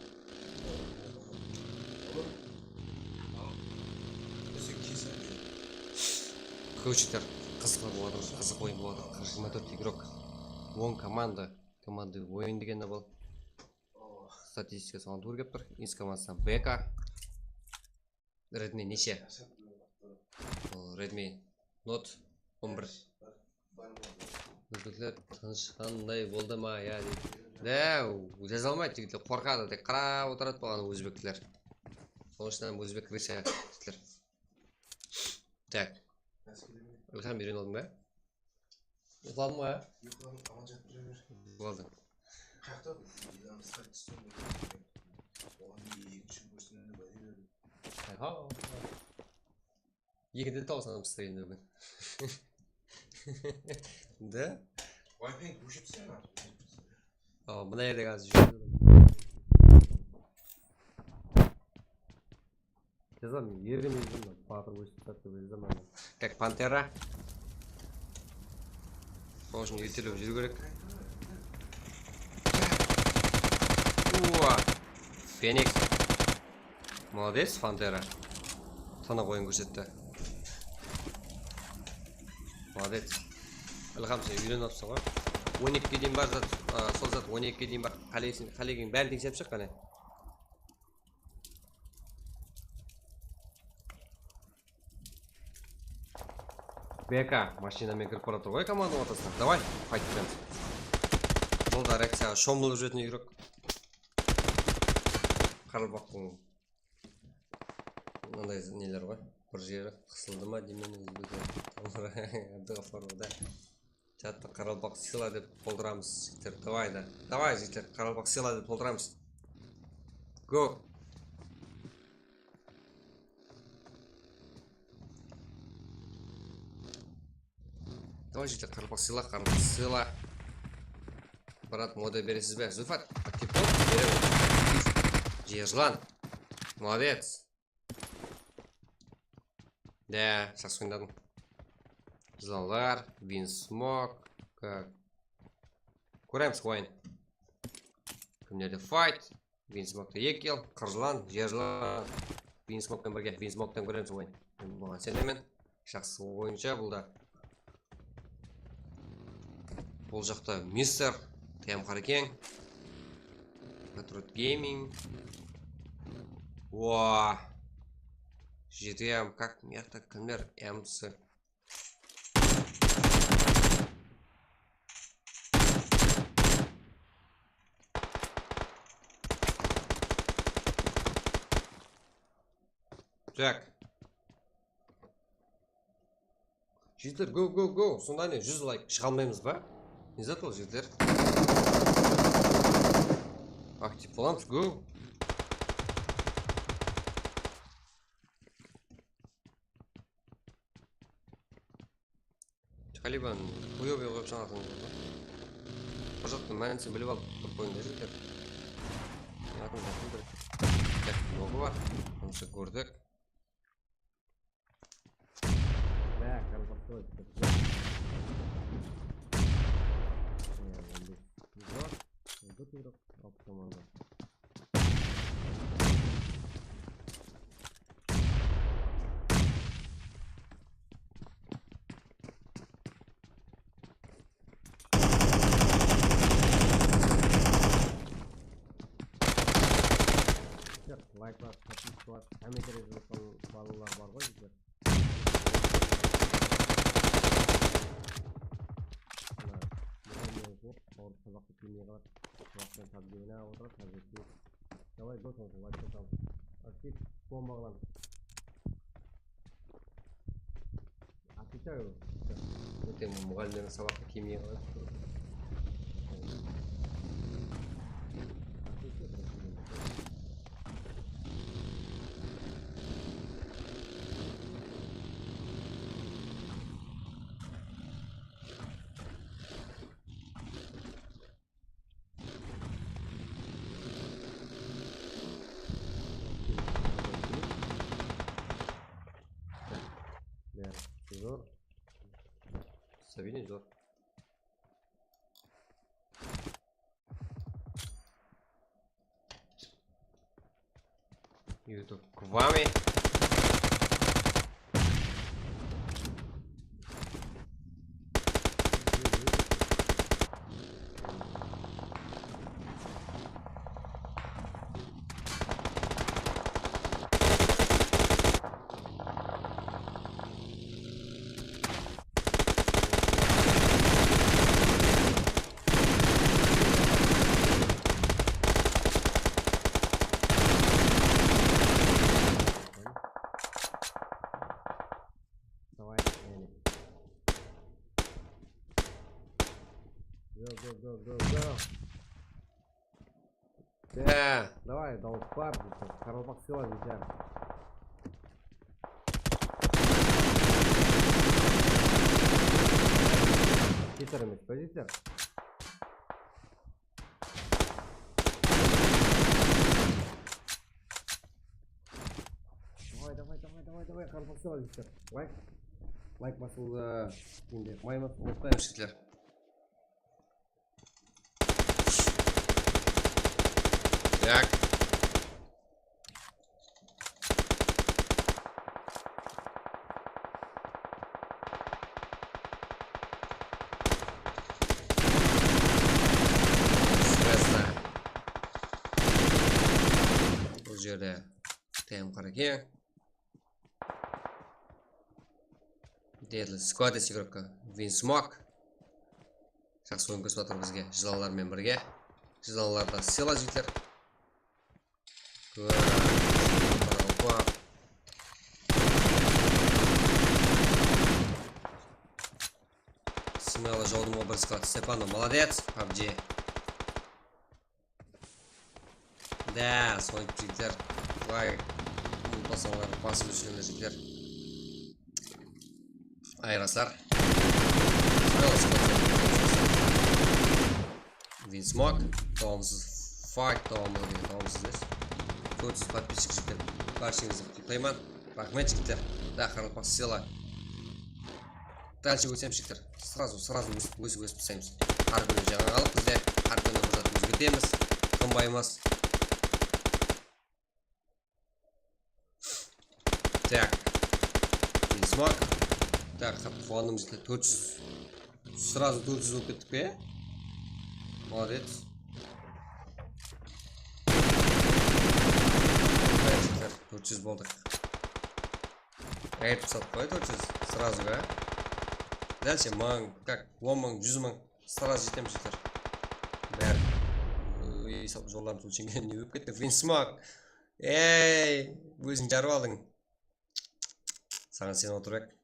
Kóshikler qızıq bolıp atır, qızıq oyın bolıp atır. Qırq jigirma tórt igrok. On komanda. Komanda oyın degeni bul. Statistika soǵan tuwrı kelip tur. Insta komandasınan B K. Redmi neshe? Ol Redmi Note on bir. Ózbekler tınıshqanday boldı ma, ya, deydi. Dá, jaza almaydı jigitler, qorqadı, tek qarap otıradı bolǵan ózbekler. Sonıń ushın hám ózbek rıshı jigitler. Tak. Ilham, úyrenip aldıń ba? Uyqıladıń ba? Uyqıladım, aman jatıp júre ber. Boldı. Qayaqta? Mıynan skalp túsken. Oǵan deyin ekinshi kórsinde báre berdim. Aha. Ekide tawsam size endi búgin. Da? Wi-Fi óshiripsizler me? Awa, mına jerdegi házir júredi. Jazaman, ergemey jazaman, batır ósip tattı jazaman. Как пантера. Sol ushın ertelep júriw kerek. Ua! Feniks. Молодец, Pantera. Tanıq oyın kórsetti. Молодец. Ilham, sen úyrenip alıpsań ǵoy. On ekige deyin bar zat, a, sol zat on ekige deyin bar. Qáleseń, qálegeniń bárin teńselip shıq qáne. B K mashina menen kirip baratır ǵoy komanda ortasına. Davay, fayt beremiz. Jolda reakciyaǵa shomılıp júretin igrok. Qaraqalpaqtıń mınanday neler ǵoy. Bir jeri qısıldı ma deymen, ózbekler. Abdúǵaparova da. Chattı qaraqalpaq sıyla dep toldıramız, jigitler. Davay da. Davay, jigitler, qaraqalpaq sıyla dep toldıramız. Go. Davay, jigitler, qaraqalpaq sıyla, qaraqalpaq sıyla. Brat, moda beresiz be? Zulfat, aktiv bol, beremen. Jerjılan. Молодец. Dá, jaqsı oynadıń. Jılanlar, Winsmoke. Kóremiz oyın. Kimlerde fight? Winsmokta eki kill, qırjılan, jerjılan. Winsmoktan birge, Winsmoktan kóremiz oyın. Buǵan senemen. Jaqsı oyınsha bul da. Bul jaqta Mister, T M Qarekeń, Patriot Gaming. Oa! G T M, как, mıyaqta kimler? M C. Так. Jigitler, go, go, go. Sonda ne, júz layk. Shıǵa almaymız ba? Ne zat ol, jigitler? Aktiv bolamız, go. Taliban, хуёвый qoyıp jańadan. Bir zattıń mánisin bilip alıp turıp qoyıń da, jigitler. Atın taptım bir. Tak, nogı bar. Onısı kórdik. Bá, qaraqalpaqta. Ya, on bes. Zor. Zor, zor. Altı komanda. Layk basıp, podpiska basıp, kommentariya jazıp atqan balalar bar ǵoy bizde. Mına, muǵallimlerimiz orıs sabaqtı kelmey qaladı. Sabaqtan sabzini alıp otır, sabzini. Давай, go, sonıń ushın layk basıp. Aktiv, bomba qılamız. Отвечаю. Erteń muǵallimlerimiz sabaqqa kelmey qaladı. Видишь, зор. YouTube к вами. Давай, Эли. Go, go, go, go, go. Да, давай, дауыс бар, дейтін. Qaraqalpaq сила, дейтін. Читер емес па, читер? Давай, давай, давай, давай, давай, Qaraqalpaq сила, читер. Лайк. Лайк basıwdı, endi, maymun, unutpaymız, jigitler. Так. Sırası. Bul jerde T M qırq eki. Deadly Squad, Sigrokka, Winsmoke. Jaqsı oyın kórsetip atır bizge, jılanlar menen birge. Jılanlarda sıyla, jigitler. Qaraqalpaq. Sımıyalı jawdım ǵoy bir squad. Stepano, молодец, PUBG. Da, soyıp jigitler. Vay. Unutpasalar, basıp júrgenler jigitler. Ayıraslar. Winsmoke. Dawamsız fight, dawamlı, dawamsız emes. Tórt júz подписчик jigitler. Bársheńizdi qutlıq eteyman. Raxmet jigitler. Da, Qaraqalpaq sıyla. Дальше ósemiz jigitler. Сразу, сразу ósip, ósip, ósip taslaymız. Hár kúni jańalıq bizde. Hár kúni bir zat ózgertemiz, tınbaymız. Так. Winsmoke. Так, qattı quwandım jigitler. Tórt júz. Сразу tórt júz bolıp kettik pe? Молодец. Jigitler, tórt júz boldıq. Ayırıp satıp qoy, tórt júz, сразу, a? Дальше mıń, как, on mıń, júz mıń, сразу jetemiz, jigitler. Bári. Oy, esap jollarımız ólsheńgen, ne bolıp ketti? Winsmoke. Ey, óziń jarıp aldıń. Saǵan isenip otırıp edi.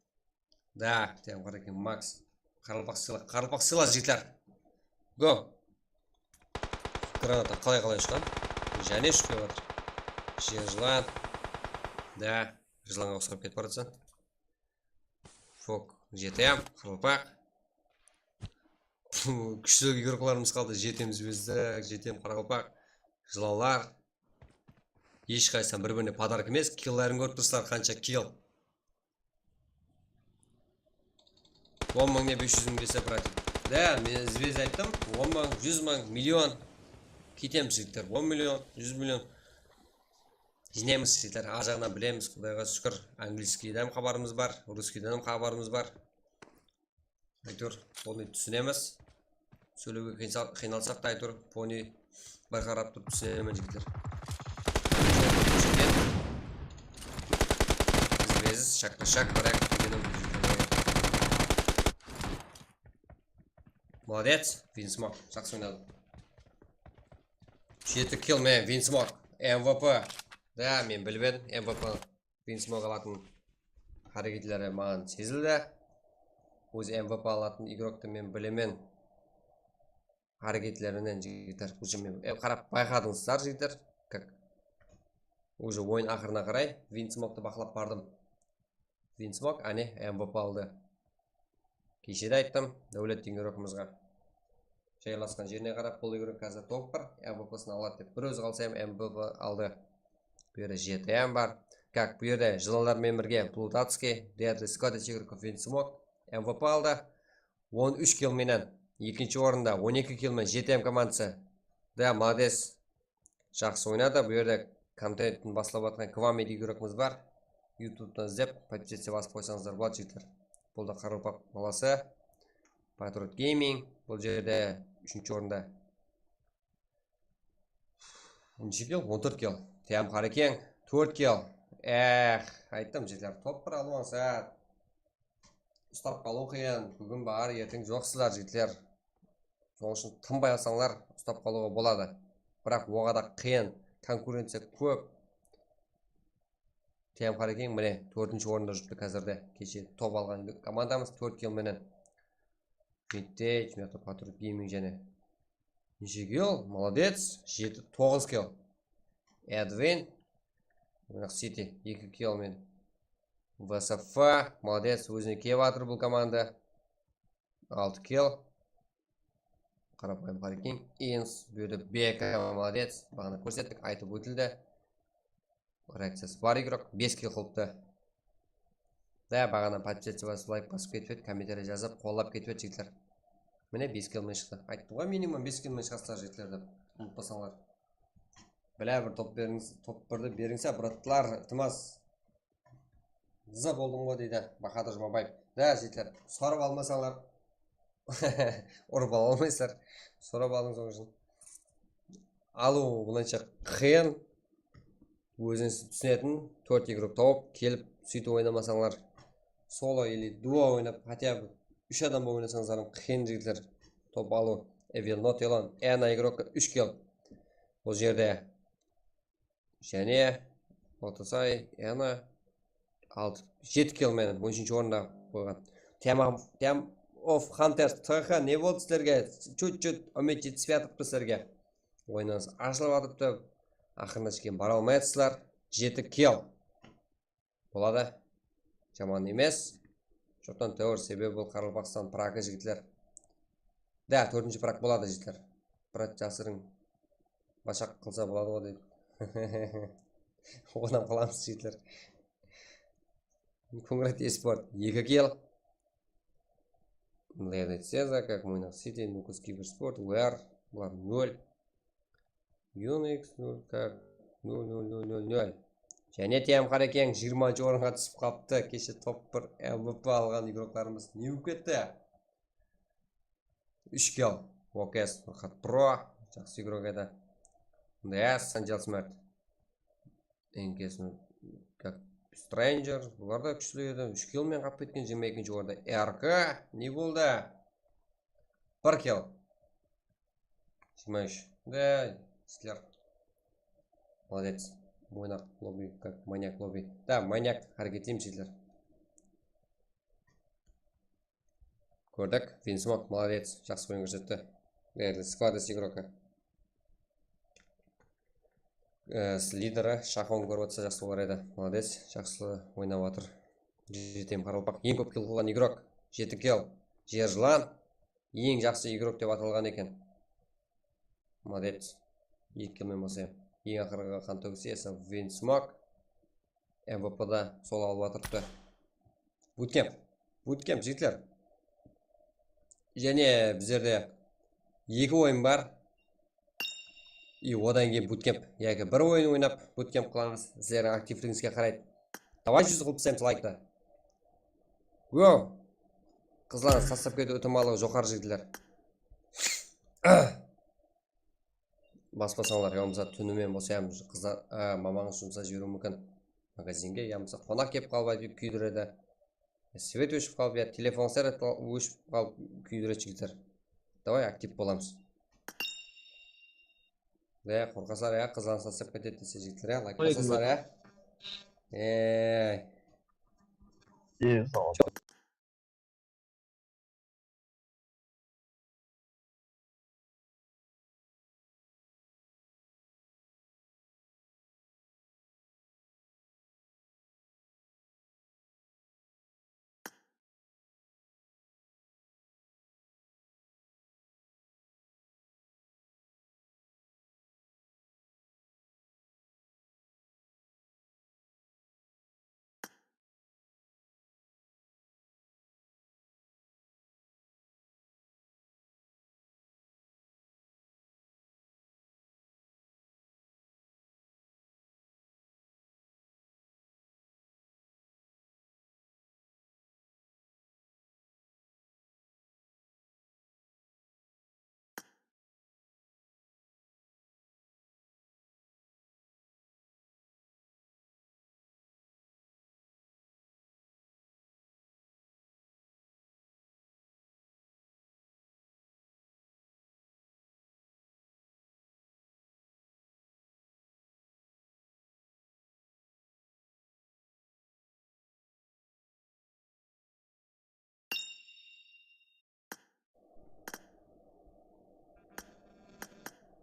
Da, T M qırq eki Max. Qaraqalpaq sıyla, Qaraqalpaq sıyla, jigitler. Go. Granata qalay-qalay ushqan? Jáne ushıp kep atır. Jer jılan. Da, jılanǵa uqsap ketip baratsań. Fok, jetem, Qaraqalpaq. Kúshli igroklarımız qaldı. Jetemiz bizde, jetem, Qaraqalpaq. Jılanlar. Hesh qaysıdan bir-birine podarok emes. Kilların kórip tursızlar, qansha kill. On mıń ne bes júz mıń dese, bratik. Da, men izbe-iz ayttım, on mıń, júz mıń, million. Ketemiz, jigitler, on million, júz million. Jıynaymız, jigitler, ar jaǵınan bilemiz, Qudayǵa shúkir. Angliyskiyden hám xabarımız bar, russkiyden hám xabarımız bar. Áytewir, polnıy túsinemiz. Sóylewge qıynsa-, qıynalsaq ta, áytewir, polnıy bir qarap turıp túsinemen, jigitler. Izbe-iz, shaqqa-shaq, qarayıq. Молодец, Winsmoke, jaqsı oynadı. Jeti kill, men Winsmoke, M V P. Da, men bilip edim, M V P. Winsmoke alatın háreketleri maǵan sezildi. Ózi M V P alatın igroktı men bilemen. Háreketlerinen, jigitler, уже men, e, qarap bayqadıńızlar, jigitler. Как уже oyın aqırına qaray Winsmoke'tı baqlap bardım. Winsmoke, áne, M V P aldı. Keshe de ayttım, Dáwlet degen igrogımızǵa. Jaylasqan jerine qarap, bul igrok házir top bar, M V P'sın aladı dep. Bir ózi qalsa hám M V P aldı. Bu jerde jeti M bar. Как, bu jerde jılanlar menen birge Blue Tatski, Deadly Squad, Tiger, Winsmoke, M V P aldı. On úsh kill menen ekinshi orında, on eki kill menen J T M komandası. Da, molodec. Jaqsı oynadı. Bu jerde kontenttin baslap atqan Kvame degen igorogımız bar. YouTube'dan izlep, podpisatsiya basıp qoysańızlar boladı, jigitler. Bul da Qaraqalpaq balası. Patriot Gaming. Bul jerde úshinshi orında. Neshe kill? On tórt kill. Tiyam Qarekeń, tórt kill. Eh, ayttım, jigitler, top bir alıw ańsat. Uslap qalıw qıyın. Búgin bar, erteń joqsızlar, jigitler. Sonıń ushın tınbay alsańlar, uslap qalıwǵa boladı. Biraq oǵada qıyın, konkurenciya kóp. Tiyam Qarekeń, mine, tórtinshi orında júripti házirde. Keshe top alǵan komandamız tórt kill menen. Bitti, Patriot Gaming jáne. Neshe kill? Molodec, jeti, toǵız kill. Edwin, City, eki kill menen. V S F, molodec, ózine kelip atır bul komanda. Altı kill. Qarapayım Qarekeń. Ins, bu jerde B K, molodec. Baǵana kórsettik, aytıp ótildi. Reakciyası bar igrok, bes kill qılıptı. Da, baǵana podpisatsiya basıp, layk basıp ketip edi, kommentariya jazıp, qollap ketip edi, jigitler. Mine, bes kill menen shıqtı. Ayttım ǵoy, minimum bes kill menen shıǵasızlar, jigitler, dep. Umıtpasańlar. Bilá, bir top berińiz, top birdi berińsa, bratlar, iltimas. Zı boldım ǵo, deydi Bahadır Jumabaev. Da, jigitler, sorap almasańlar, urıp ala almaysızlar. Sorap alıń, sonıń ushın. Alıw bılayınsha qıyın. Ózińiz túsinetin tórt igrok tawıp, kelip, sóytip oynamasańlar, solo ili duo oynap, хотя бы úsh adam bolıp oynasańızlar hám qıyın, jigitler, top alıw. Evil Not Elon, Ena igrok, úsh kill. Bul jerde Jáne Otosay, Ena, altı, jeti kill menen on úshinshi orında qoyǵan. Tem, Tem of Hunters T H, ne boldı sizlerge? Чуть-чуть úmit jetispey atırıptı sizlerge. Oyınıńız ashılıp atırıptı. Aqırına shekem bara almay atırsızlar. Jeti kill. Boladı. Jaman emes. Shoptan tawır, sebebi bul Qaraqalpaqstan prakı, jigitler. Da, tórtinshi prak boladı, jigitler. Brat, jasırıń. Bashaq qılsa boladı ǵo, deydi. Onnan qılamız, jigitler. Kongrat Esport, eki kill. Leonid Seza, как Moynak City, Nukus Kibersport, Wear, bular nol. Unix, nol, как, nol, nol, nol, nol, nol. Jáne Tiyam Qarekeń jigirmanshı orınǵa túsip qalıptı. Keshe top bir M V P alǵan igroklarımız ne bolıp ketti? Úsh kill. Okes, Furqat Pro, jaqsı igrok edi. N D S, Sanjel Smart. Enkesini, как, Stranger, bular da kúshli edi. Úsh kill menen qalıp ketken, jigirma ekinshi orında. R K, ne boldı? Bir kill. Jigirma úsh. Da, sizler. Молодец. Moynaq lobby, как, Manyak lobby. Da, Manyak, háreket etleymiz, sizler. Kórdik. Vinsmok, молодец. Jaqsı oyın kórsetti. Berdi, sklades igroka. E, lideri Shahon kórip atsa, jaqsı bolar edi. Молодец. Jaqsı oynap atır. Jetem Qaraqalpaq. Eń kóp kill qılǵan igrok. Jeti kill. Jer jılan. Eń jaqsı igrok dep atalǵan eken. Молодец. Eki kill men bolsa. Eń aqırǵı qan tógisi esa Vinsmok. M V P da sol alıp atırıptı. Bootcamp. Bootcamp, jigitler. Jáne bizlerde eki oyın bar. I odan keyin bootcamp. Yaki bir oyın oynap bootcamp qılamız. Sizlerdiń aktivligińizge qaray. Давай júz qılıp taslaymız layktı. Wow! Qızlardı taslap ketiw itimallıǵı joqarı, jigitler. Baspasańlar, yamasa túnime bolsa, yamasa qızlar, á, mamańız jumsap jiberiwi múmkin magazinge, yamasa qonaq kelip qalıp, áytip kúydiredi. Svet óship qalıp, ya telefon sárát óship qalıp kúydiredi, jigitler. Давай, aktiv bolamız. Ya, qorqasızlar, ya, qızlardı taslap ketedi dese, jigitler, ya, layk basasızlar, ya. Ey. Ey, sağ ol.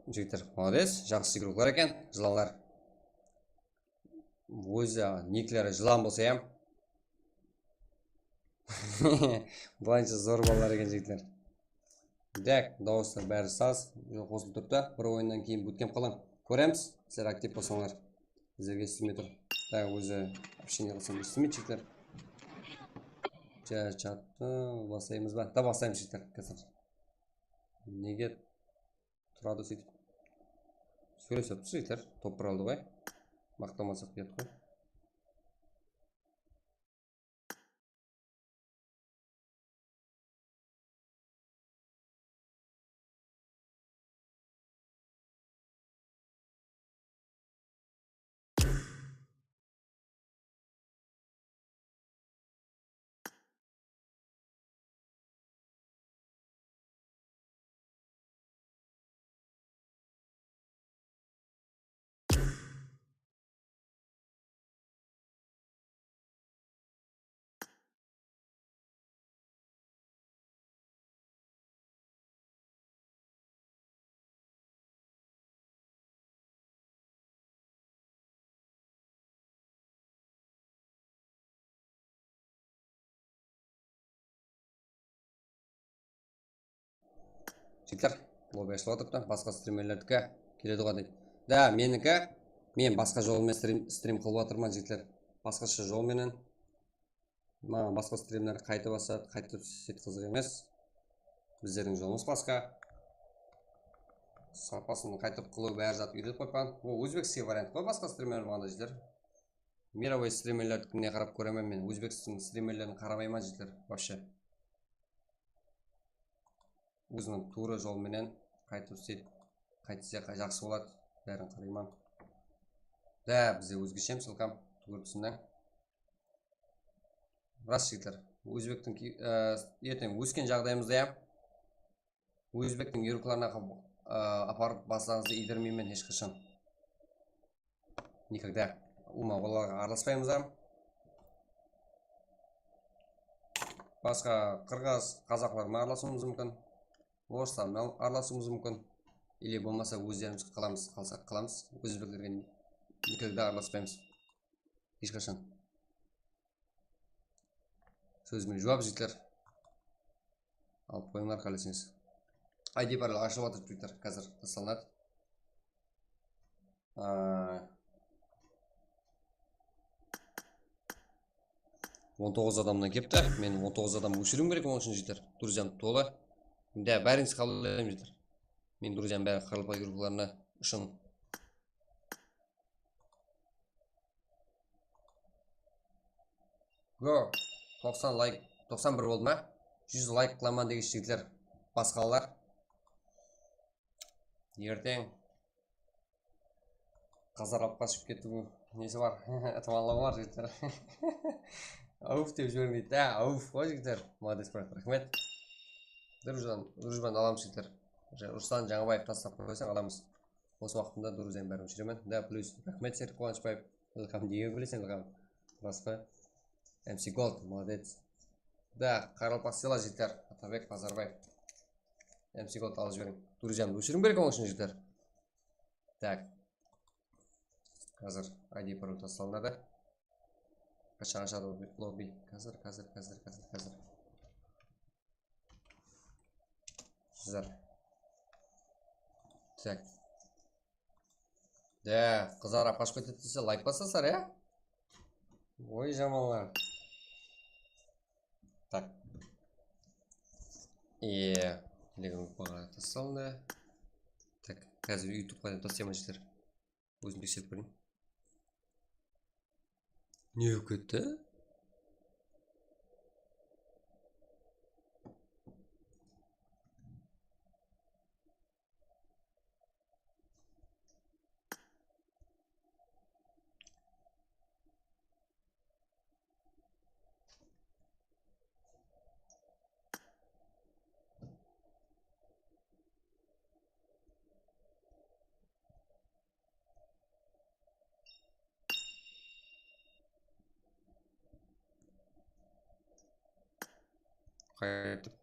Jigitler, molodec, jaqsı igroklar eken, jılanlar. Ózi nikleri jılan bolsa hám. Bılayınsha zor balalar eken, jigitler. Tak, dawıslar bári saz, qosılıp turıptı. Bir oyınnan keyin bootcamp qılıń. Kóremiz, sizler aktiv bolsańlar. Bizlerge islemey tur. Tak, ózi общение qılsam islemeydi, jigitler. Ja, chattı baslaymız ba? Da, baslaymız, jigitler, házir. Nege turadı sóytip? Sóylesip atırmız, jigitler. Top bir aldı ǵoy. Maqtamasaq, uyat ǵoy. Jigitler, lobby ashılıp atırıptı, basqa strimerlerdiki keledi ǵo deydi. Da, meniki, men basqa jol menen strim, strim qılıp atırman, jigitler. Basqasha jol menen. Maǵan basqa strimler qayta basladı, qayta tússek qızıq emes. Bizlerdiń jolımız basqa. Sapasın qaytırıp qılıw, bári zat úyretip qoypan. O, ózbekskiy variant ǵoy, basqa strimler bolǵanda, jigitler. Mirovıy strimerlerdikine qarap kóremen men. Ózbekstiń strimerlerin qaramayman, jigitler, вообще. Óziniń tuwrı jol menen qaytıp seyt, qaytsa jaqsı boladı. Bárin qarayman. Da, bizde ózgeshemiz, ılqam, tugirip usınnan. Ras, jigitler. Ózbektiń ki-, e, erteń ósken jaǵdayımızda, ya, ózbektiń yurıqlarına qı-, e, aparıp baslaǵıńızdı iydirmeymen hesh qashan. Никогда. Umuman, olarǵa aralaspaymız hám. Basqa qırǵız, qazaqlar menen aralasıwımız múmkin. Orıslar menen aralasıwımız múmkin. Или bolmasa ózlerimiz qalamız, qalsaq qalamız. Ózbeklerge никогда aralaspaymız. Hesh qashan. Sózime juwap, jigitler. Alıp qoyıńlar, qáleseńiz. I D parol ashılıp atır, Twitter házir taslanadı. Aa, on toǵız adamnan kepti. Men on toǵız adam óshiriwim kerek, onıń ushın, jigitler. Друзьям tolı. Mında bárińizdi qabıllayman, jigitler. Men друзьям bári qaraqalpaq gruppalarına ushın. Go, toqsan layk, toqsan bir boldı ma? Júz layk qılaman degen jigitler, basqalar. Erteń qazar alıp qashıp ketiw nesi bar? Itimarlaw bar, jigitler. Auf dep jibermeydi. Da, auf ǵoy, jigitler. Molodec, brat, raxmet. Дружбан, дружбан alamız, jigitler. Ruslan Jańabaev taslap qoysań, alamız. Bos waqtımda друзьям bárin óshiremen. Da, plyus, raxmet, Serik Quwanıshbaev. Ilham, nege kúleseń, Ilham? Ras pa? M C Gold, молодец. Da, qaraqalpaq sıyla, jigitler. Atabek Bazarbaev. M C Gold alıp jiberiń. Друзьямды óshiriwim kerek, onıń ushın, jigitler. Tak. Házir I D parol taslanadı. Qashan ashadı lobby? Házir, házir, házir, házir, házir. Sizler. Tak. De, qızarıp qashıp ketedi dese, layk basasızlar, ya? Oy, jamanlar. Tak. Iye, telegramǵa tasladı. Tak, házir YouTube qanday taslayman, jigitler. Ózim tekserip kóreyin. Ne bolıp ketti? Qaytıp.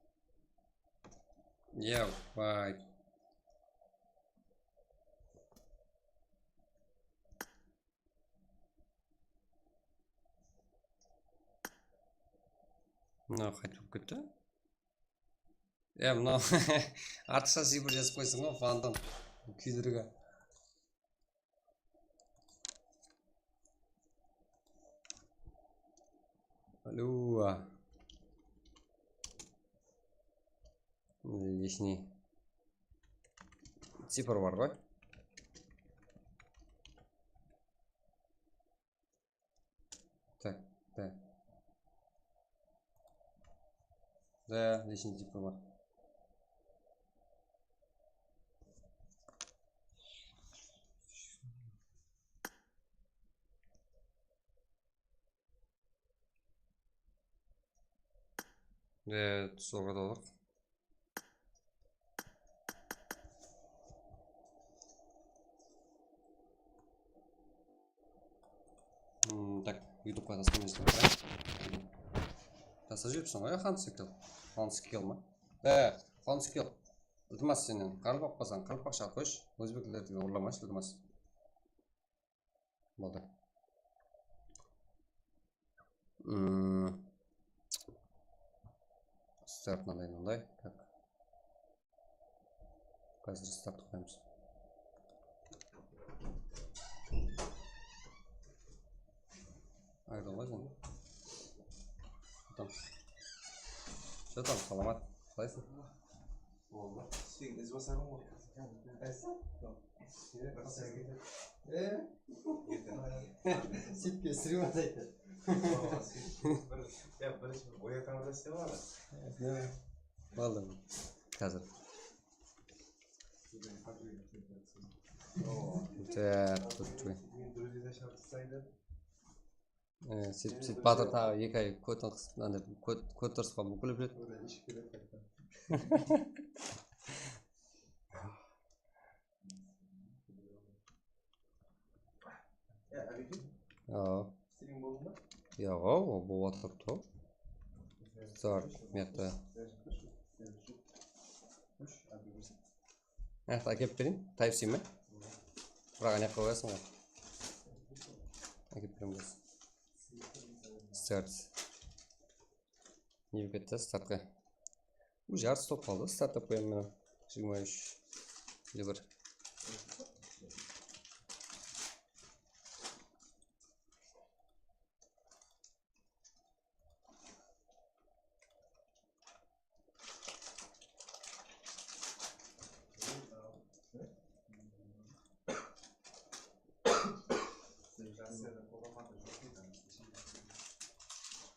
Ya, vay. Mına qaytıp ketti. Ya, mına artıqsha cipr jazıp qoysań ǵoy, fandım. Kúydirgi. Alo. Лишний. Cipr bar ǵoy. Так, так. Да, лишний cipr bar. Да, sol qatı aldıq. Hmm, так, YouTubeqa taslamay júrip. Taslap júripseń ǵoy, Xanskill. Xanskill ma? E, Xanskill. Iltimas, sennen qaraqalpaq bolsań, qaraqalpaqsha qoyshı. Ózbeklerdi urlamayshı, iltimas. Boldı. Hmm. Start mınday, mınday. Tak. Házir start qoyamız. Ayırılǵan sen. Tam. Что там, саламат? Qalaysıń? Boldı. Sen izbasarıń ǵoy. Qaysı? E? Sipke srivat aytı. Ya, birinshi bir oyataman dese boldı. Boldı. Házir. Так, тут. E, seyt, seyt, batır taǵı eki ay kótin qısıp, anda kót, kót tırısqa bukilip júredi. Awa. Yoq, awa, bolıp atırıptı ǵoy. Start, mıyaqta. Mıyaqta ákelip bereyin, Type-C me? Biraq ane qoyasań ǵoy. Ákelip beremiz. Start. Ne bolıp ketti startqa? Уже jarıs bolıp qaldı, start dep qoyaman men. Jigirma úsh. Ele bir.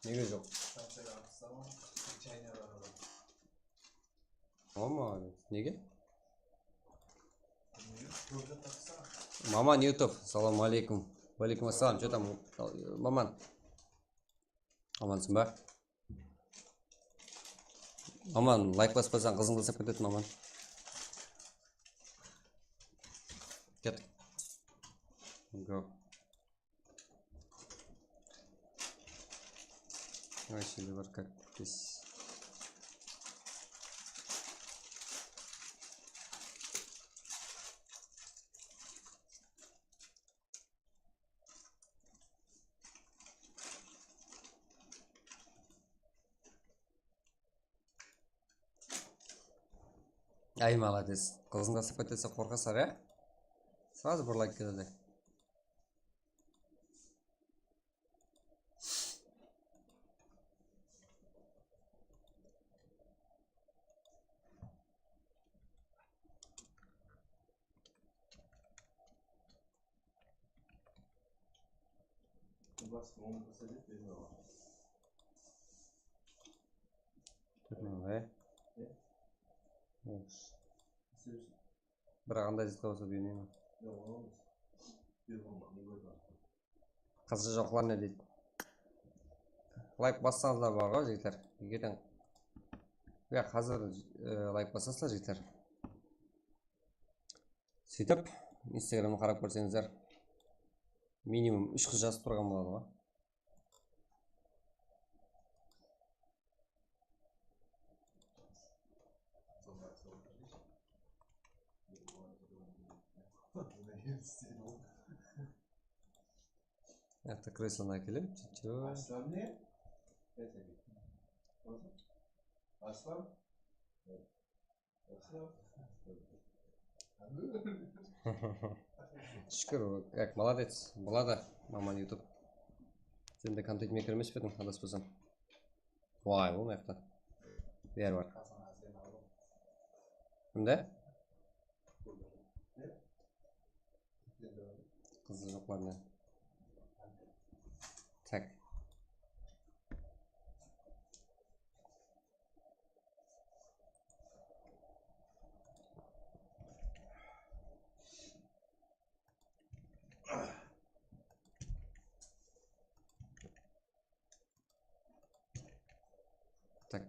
Nege joq? Mama, nege? Maman YouTube, salam aleykum. Aleykum assalam, что там, Maman? Amansıń ba? Maman, layk baspasań, qızıń tasap ketedi, Maman. Ket. Go. Вообще, bir как пес. Ay, молодец. Qızıń tasap ketedi dese qorqasań, ya? Сразу bir layk ketedi. Tórt mıń be? Biraq qanday diska bolsa bermeymen. Qızı joqlar ne deydi? Layk bassańızlar bar ǵoy, jigitler. Egedeń, ya, házir, e, layk bassasızlar, jigitler. Sóytip, Instagramǵa qarap kórseńizler, minimum úsh qız jazıp turǵan boladı ǵoy. Mıyaqta kreslonı ákeleyik. Arslan ne? Aslan. Shúkir, ek, молодец. Boladı, Maman YouTube. Sen de контент-мейкер emes pe ediń, adaspasam? Vay, ol mıyaqta. Beri bar. Kimde? Qızı joqlarına. Tak. Tak.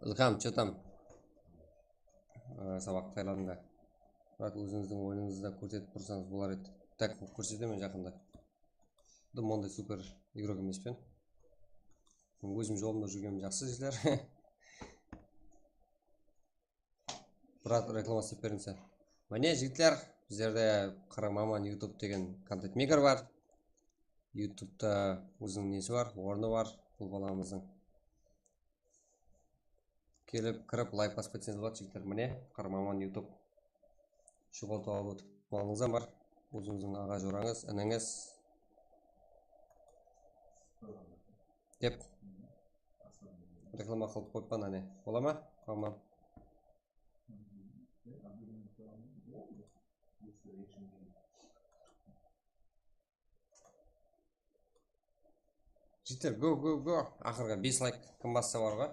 Ilham, что там? Aa, sabaq tayarladıq. Murat, ózińizdiń oyınıńızdı da kórsetip tursańız bolar edi. Tak, kórsetemen jaqında. Dım onday super igrok emespen. Ózim jolımda júrgenim jaqsı, jigitler. Brat, reklama islep berińse. Mine, jigitler, bizlerde Qırım Aman YouTube degen контент-мейкер bar. YouTubeta óziniń nesi bar, ornı bar bul balamızdıń. Kelip, kirip, layk basıp ketseńiz boladı, jigitler. Mine, Qırım Aman YouTube. Shuǵıl tawıp ótip alǵanıńız bar. Ózińizdiń aǵa jorańız, inińiz. Dep. Reklama qılıp qoyıppan, áne. Bola ma? Tamam. Jigitler, go, go, go. Aqırǵı bes layk kim bassa bar ǵoy.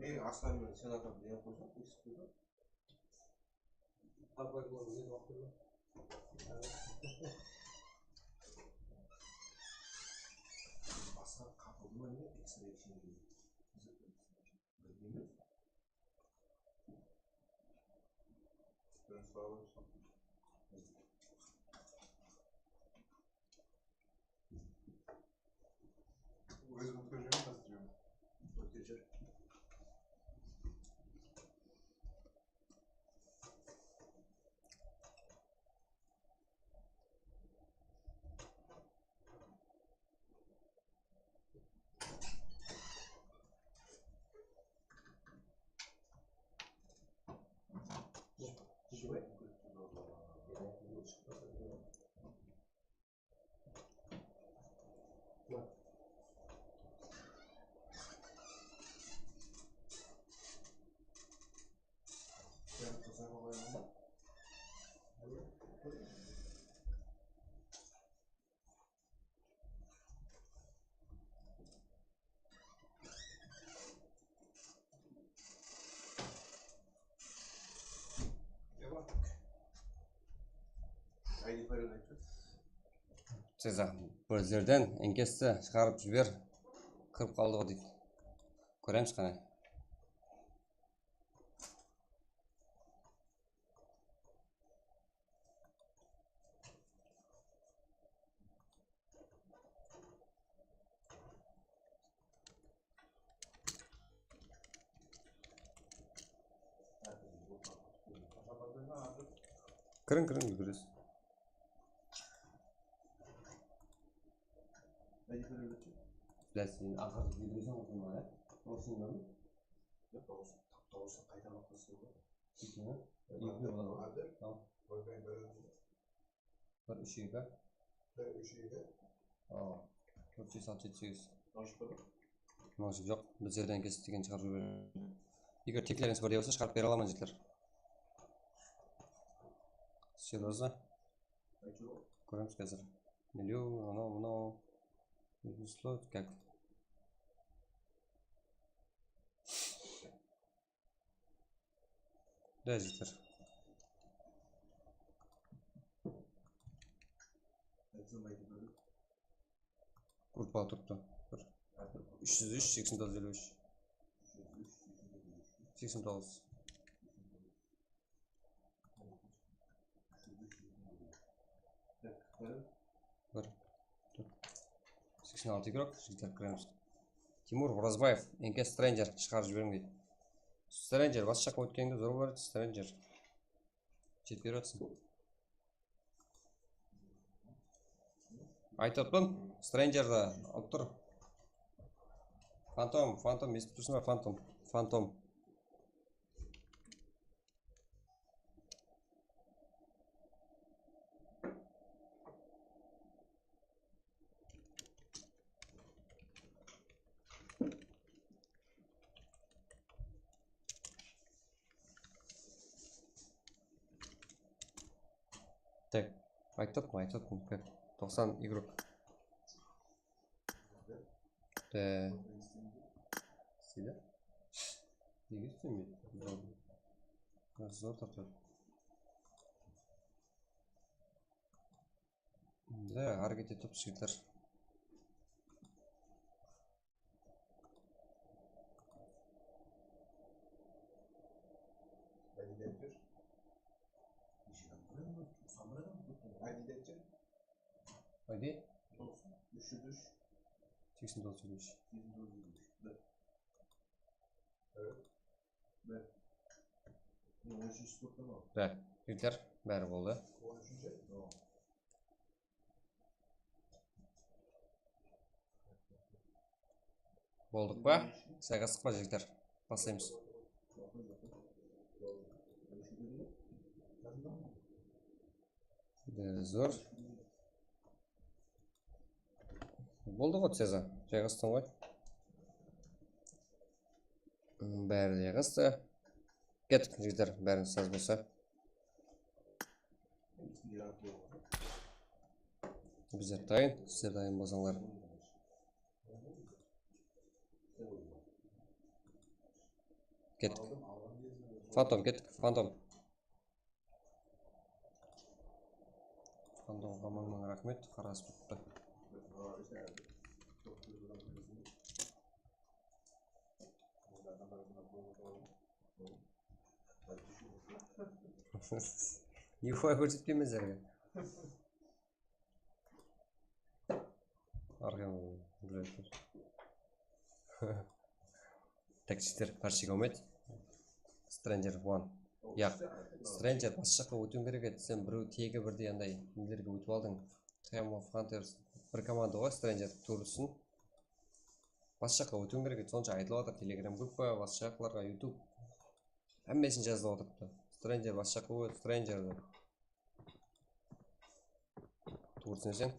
Ey, Aslan menen Senat aǵa degen qoysa, ósip qoysa. Basqa qapıldı ma ne? Ekstra ishine. Bilmeymiz. Ózim ótkerip júrmen, házir júrmen. Ótkerip júr. Seza, bizlerden enkesti shıǵarıp jiber, kirip qaldı ǵo deydi. Kóremiz qáne. Kiriń, kiriń, úlgeriz. Bilesiz, endi aqırı úlgeriz, ya? Osınıń mı? Yoq, toǵız, toǵızdı qaytarıp atırsań ba? Ekini, ekini boladı ǵo. Tamam. Bir, úsh, eki. Bir, úsh, eki. Aa, tórt, bes, altı, jeti, segiz. Dawıs berdi. Mınaw joq, bizlerden kes degen shıǵarıp jiberedi. Eger teklerińiz bir de bolsa, shıǵarıp bere alaman, jigitler. Seryoznı? Kóremiz házir. Million, anaw, mınaw. Slot, kak. Da, jigitler. Gruppa turıptı. Bir. Úsh júz úsh, seksen toǵız, eliw úsh. Seksen toǵız. Bir. Seksen altı igrok, jigitler, kiremiz. Timur Orazbaev, N K Stranger, shıǵarıp jiberiń deydi. Stranger, bas jaqqa ótkende zor bolar edi, Stranger. Jetip berip atırsań. Aytıp atırman, Strangerdi alıp tur. Fantom, Fantom, esitip tursıń ba, Fantom? Fantom. Tak, aytıp atırman, aytıp atırman. Toqsan igrok. De. Sile? Nege islemeydi? Zor tartadı. Da, háreket etip, jigitler. Aydı? Seksen toǵız, seksen úsh. Da, jigitler, bári boldı. Boldıq pa? Sayqastıq pa, jigitler? Baslaymız. Bári zor. Boldı ǵoy, Ceza. Jayǵastıń ǵoy. Hmm, bári jayǵastı. Kettik, jigitler, bárińiz saz bolsa. Bizler dayın, sizler dayın bolsańlar. Kettik. Fantom, kettik, Fantom. Fantomǵa mıń-mıń raxmet, qarasıp turıptı. Niyxuya kórsetpeymen sizlerge. Arqan, biletler. Tak, jigitler, bárshege áwmet. Stranger One. Yaq, Stranger bas jaqqa ótiwiń kerek edi. Sen birew tegi birdey anday nelerge ótip aldıń. Time of Hunters bir komanda ǵoy, Stranger tuwrısın. Bas jaqqa ótiwiń kerek edi. Sonsha aytılıp atır, Telegram gruppa, bas jaqlarǵa, YouTube. Hámmesin jazılıp atırıptı. Stranger bas jaqqa ót, Stranger dep. Tuwrısın sen.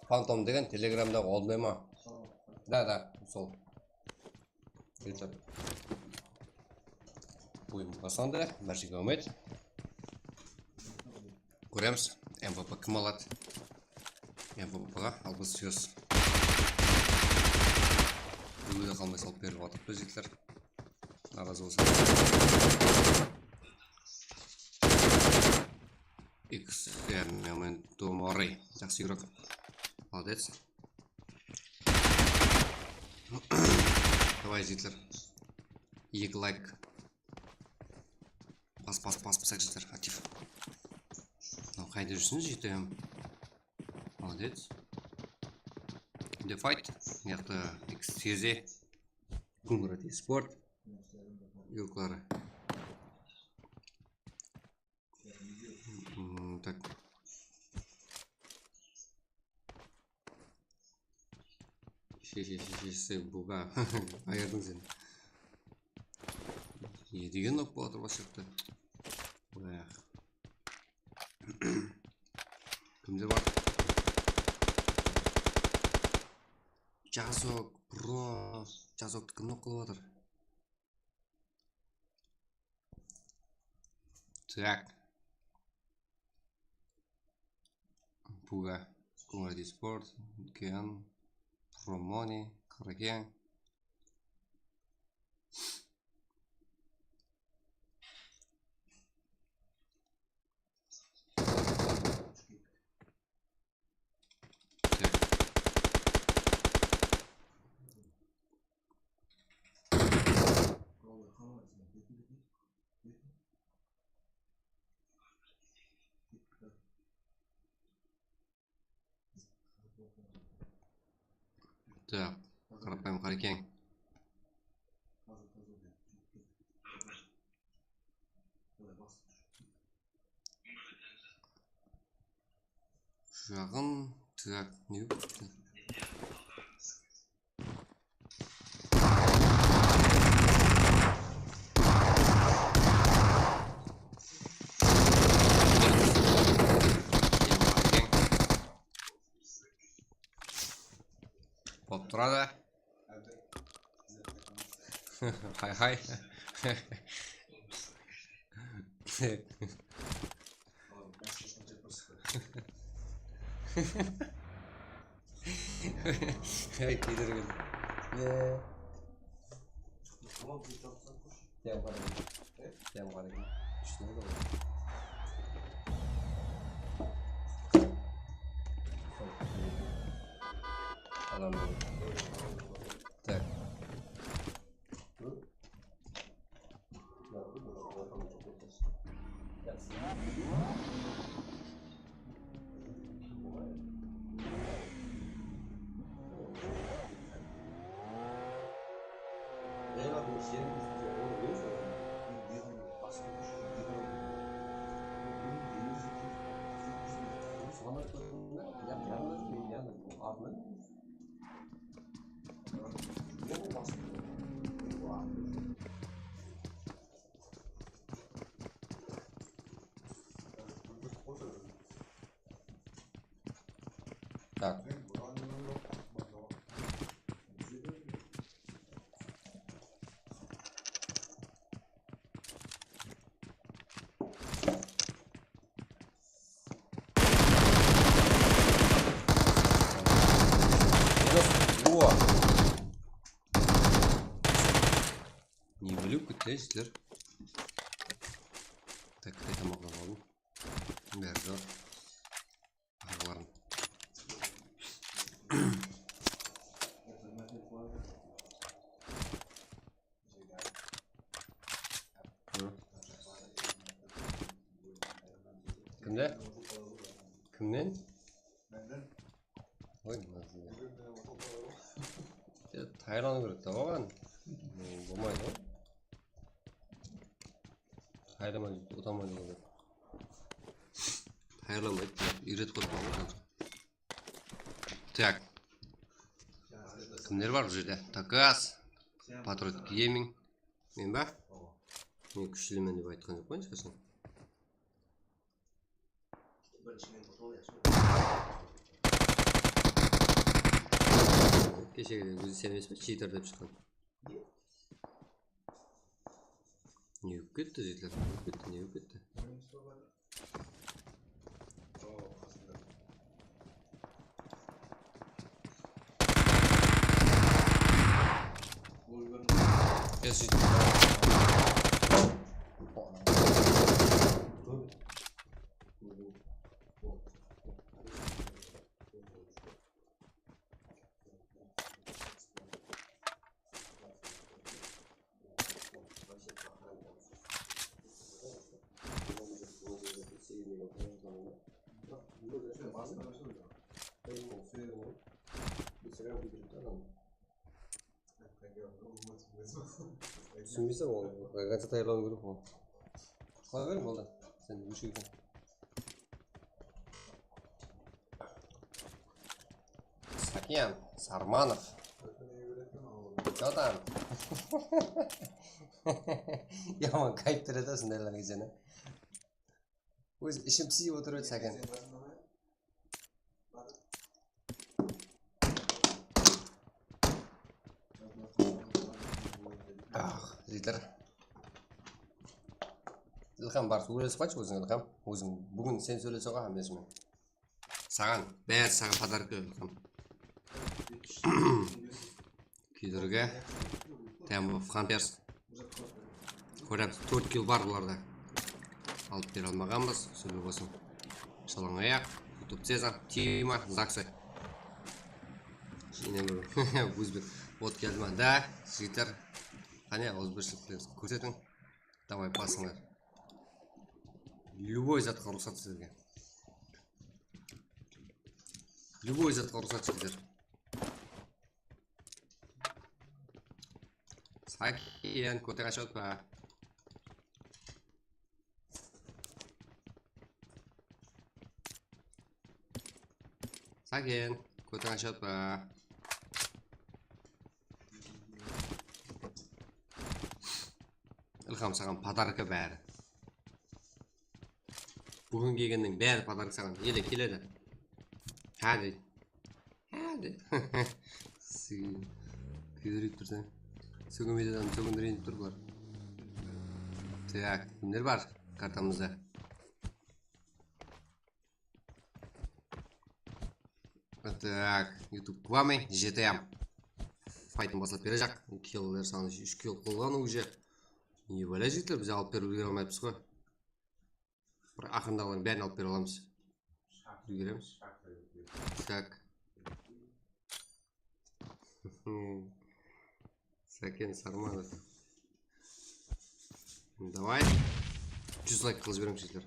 Fantom degen telegramdaǵı, onday ma? Da, da, sol. Oyın baslandı, bárshege úmit. Kóremiz, M V P kim aladı? M V P-ǵa albıs júz. Búginde qalmay salıp berilip atır, jigitler. Narazı bolsın. X R Memento Mori. Jaqsı, Yurok. Молодец. Давай, jigitler. Eki layk. Bas, bas, bas, bas, jigitler, aktiv. Mınaw qayda júrsiz, jetem? Молодец. The Fight. Mıyaqta X T Z. Kongrad Esport. Yurkları. Hmm, tak. She, she, she, she, she, buga. Ayırdıń sen. Ne degen nok bola tur basjaqta. Oyax. Kimler bar? Jazok, bro. Jazokti kim nok qılıp atır? Так. Buga. Kongrad Esport, Ken, Promoni, Kraken. Так, qarapayım, Qarekeń. Jaǵın, так, ne bolıptı? Bolıp turadı. Hay hay. Hey, kiydirgin. Ye. Tamam, bir tane sen koş. Gel bana. Gel bana. Üstüne de var. Adam var. Tak. Так. Minus. О! Не bilip ketesizler. Так, qıtay tamaqlap aldım. Bári zor. Aǵalarım. Kimde? Kimnen? Oy, mazı. Ya, tayarlanıw kerek ta oǵan. Bolmaydı ǵoy. Tayarlamay, utaman degen. Tayarlanbaydı. Úyretip qoyıppan ǵoy. Так. Kimler bar bul jerde? Takas. Patriot Gaming. Men ba? Men kúshlimen dep aytqan joqpan hesh qashan. Keshegidegi ózi sen emes pe? Cheater dep shıqqan. Ne bolıp ketti, jigitler? Ne bolıp ketti? Ne bolıp ketti? Gel, jigit. Túsinbeyseń ol, до конца tayarlanıw kerek ol. Qoya ber, boldı. Sen óshirgen. Saken Sarmanov. Jotan. Yaman kayıp beredi usındaylarǵa seni. Ózi ishim pisiyip otırıp edi, Saken. Ah, jigitler. Ilham, barıp sóylesip qaytshı óziń, Ilham. Óziń, búgin sen sóyleseń ǵoy hámmesi menen. Saǵan, bári saǵan podarka, Ilham. Kiydirge. Tamam, Hunters. Kóremiz, tórt kill bar bularda. Alıp bere almaǵanbız, sóyle bolsın. Shalan ayaq, YouTube Cezar, Tima, Zaksa. Jine bir ózbek ot keldi ma? Da, jigitler. Qáne, awızbirshilik kórsetiń. Davay, basıńlar. Любой zatqa ruxsat sizlerge. Любой zatqa ruxsat, jigitler. Saken, kóteń ashıp otpa. Saken, kóteń ashıp otpa. Ilham, saǵan podarka bári. Búgin kelgenniń bári podarka saǵan. Ele keledi. Há deydi. Há deydi. Kúyirip tursań. Sógin videodan sógindireyin dep tur bular. Так, kimler bar kartamızda? Так, YouTube главный, G T M. Faytın baslap berejaq. Kill'ler sanı úsh kill qolǵan уже. Ne bále, jigitler, biz alıp berip úlgere almaypız ǵoy. Bir aqırındaǵılardıń bárin alıp bere alamız. Úlgeremiz. Так. Saken Sarmanov. Давай. Júz layk qılıp jiberiń, jigitler.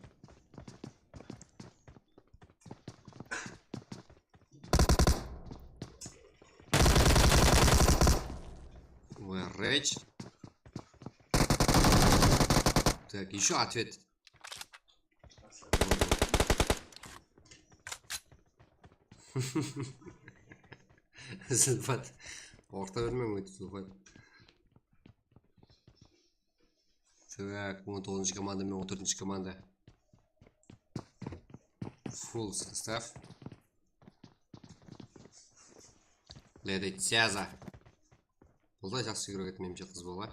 Ой, Рэч. Так, ещё ответ. Zilbat. Orta bermeń, óytip, Zilbat. Так, on toǵızınshı komanda menen on tórtinshi komanda. Full sostav. Lede Ceza. Bul da jaqsı igrók edi, menimshe, qız bala.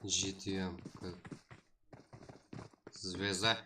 G T M как звезда.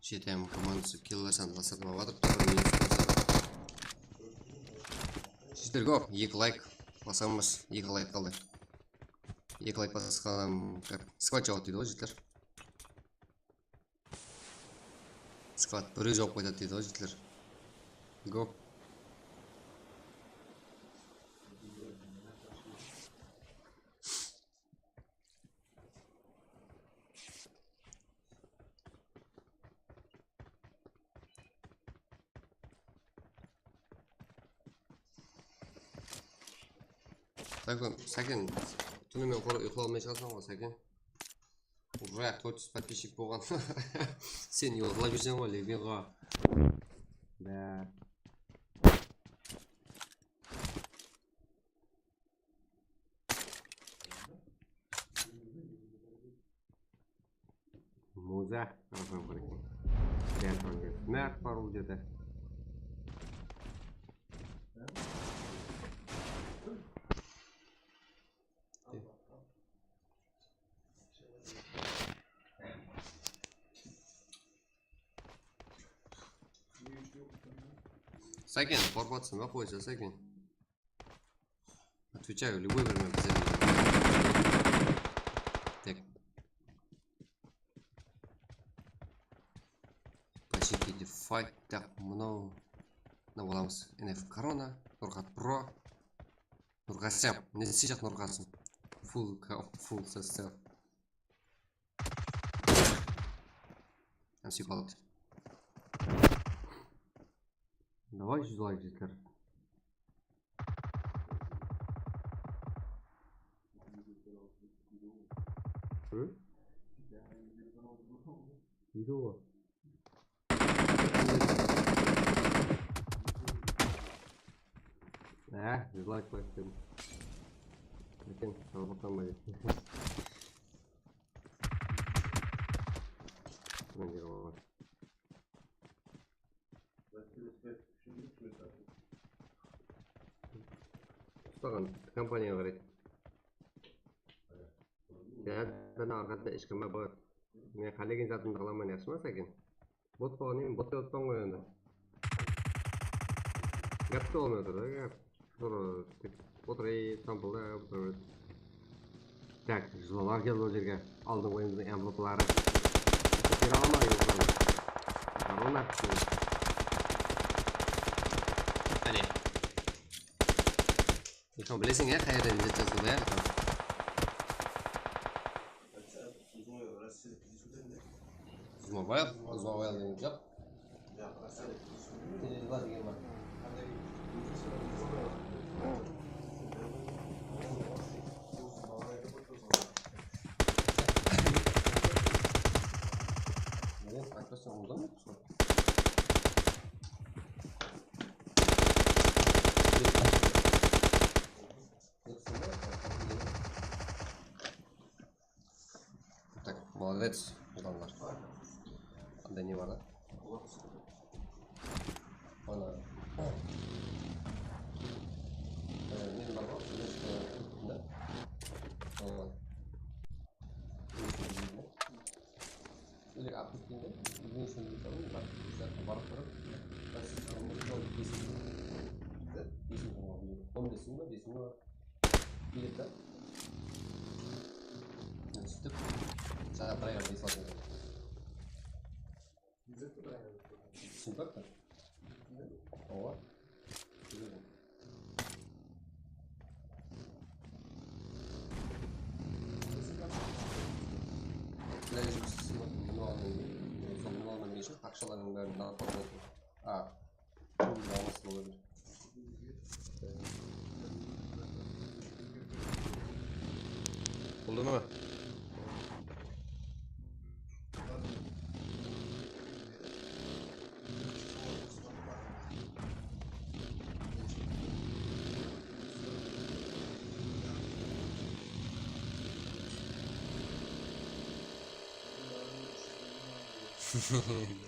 Jeti M komandası kill sanın asırıp alıp atır. Bir minus bolsa. Jigitler, go, eki layk. Basamız, eki layk qaldı. Eki layk basqan, skvad jawıp deydi ǵoy, jigitler. Skvad birew jawıp qaytadı deydi ǵoy, jigitler. Go. Sáken, Sáken, túni men uyqılamay shıǵasań ǵoy, Sáken. Ura, tórt júz podpischik bolǵan. Sen uyqılap júrseń ǵoy, lekin ǵo. Bá. Muza, qarasam, qarasam. Naq bar ol jerde. Sáken, qorqıp atırsań ba, qoysa, Sáken. Отвечаю, любой bir bize. Так. Почеките fight. Так, mınaw. Mına alamız. N F Corona, Nurxat Pro. Nurqasım. Ne isteyjaq Nurqasım? Full ka-, full sesler. Hám sıyıp aldı. Davay, júz layk, jigitler. Hı? Video ǵoy. Á, júz layk, layk dedim. Erteń, sabaqtan ba? Mende bar. Ustaǵan kompaniyaǵa qaraydı. Ya, mına arqada eshkim bar. Men qálegen zatımdı qılaman, yaqshı ma, Sáken? Bot bolǵannan keyin bot dep atpan ǵoy endi. Gáp te bolmay tur, gáp. Tur, tek otır, ey, sampıldap tur. Tak, jılalar keldi ol jerge. Aldın ǵoy bizdiń M V Pları. Kire alma, yoqlarına. Arona. Áne. Ilham, bileseń, ya, qayerden izlep jazdı, ya, Ilham? Uzmabay, Uzmabay degen joq. Telelba degen bar. Menen aytpasań, ulıwma? Tak, молодец, ulanlar. Anda ne bar da? Ana. Ee, ne bar ǵoy? Birinshi da. Ee, Ele atıp ketti. Birinshi da, barıp turıp, on bes, on bes, on bes. Keledi da. Sóytip, saǵan driver bes aldı. Sóytip, owa. Mına jumıs, mına alman, sol mına alman keshir, aqshalarıń bárin alıp. A, Boldı ma?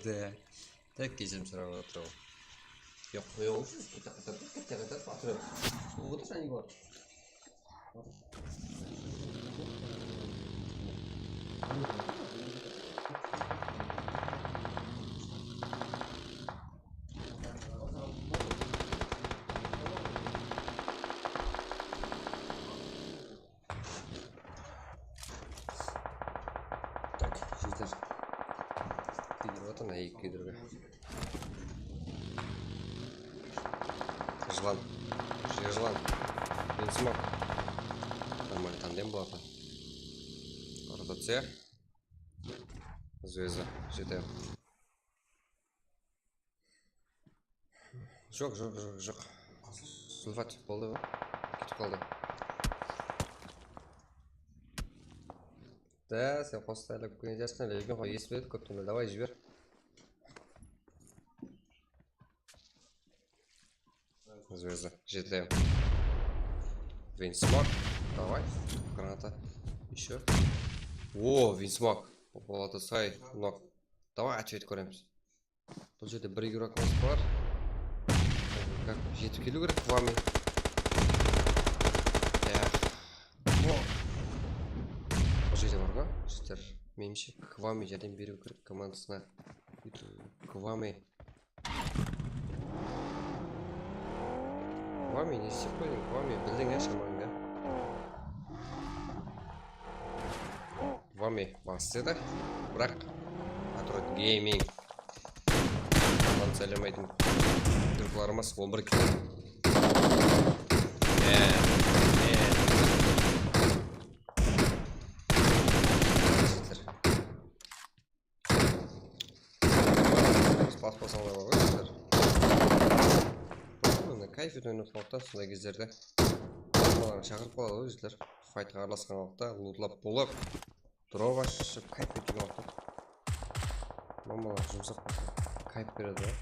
Da. Tak, keshirim sorap atır-aw. Yoq, yoq, qayta, qayta, qayta, qayta, qayta, qayta, qayta, qayta. Otır, sen, Egor. Tak, jeter. Kiydirip atırman, eki kiydirip. Jılan. Jılan. Bensmok. Нормально, tandem boladı. Rotaciya. Zvezda. Jeter. Joq, joq, joq, joq. Zulfat boldı ǵoy. Ketip qaldı. Da, sen qosıqtı aylap kóyinsheń, lekin qoy, esitpedi, kópten beri. Davay, jiber. Zvezda, jetem. Vinsmok. Davay. Granata. Ещё. O, Vinsmok. Boladı say, nok. Davay, otvet kóremiz. Bul jerde bir igrokımız bar. Как, jetip keliw kerek, Kvami. Ya. Bul jerde bar ǵoy, jigitler. Menimshe, Kvami járdem beriw kerek komandasına. Kvami. Kvami, ne islep qoydıń, Kvami? Bildiń, ya, shamandı. Kvami bastı edi. Biraq Atroid Gaming. Onnan sálem aytıń. Druglary on bir kill. Ee, ee. Jigitler. Baspasańlar ǵoy, jigitler. Mına, kayf etip oynap qaldı da, usınday gezlerde. Mamalardı shaqırıp qaladı ǵoy, jigitler. Faytqa aralasqan waqıtta lutlap bolıp, drop ashıp, kayf etip waqıtta. Mamalar jumsaq bolsa, kayf beredi ǵoy.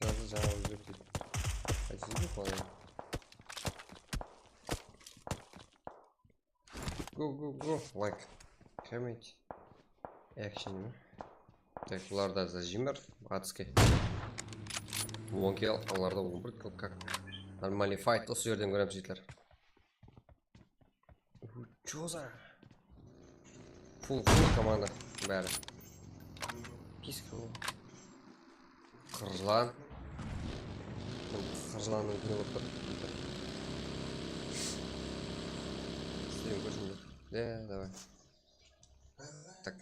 Jazı jańa ózgerteydi. Qaysı jerde qaladı? Go, go, go. Like. Comment. Action. Tak, bularda zajimler. Atske. On kill, olarda on bir kill. Как? Нормальный файт. Usı jerden kóremiz, jigitler. Чё за? Full, full komanda. Bári. Piska. Qırlan. Qırlannıń kúni bolıp tur. Islegen kórsin. Ya, davay. Tak.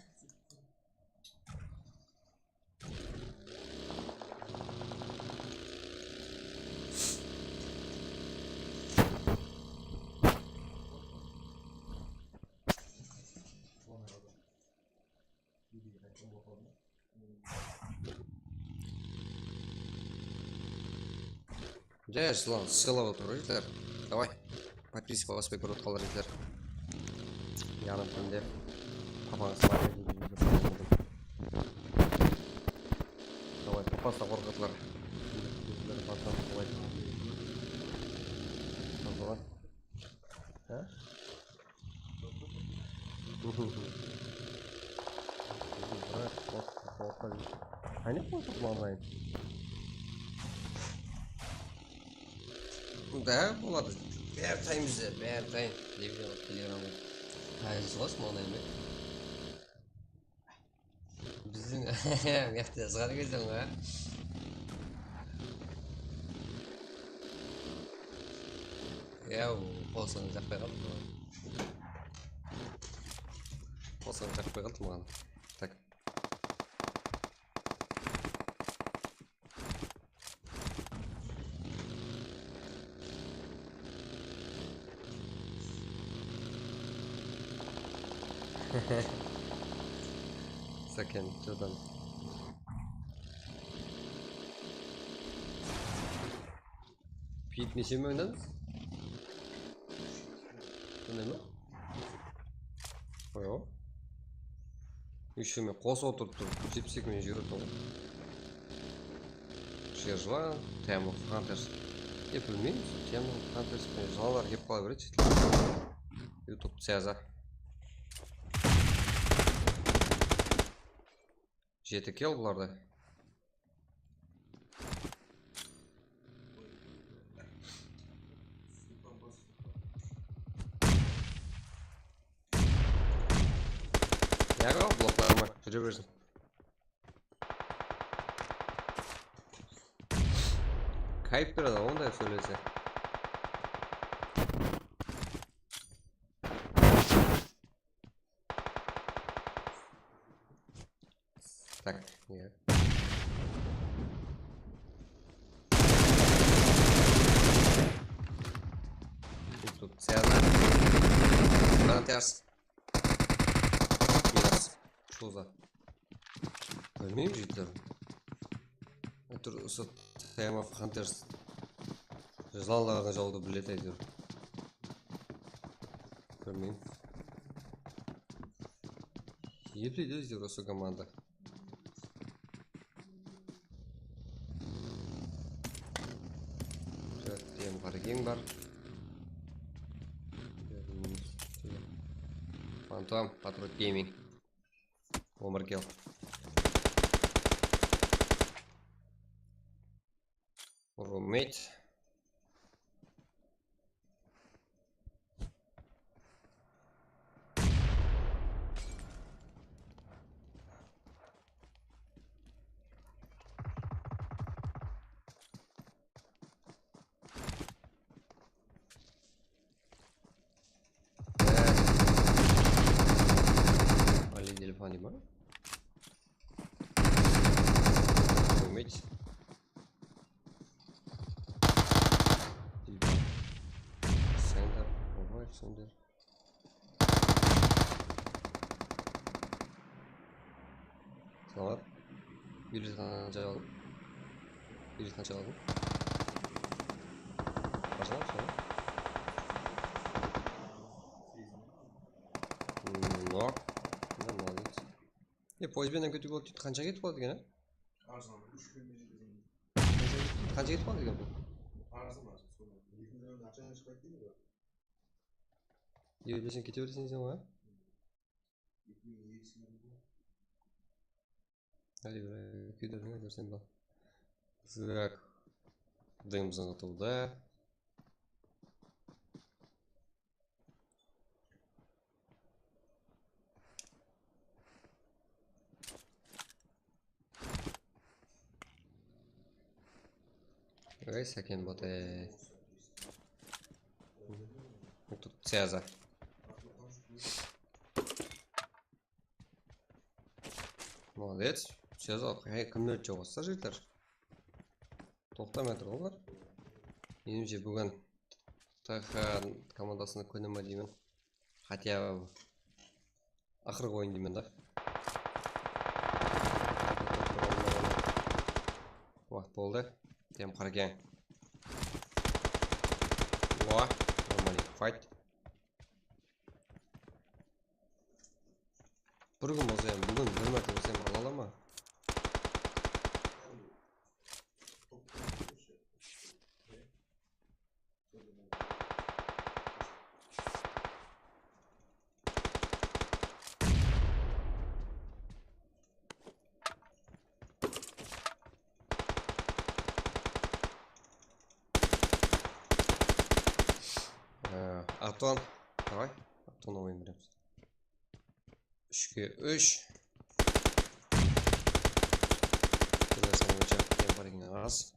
Jay, Ruslan, sıylaw otır, jigitler. Davay. Podpiska basıp kórip atqanlar, jigitler. Yarım kúnde papańız. Davay, pasta qorqıtlar. Ha? Qáne qılıp otır mınaw? Da boladı. Bári tayın bizde, bári tayın. Telegram, Telegramǵa. Tayınsız ǵoy, mınaw emes. Bizdiń mıyaqta jazǵan ekensiń ǵoy. Ya, qosıǵıń jaqpay qaldı maǵan. Qosıǵıń jaqpay qaldı maǵan. Tak. Saken, jırdan. Pik neshe me oynadıńız? Bunday ma? Qoy, o. Úshewme qosıp otırıp turıp, jetpis eki menen jiberedi ǵoy. Sherjılan, Time of Hunters. E, bilmeymen, sol Time of Hunters penen jılanlar kelip qala beredi, sóytip. YouTube syaza. Jeti kill bularda. Aǵa, bloklarıma júre bersin. Kayıp beredi onday sóylese. Tak, ya. Тут связано. Мынаны ters. Minus. Что за? Bilmeyim, jigitler. Tur, usı Time of Hunters jılanlardıń jawdı biledi, áytewir. Bilmeyim. Epleydi ózleri usı komanda. Dört em bar, eń bar. Fantom, Patriot Gaming. Omar kel. Roommate. Ali telefon deymi? Umid. Telefon. Sender. Oba, sender. Salam. Bir tane aldım. Bir tane aldım. Bacanak sonra. Nok. Mına, молодец. E, poezd benen ketiwge boladı deydi. Qansha ketip qaladı eken, a? Qansha ketip qaladı eken bul? Ew, sen kete bereseń sen ǵoy, a? Háli bir kúydirdiń, áytewir sen bal. Так. Dımzıń atıldı. Ey, sáken bot, ey. Тут связа. Молодец. Связа, ey, kimler joq, jigitler. Toqtamay atır ǵoy bular. Menimshe, búgin T H komandasına kóneme deymen. Хотя бы aqırǵı oyın deymen da. Waqıt boldı. Dem qara keń. Oa, нормальный fight. Bir kún bolsa, em, búgin bir márte bolsa em ala ala ma? Ee, Atuan, davay, Atuan oyın beremiz. Úshke úsh. Kelasan, óshak, kempirgen az.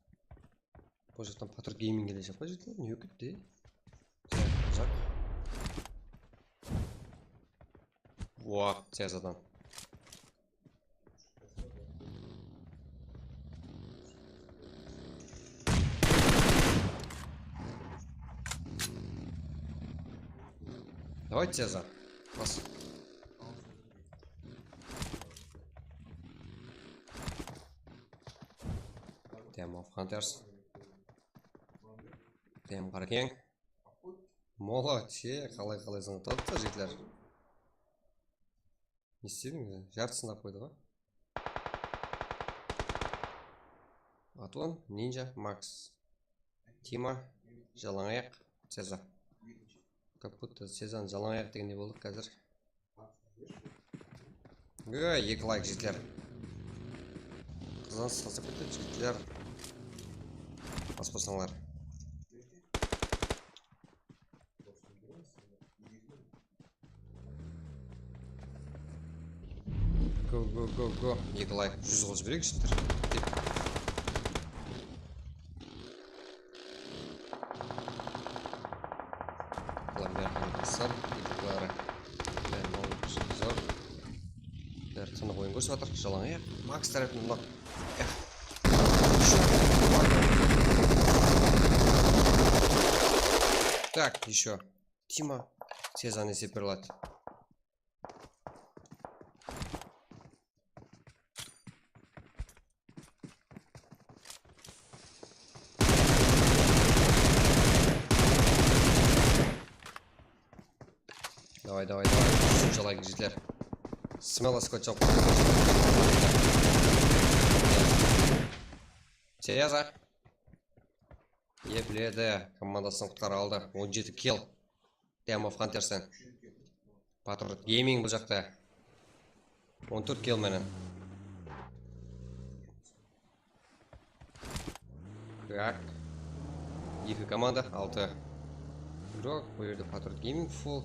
Bul jaqtan Patriot Gaming kelejaq pa, jigitler? Ne ketti? Uzaq. Vua, Cezadan. Давай, Ceza. Bas. Dem of Hunters. Dem qara keń. Молодцы, qalay-qalay zıńıp atır jigitler. Ne istediń? Jartısın alıp qoydı ǵoy. Atlon, Ninja, Max, Tima, Jalańayaq, Ceza. Как будто Cezanı jalańayaq degendey boldıq házir. Ey, eki layk, jigitler. Qızǵanısh tasıp ketedi, jigitler. Baspasańlar. Go, go, go, go. Eki layk, júz qosıp bereyik, jigitler. Dep. Bular bári qılsam, eki buları. Bári mınaw zor. Bári tınıq oyın kórsip atır, jalań ayaq. Maks tárepinen mınaw. Так, ещё. Тима, Сезанный сеперлат. Давай, давай, давay. Shunshalaǵı jigitler. Смело скотчоq. Seyaza. Epledi. Komandasın qutqara aldı. On jeti kill. Team of Huntersen. Patriot Gaming bul jaqta. On tórt kill menen. Так. Eki komanda, altı. Игрок, bul jerde Patriot Gaming full.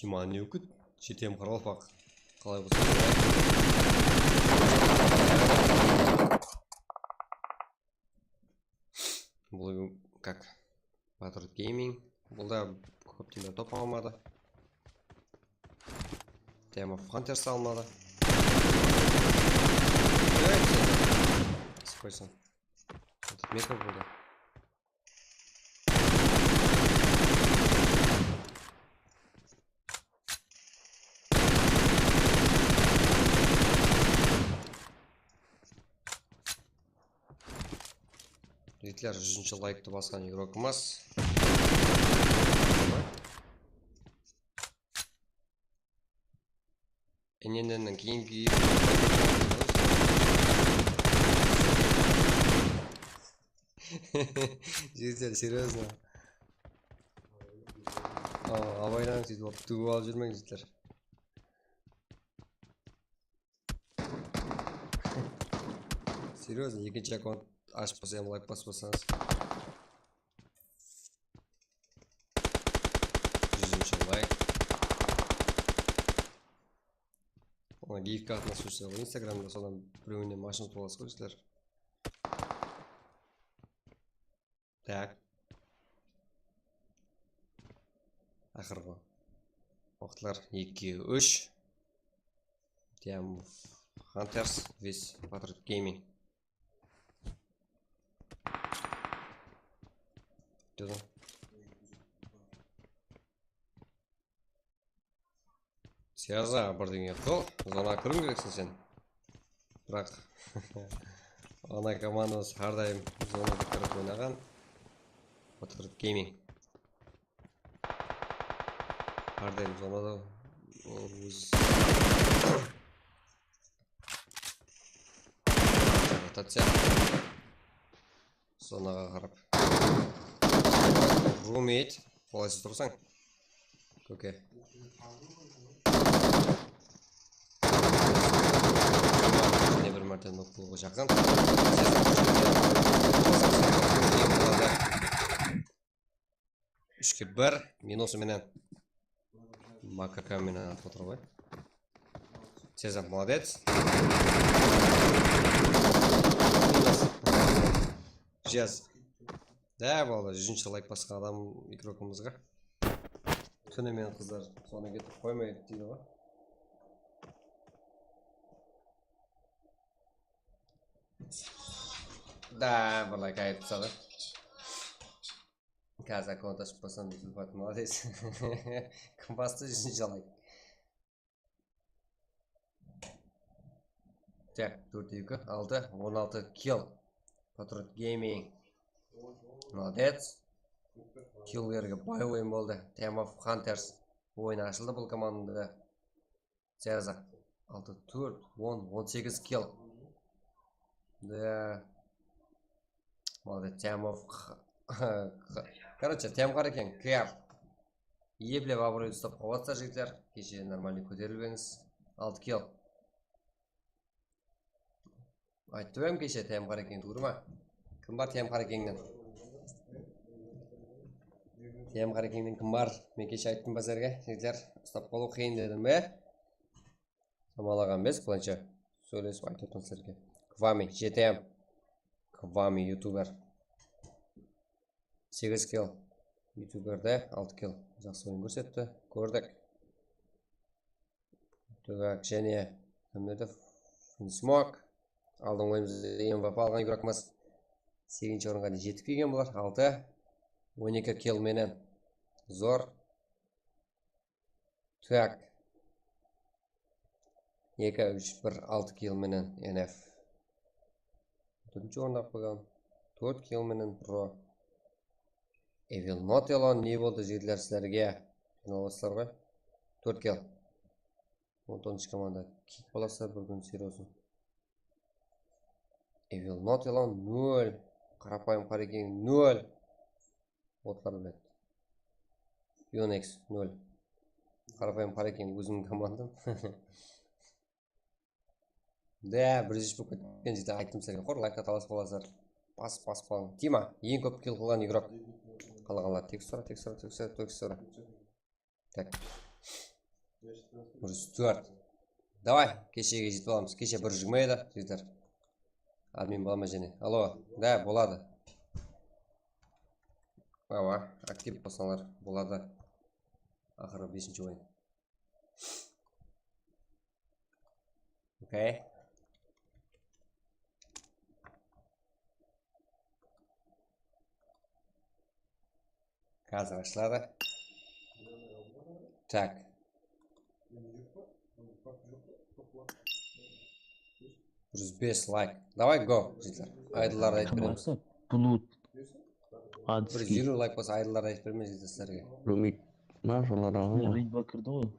Timan Newkit, Jetem Qaraqalpaq. Qalay bolsa da. Bul как? Patriot Gaming. Bul da kópten beri top almadı. Team of Hunters almadı. Sıqpaysań. Metr boldı. Jigitler, júzinshi layktı basqan igrokımız. N N N-niń keyingi jigitler, серьёзно. Abaylań, sóytip alıp túgip alıp júrmeń, jigitler. Серьёзно, ekinshi akkaunt ashıp qoysam, layk baspasańız. Júzinshi layk. Ona geyikke atınasıwshı ǵoy Instagramda, sodan birewinen mashina utıp alasız ǵoy sizler. Так. Aqırǵı waqıtlar eki úsh. Team of Hunters, весь Patriot Gaming. Dedim. Seyaza, birdeńe qıl, zonaǵa kiriw kerekseń sen. Biraq ana komandamız hár dayım zonaǵa kirip oynaǵan. Patriot Gaming. Hár dayım zonada ol óz. Rotaciya. Zonaǵa qarap. Roommate, qolaysız tursań. Kóke. Jáne bir márte nok qılıwǵa jaqın. Úshke bir, minusı menen. Makaka menen atıp atır ǵoy. Sezam, молодец. Minus. Jaz. Da, boldı, júzinshi layk basqan adam igrokımızǵa. Túni menen qızlar sonı ketip qoymaydı deydi ǵoy. Da, bir layk aytıp tasladı. Házir akkaunt ashıp qoysam, Zúlfat, молодец. Kim bastı júzinshi layk? Tak, tórt eki, altı, on altı kill. Patriot Gaming. Молодец. Killlerge bay oyın boldı. Team of Hunters. Oyın ashıldı bul komandada. Sezam. Altı, tórt, on, on segiz kill. Da. Молодец, Team of Q-, Q-, короче, Team Q R eken, Q R. Eplep abıroydı uslap qalıp atırsızlar, jigitler. Keshe нормальный kóterilbeńiz. Altı kill. Ayttım em keshe, T M Qarekeng tuwrı ma? Kim bar T M Qarekengnen? T M Qarekengnen kim bar? Men keshe ayttım ba sizlerge, jigitler, uslap qalıw qıyın dedim be? Samal aǵa emes, bulansha sóylesip aytıp otırman sizlerge. Kvami, J T M. Kvami youtuber. Segiz kill. Youtuberde altı kill. Jaqsı oyın kórsetti. Kórdik. Tak, jáne kimlerde? Finsmok. Aldın oyınımızda M V P alǵan igrokımız. Segizinshi orınǵa deyin jetip kelgen bular. Altı. On eki kill menen. Zor. Tak. Eki, úsh, bir, altı kill menen N F. Tórtinshi orındı alıp qoyǵan. Tórt kill menen Pro. Evil Not Elon ne boldı, jigitler, sizlerge? Qıynalasızlar ǵoy. Tórt kill. On toǵızınshı komanda. Kiyik balasızlar, bir kún sıyır olsın. Evil Not Elon nol. Qarapayım Qarekeng nol. Otlar biledi. Yonex nol. Qarapayım Qarekeng ózimniń komandam. Da, bir júz bolıp ketken jerde ayttım sizlerge. Qor, laykta talasıp qalasızlar. Bas, bas, balıń. Tima, eń kóp kill qılǵan igrok. Qala, qala, tek sora, tek sora, tek sora, tek sora. Tak. Bir júz tórt. Davay, keshege jetip alamız. Keshe bir júz jigirma edi, jigitler. Admin bola ma jáne? Alo, da, boladı. Awa, aktiv bolsańlar, boladı. Aqırı besinshi oyın. Okey. Házir ashıladı. Tak. Bir júz bes layk. Davay, go, jigitler. Aydınlardı aytıp beremiz. Masa, bulut. Bir adski. Elli layk bolsa aydınlardı aytıp beremiz, jigitler, sizlerge. Rumit. Maşallah, raxmet. Reydba kirdi ǵoy.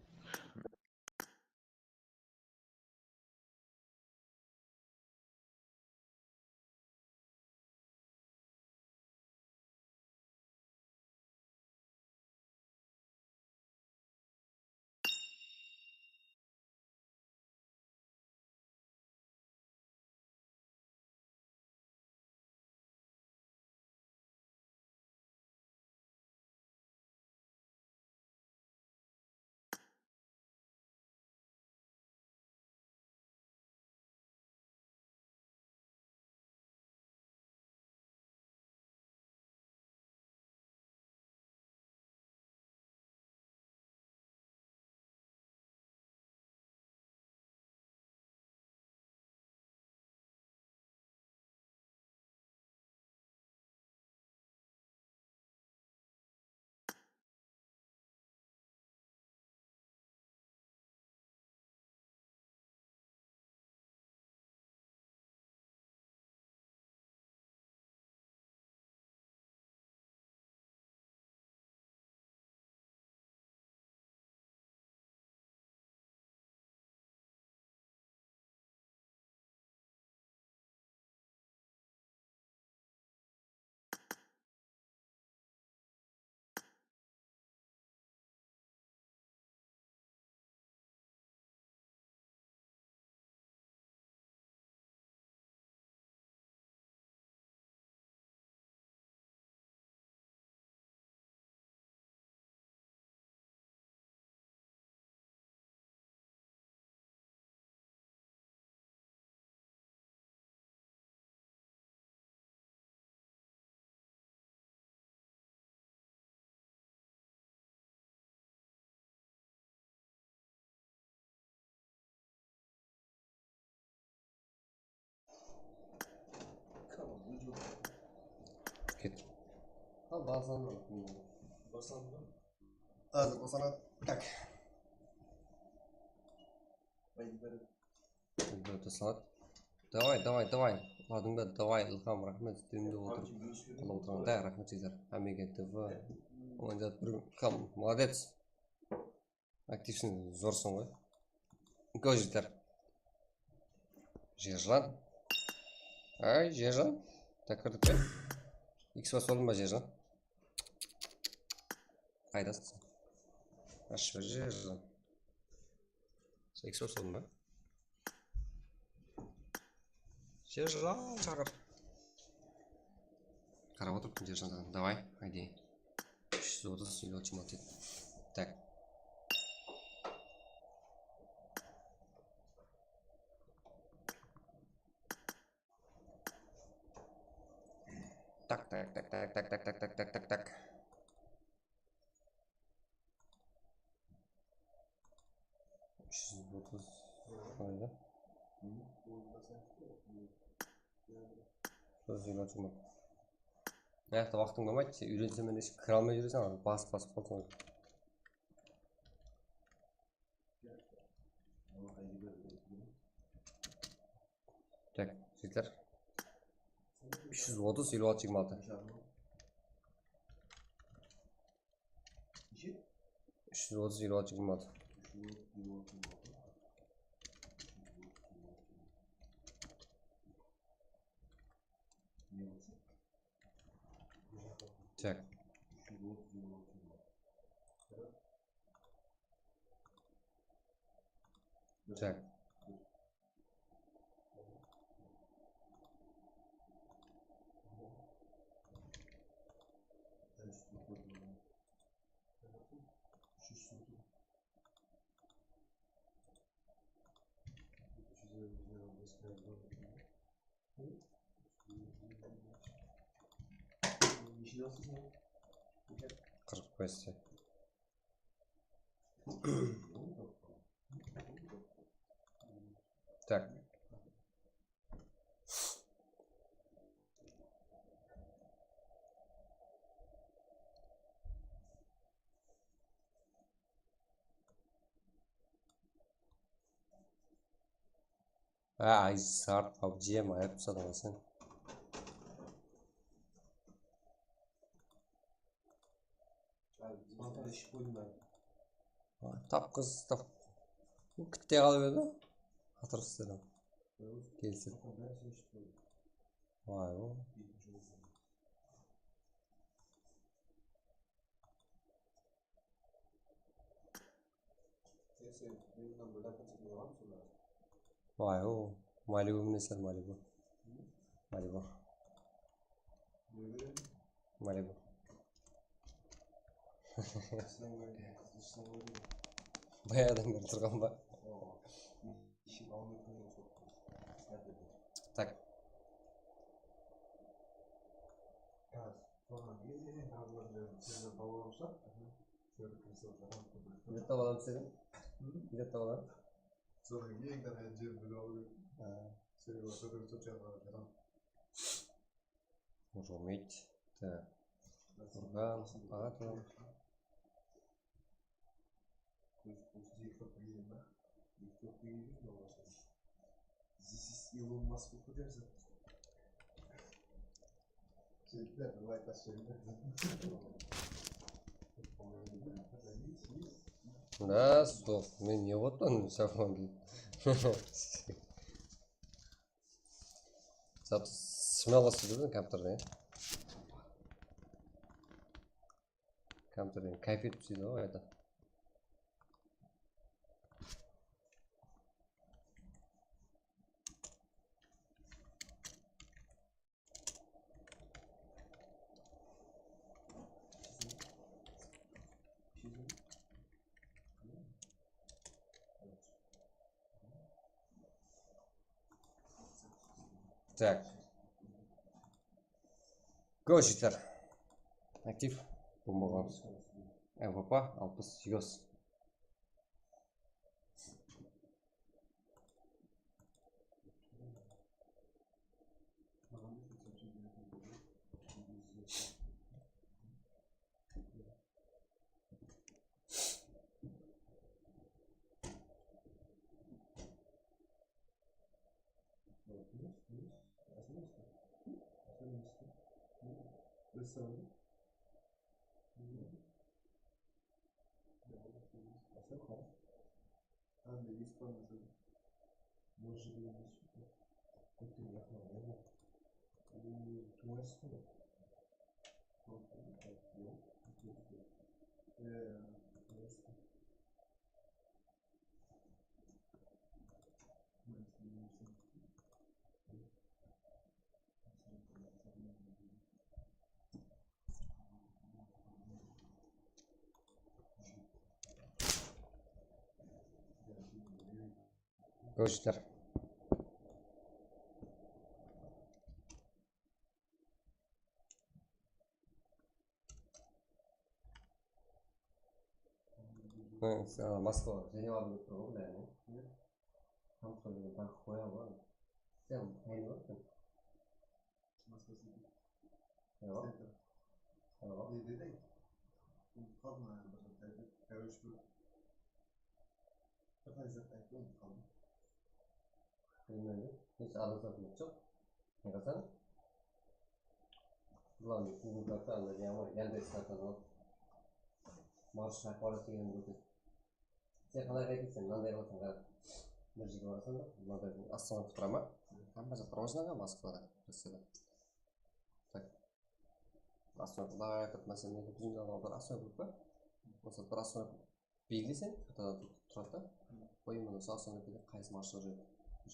Ket. Al, basalım. Basalım. Házir basaladı. Tak. Endi tasladı. Davay, davay, davay. Uladıń ba? Davay, Ilham, raxmet, streamde otırıp qılıp otırǵanda, raxmet, jigitler. Hámmege T V. Oynat bir kam, молодец. Aktivseń, zorsıń ǵoy. Go, jigitler. Jerjan. Ay, Jerjan. Takırdık pe? X bas boldım ba, Jerjan? Qaydasıń sen? Ashıp ber, Jerjan. Sen X bas boldıń ba? Jer jıraw shaqır. Qarap otırıppın jer jıraw. Davay, ayde. Úsh júz otız, elli altı jigirma altı. Tak. Tak, tak, tak. Úsh júz otız. Qoydı. Sol jigirma jigirma. Mına jaqta waqtıń bolmaydı, sen úyrensem, mende kire almay júreseń, basıp, basıp qalsań. Tak, jigitler. Úsh júz otız, elli altı, jigirma altı. Úsh júz otız, elli altı, jigirma altı. Tak. Tak. Qırq bes. Tak. Ha, ay, sart pabji em ayırıp tasladıń sen. Tapqız, tap. Bul kitte qalıp edi. Hatırıs dedim. Kelisip. Vay, o. Vay, o. Malibu minesizler, Malibu. Malibu. Malibu. Bayaǵıdan beri turǵan ba? Tak. Bilet tap alamız dedim. Bilet tap alamız. Soń eń tángen jerin bilip alıp edim. Sóyge otırıp jataman. Urmeydi. Tak. Urǵan, aǵa. This is Elon Musk. Да, стоп. Men ne qılıppan, sabon deydi. Zat smellost deydi kompyuterde, ya. Kompyuterden kayf etip isleydi ǵoy, qayta. Так. Go, jigitler. Aktiv. Bomba qoyamız. M V P alpıs, yos. Go, jigitler. Moskva, jáne barıp tur ǵoy, bári. Tamsıǵa degen taqıp qoya ǵoy. Sen tayın bolıpsın. Moskva city. Yoq. Center. Yoq. Ne dedi? Unutqaldım, bir zat aytıp, короче, bir, bir qanday zat ayttı, unıtqaldım. Bilmeymen. Hesh aralısatın joq. Ne qılsań? Главный, Google karta, anda ne bar, Яндекс kartanı al. Маршрут, аппарат degenin óte. Sen qalay qaytaysań, mınanday qılasań, qara. Bir jerge barasań da, mınaday astronomka tura ma? Hamma jaqta rawajlanǵan Moskvada, Rossiyada. Tak. Astronomka, былай aytıp, máselen, mende bizimki alǵan bir astronomka bar. Mısal, bir astronomka belgileseń, kartada tur-, turadı da. Qoy, mına sol astronomka qaysı marshruttı júredi.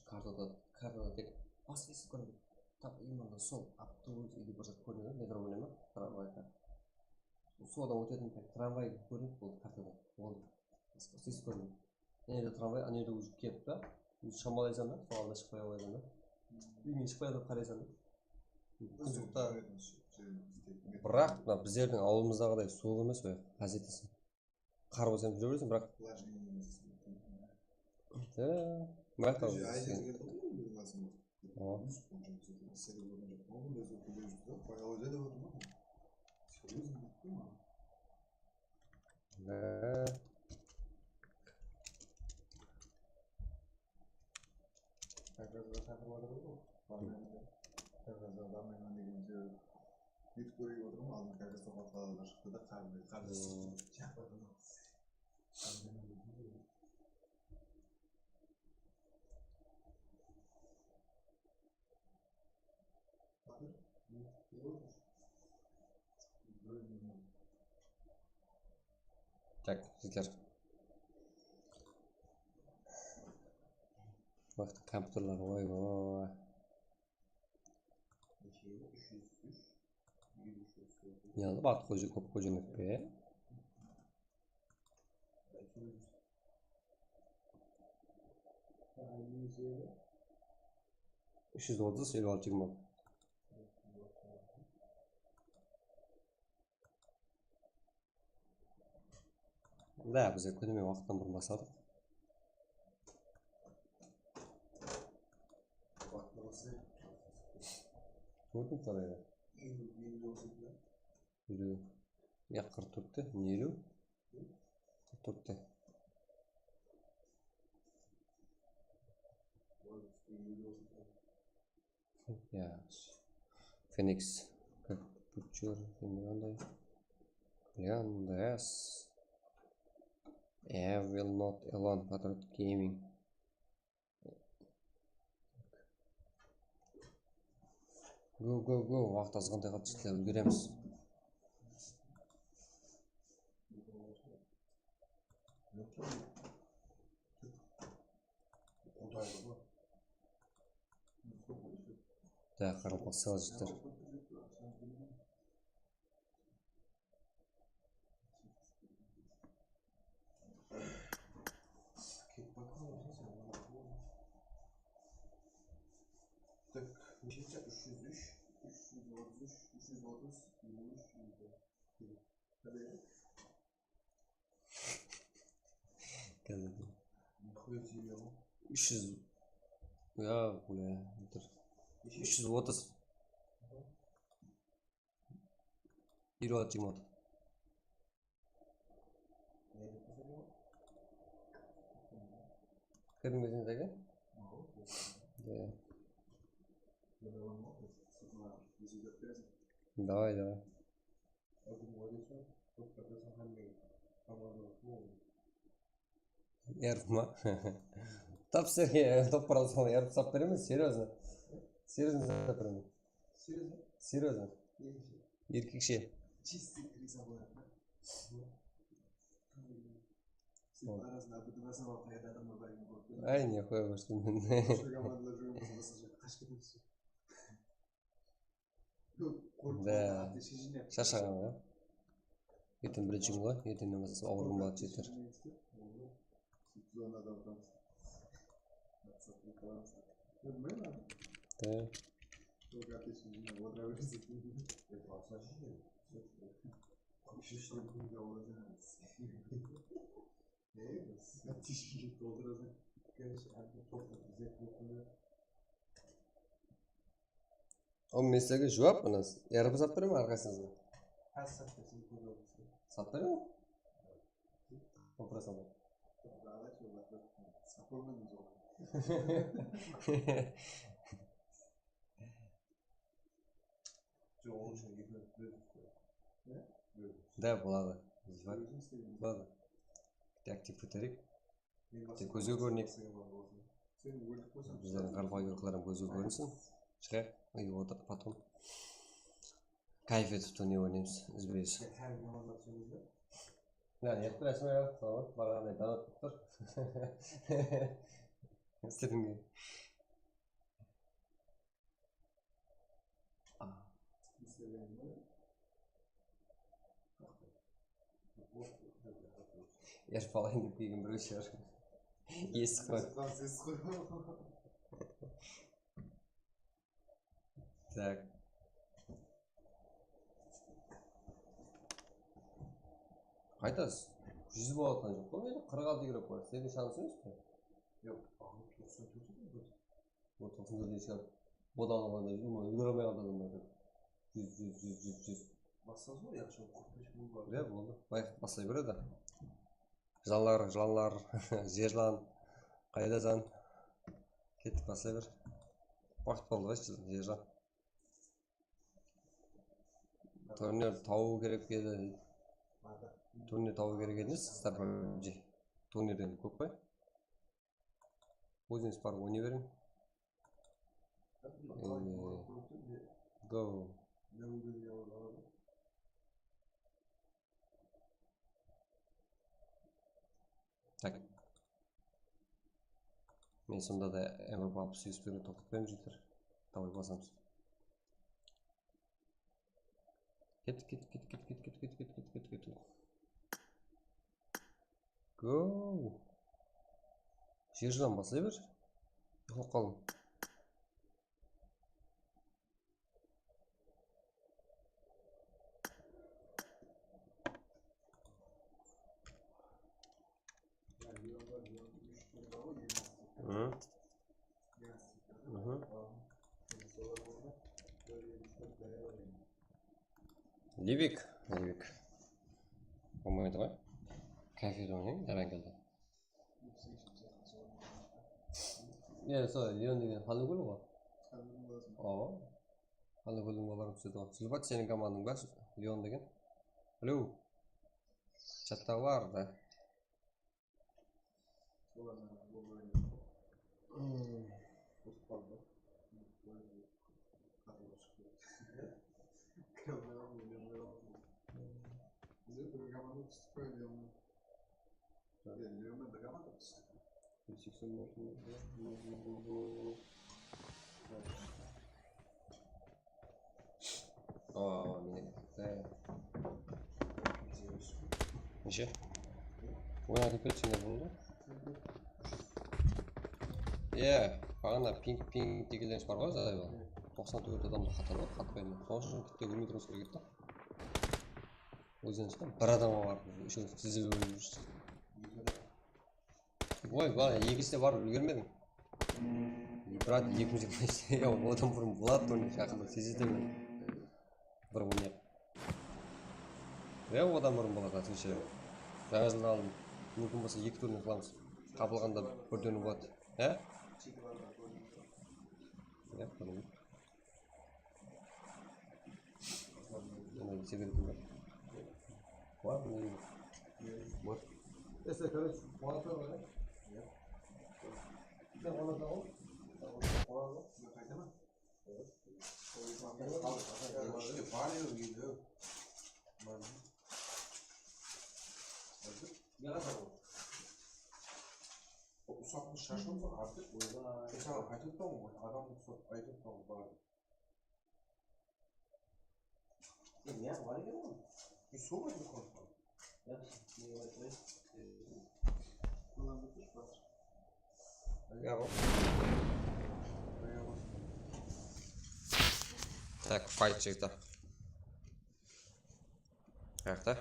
Kartada, kartada tek basqa esik kóredi. Tap, именно sol avtobus или bir zat kóredi, metro bola ma, tramvay. Soldan ótetin tramvay kóredi, boldı, kartada. Boldı. Basqa esik kórmeydi. Mına jerde tramvay, ana jerde уже kelip ta. Shamalaysań da, sol alda shıqpay qoyasań da. Úyińe shıqpay turıp qaraysań da. Qızıq ta. Biraq mına bizlerdiń awılımızdaǵıday suwıq emes ǵoy, házireteseń. Qar bolsa ham júre bereseń, biraq. Biraq ta. Kavkazǵa shaqırıp atır ǵoy. Kavkazǵa barmayman degen sebebi YouTube kórip otırman, aldın Kavkaz toqal qalalar shıqtı da, qarınday, qarınday. Tak, jigitler. Vaqt kompyuterler, oy, oy. Yalı vaqt qoyıp, kóp qoyıp júrmek pe? Úsh júz otız, eliw altı, jigirma altı. Da, biz kúnime waqıttan burın basladıq. Kórdim qalayda. Eliw. Ya, qırq tórtte, ne eliw? Qırq tórtte. Ya. Phoenix. Butcher, endi qanday? Leon, Dias. I will not alone, Patriot Gaming. Go, go, go. Waqıt azǵantay qaldı, jigitler, úlgeremiz. Da, qaraqalpaqsız jigitler. Tak, neshe? Úsh júz úsh, úsh júz otız úsh, úsh júz otız, eliw úsh, eliw tórtti. Qáne? Qáne? Úsh júz. Ya, bля, úsh júz otız. Eliw altı, jigirma altı. Kirdiń be sen, Zaka? Iya. Davay, davay. Erk ma? Tap sizlerge, tap barasań, erk sap beremiz, серьёзно. Серьёзно sap beremiz. Серьёзно? Серьёзно. Erkekshe. Чистый рисовой. Arasında bir rasa bar, qayerda adamlar bar ekan, kórip. Ay, ne qoya bersin. Úsh komandalar júrgen bolsa, basqa jaqqa qashıp ketemiz. Da, sharshaǵan ǵoy. Erteń birinshi kún ǵoy, erteńnen baslasa awırǵan boladı, jigitler. Zonada otamız. Bilmeymen. Sol gáp eshittim, otıra bersin. Ol men sizlerge juwap, mına, yarıp sap beremen arqasıńızǵa. Sap beremen. Otırasań ba? Joq, onıń ushın eki minut bóldik. Ne? Bóldik. Da, boladı. Boladı. Bitta aktiv kótereyik. Bitta kózge kórineyik. Bizlerdiń qaraqalpaq yurıqları hám kózge kórinsin. Shıǵayıq, uyǵa otırıp, потом. Kayf etip turniy oynaymız, izbe-iz. Ya, ne qılasın, ya, salamat, barǵanday donat qılıp tur. Istedim. Erip alayın dep kelgen birew shıǵar. Esik qoy. Tak. Qaytası. Júz bolatqan joq ǵoy, mende qırq altı yuro bar. Sizlerge shansı emes pe? Yoq, toqsan tórt eken. Bul toqsan tórt eken. Bodan alǵanda úlgere almay qaldı adamlar. Júz, júz, júz, júz, júz. Baslasın ǵoy, yaqshı, qırq bes mıń bar. Ya, boldı. Bayaq baslay beredi. Janlar, janlar, jerjan, qaydasań? Kettik, baslay ber. Waqıt boldı ǵoy, jerjan. Turnir tabıw kerek edi. Turnir tabıw kerek edi, Star P U B G. Turnir endi kóp qoy. Ózińiz barıp oynay beriń. Eee, go. Tak. Men sonda da Evropa alpıs segiz bergen toqtatpayman, jigitler. Давай, basamız. Ket, ket, ket. Go. Jerjan, baslay ber. Uyqılap qaldım. Hı. Hı. Livik, Livik. Bolmaydı ǵoy. Kafede oynayın, yaran keldi. Ya, sol Leon degen Xanlıgúl ǵoy. Awa. Xanlıgúldiń babaları túsedi ǵoy. Zulfat, seniń komandań ba, Leon degen? Alo. Chatta bar da. Aa, mine. Neshe? Oynatıp ketsin de boldı. Iya, baǵana ping, ping degenler bar ǵoy, zayıbı. Toqsan tórt adamdı qatar bar, qatpayman. Sonıń ushın bitta ólmey turıwımız kerek edi da. Ózden shıqqan bir adamǵa barıp, úshewimiz tizilip ólip júrsiz. Oy, bala, ekisi de barıp úlgermediń. Brat, ekimiz de, ya, odan burın boladı, tórt jaqında tezetemen. Bir oynayıq. Ya, odan burın boladı, atınshı. Jańa jıldan aldın. Múmkin bolsa, eki turniy qılamız. Qabılǵanda bir turniy boladı. Há? Ya, qılayıq. Mına, sebebi kim bar? Bar, mına, bar. Ese, короче, quvantı bar, ya? Sen ona da al. Sen ona da al. Qaytaman. Ishte bar edi, deydi. Ne qasar ol? Usaqmız shashıldı, artıq. Oyba. Sen saǵan aytıp atırman ǵoy, adamdı usaq aytıp atırman ǵoy, bar dep. Ne, bar eken ǵoy. Biz sol aytıp atırmız. Yaqshı, ne qılayıq? Qoyılamız, batır. Tak, fight jigitler. Qayaqta?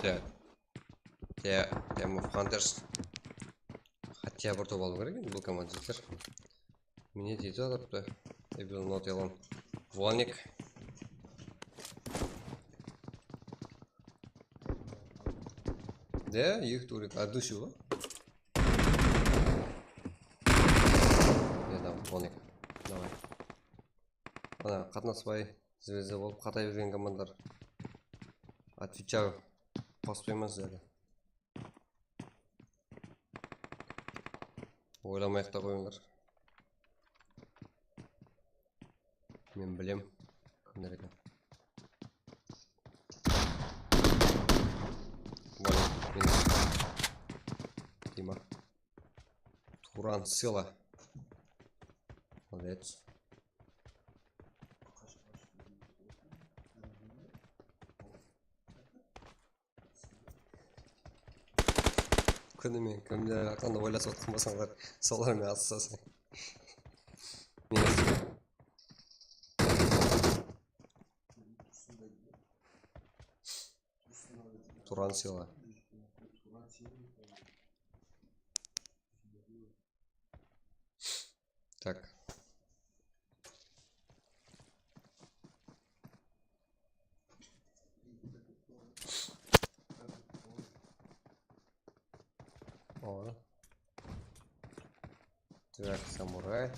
Tak. Tak, Team of Hunters. Хотя bir top alıw kerek endi bul komandistler. Mine deydi adaptı. Evil not yalan. Volnik. De, eki turik, а души ba? Ya da Volnik. Davay. Ana, qatnaspay, zvezda bolıp qatay bergen komandalar. Отвечаю. Qospayman sizlerge. Oylamay-aq ta qoyıńlar. Men bilem, kimler eken. Var, men. Dima. Turan Sila. Молодец. Kúni men kimler haqqında oylasıp atırǵan bolsańlar, solar menen atısasıń. Turan Sila. Tak. Ol. Trak samuray.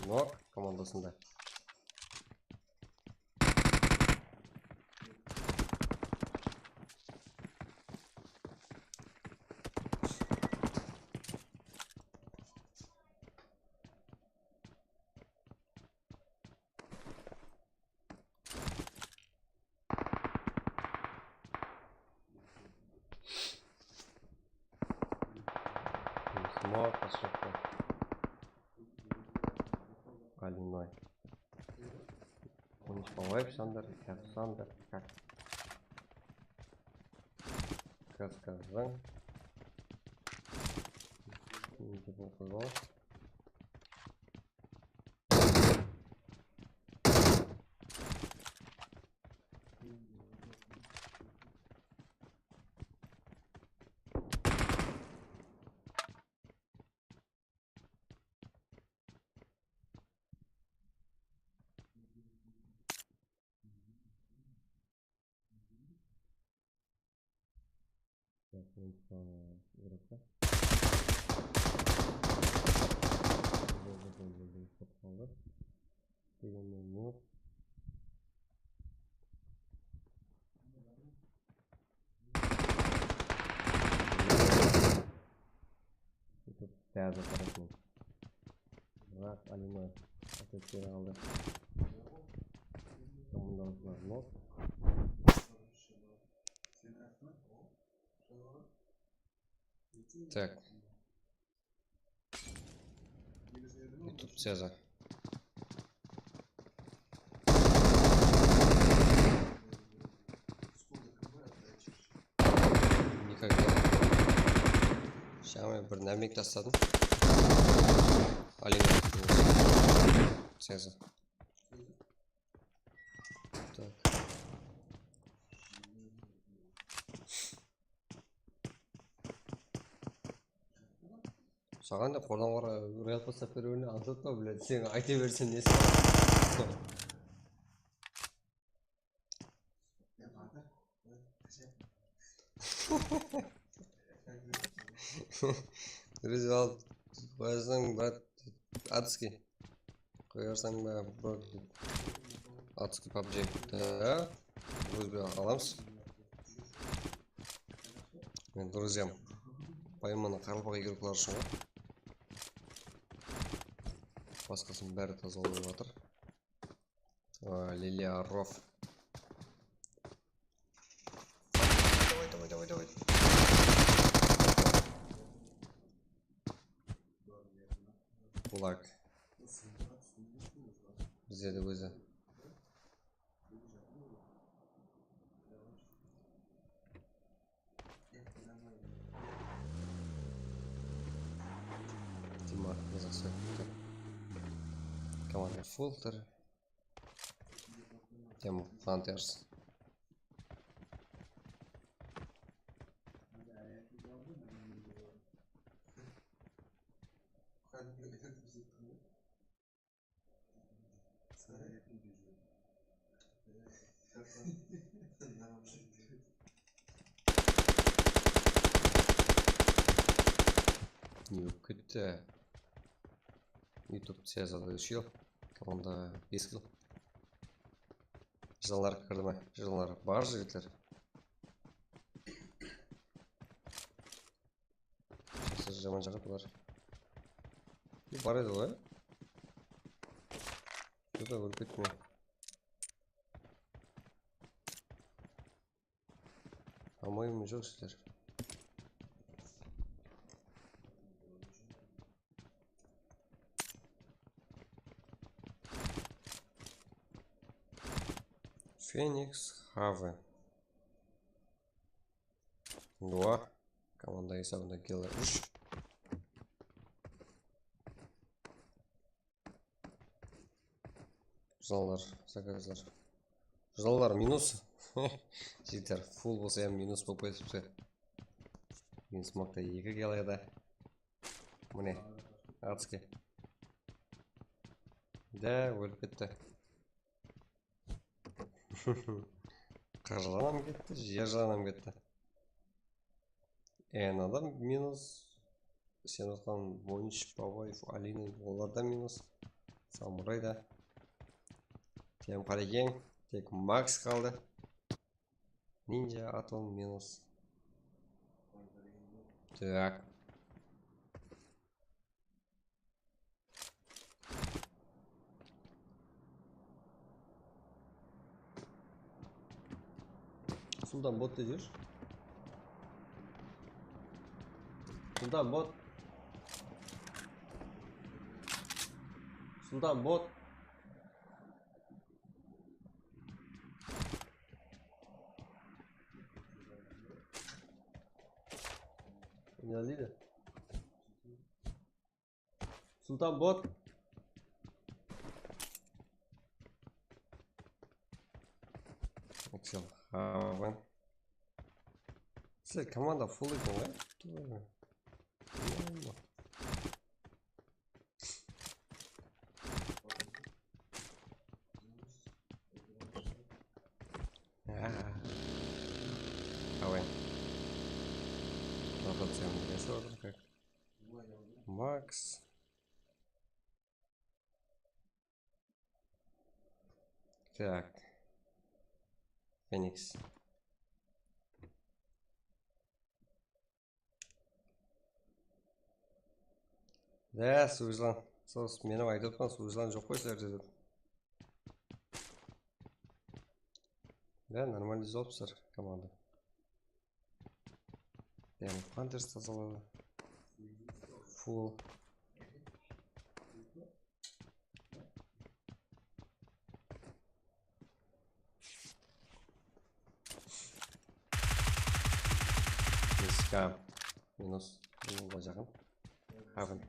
Nok komandasında. Смог пошёл. Калиной. Кунишбаев Сандыр, Кяп Сандыр, как? Касказдан. Неше болса да. Так, oyunshılar Evropa. Gol, gol, gol, gol, gol, top qaldı. Degenmen minut. Tez atarasın. Biraq Alima atetkere qaldı. Komandalıslar nok. Так. YouTube Ceza. Никогда. Şaman bir namek tasladım. Alina. Ceza. Tak. Saǵan da qordan qorǵa real paslap berip ańsat pa, блядь, sen ayta bersen nesi? Durıs al, qoyasań, brat, adskiy. Qoyarsań ba, bro? Adskiy PUBG. Da, друзья alamız. Men друзьям. Поэманы qaraqalpaq igilkiler ushın ǵoy. Basqasınıń bári taza bolıp atır. Aa, Liliya Rof. Давай, давай, давай, давай. Kulak. Bizde de ózi. Mana filter. Tem Hunters. Ne bolıp ketti? YouTube C S üsh yıl, komanda bes kill. Jıllar kirdi me? Jıllar bar, jigitler. Jası jaman jaǵa bular. Bu bar edi ǵoy. Bu da ólip ketti me? По-моему, joq sizler. Phoenix Have. Dua. Komanda esabında Geller úsh. Jıllar, zakarızlar. Jıllar minus. Jigitler, full bolsa hám minus bolıp ketipti. Minus makta eki kill edi. Mine, atske. De, ólip ketti. Qar jılanam ketti, jer jılanam ketti. N adam minus. Sen atqan Bonich, Babaev, Alina, olar da minus. Samuray da. Tem Qarekeń, tek Max qaldı. Ninja Atom minus. Tak. Sultan bot dedi. Sultan bot. Sultan bot. Ne dedi? Sultan bot. Excel. Havan. Sizler komanda full eken ǵoy. Tuwrı. Havan. Rotaciyanı bilesiz, kak. Max. Так. Феникс. Да, Суызлан. Sos, men hám aytıp atırman, Suızlan joq qoy sizlerde dep. Да, нормально dúzip alıpsızlar komanda. Yaǵnıy Hunters tazaladı. Full. Miska. Minus. Minusqa jaqın. Happen.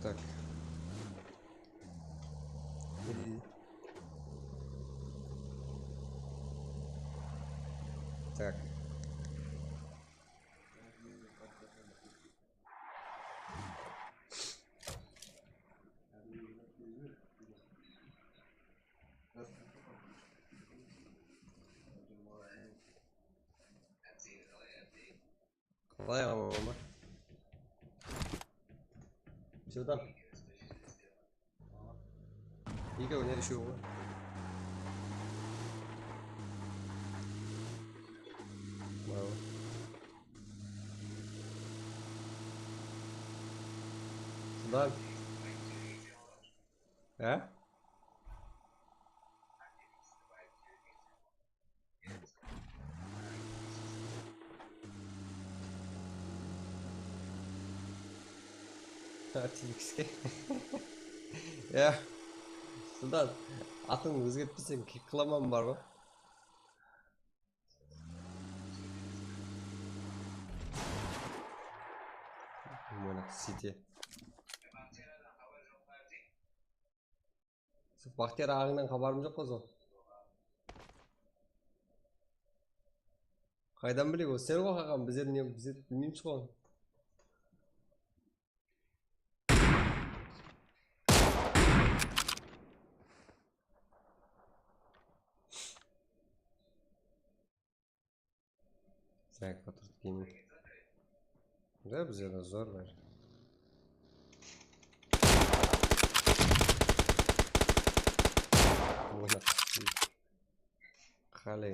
Так. Так. Qalay aman ba? Jodan. Ege, óner úshew ǵoy. Bravo. Sudan. Há? Tilkiske. Ya. Sudan, atıńdı ózgertpeseń, kik qılaman bar ǵoy. Mına City. Baxtiyar aǵańnan xabarım joq ǵoy sol. Qaydan bileyik, ol sen ǵoy, qaǵam, bizler ne, bizler bilmeymiz ǵoy. Zayıf otırıp kiyinip. Da bizde de zor bar. Oynap. Qále.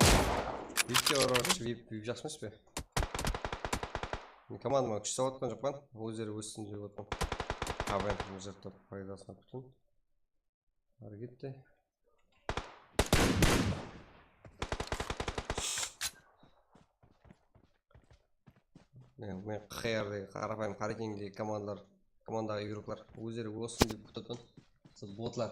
Vipke urıp atır, vip, vip jaqsı emes pe? Men komandaǵa kúsh salıp atqan joqpan, ózleri óssin dep otırman. Abay, mına jaqta paydasına pútin. Háreket te. Men, men Q R degi qarapayım, Qarekeńdegi komandalar, komandaǵı igroklar ózleri óssin dep kútip atırman. Sol botlar.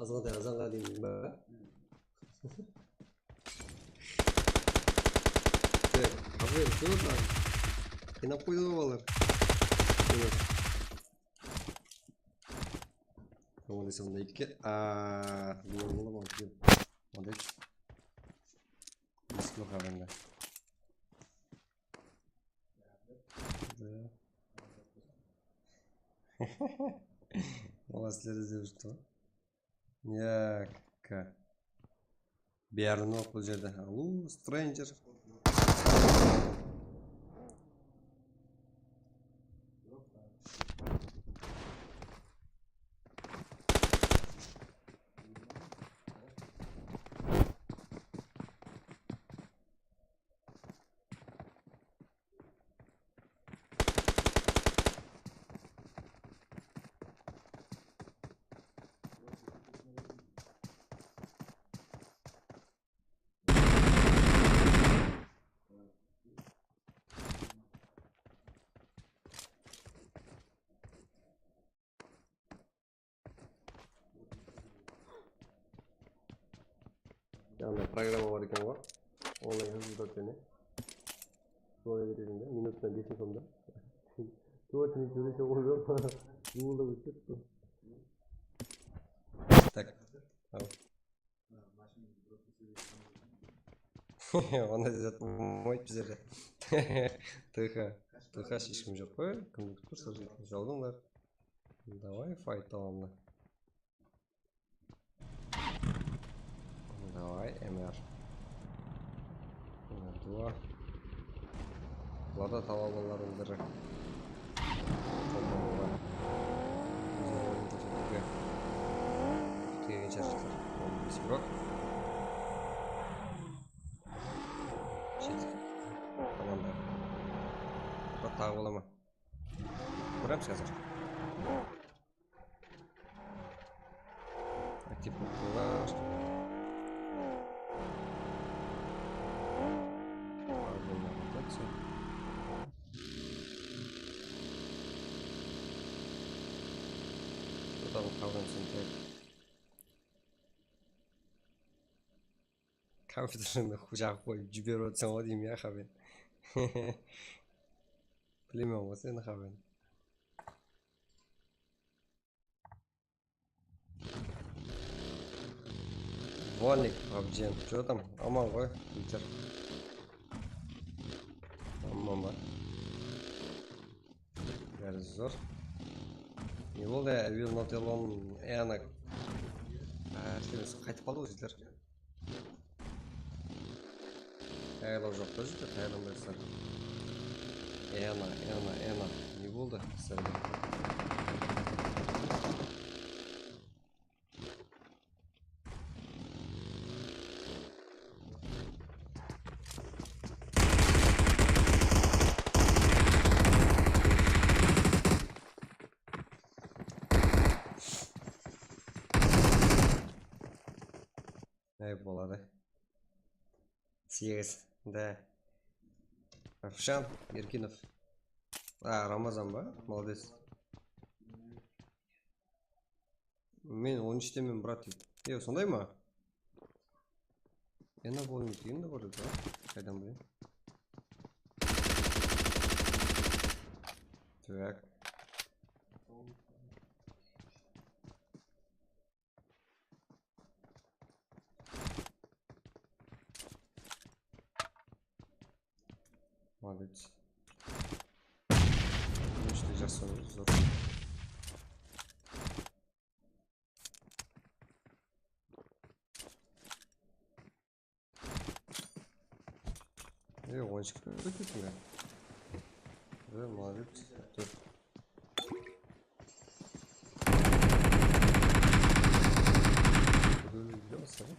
Azǵantay azanǵa deyin ba? Tek, Abel, jol bar. Qıynap qoydı ǵoy balalar. Jol. Onday sonda eki. Aa, duvar bola ma? Onday. Eski baqar endi. Olar sizlerdi izlep júripti ǵoy. Ya, kaka. Bárin oq bul jerde. Alu, stranger. Yanında programma bar eken ǵoy. Onlayn rezultat penen. Solay beredi de, minutına bes mıń somda. Tórt minut sóylese olup, Google-da ótip ketti. Tak. Al. Onday zat bolmaydı bizlerde. T H. T H eshkim joq qoy. Kimdi kútip tur, sol jawdıńlar. Давай, fight dawamlı. Давай, M R. Mına, duwa. Bular da talabalalardıń biri. Tolmalılar. Ózleriniń kórsetiwge kelgen shárikler. On bes uraq. Shit. Tamam da. Bak, taǵıp alaman. Kóremiz házir. Aktiv bolıp qoyǵan. Bar bolmaǵan zat sol. Odan qalǵan sen tek. Kompyuterińdi jaǵıp qoyıp jiberip atırsań ǵoy deymen ya, Xaben. Bilemen ǵoy seni, Xaben. Bonik, Abjen, что там? Aman ǵoy, Peter. Aman ba? Bári zor. Ne boldı ya, Evil Not Alone, e, ana. Á, ishlemesi, qaytıp qaldı ǵoy, jigitler. Tayarlaw joq ta, jigitler, tayarlanbaysızlar. Ena, ena, ena. Ne boldı sizlerge? Ne boladı? Segiz. Da. Ravshan Erkinov. A, Ramazan ba? Молодец. Men on úshtemen, brat, deydi. E, sonday ma? Ena bolmaydı degen de bar edi, a? Qaydan bileyim? Так. Молодец. Конечно, jaqsı oynadı, zor. E, oyınshı kútip kettiń be? E, молодец. Tur. Ólge basladı.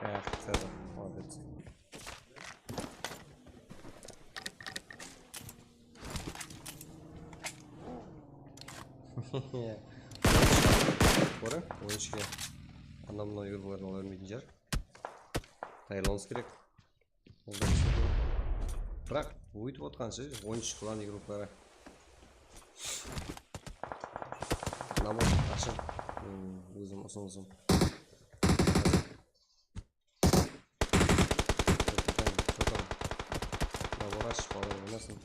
Eh, Serdar, молодец. Kóre, oyınshıǵa anamnıń igrulardan bermeytin shıǵar. Tayarlanıwımız kerek. Biraq óytip otqanshı, oyınshı qılan igrukları. Nabor ashıp, men ózim usınısım. Nabor ashıp, balalar oynasın.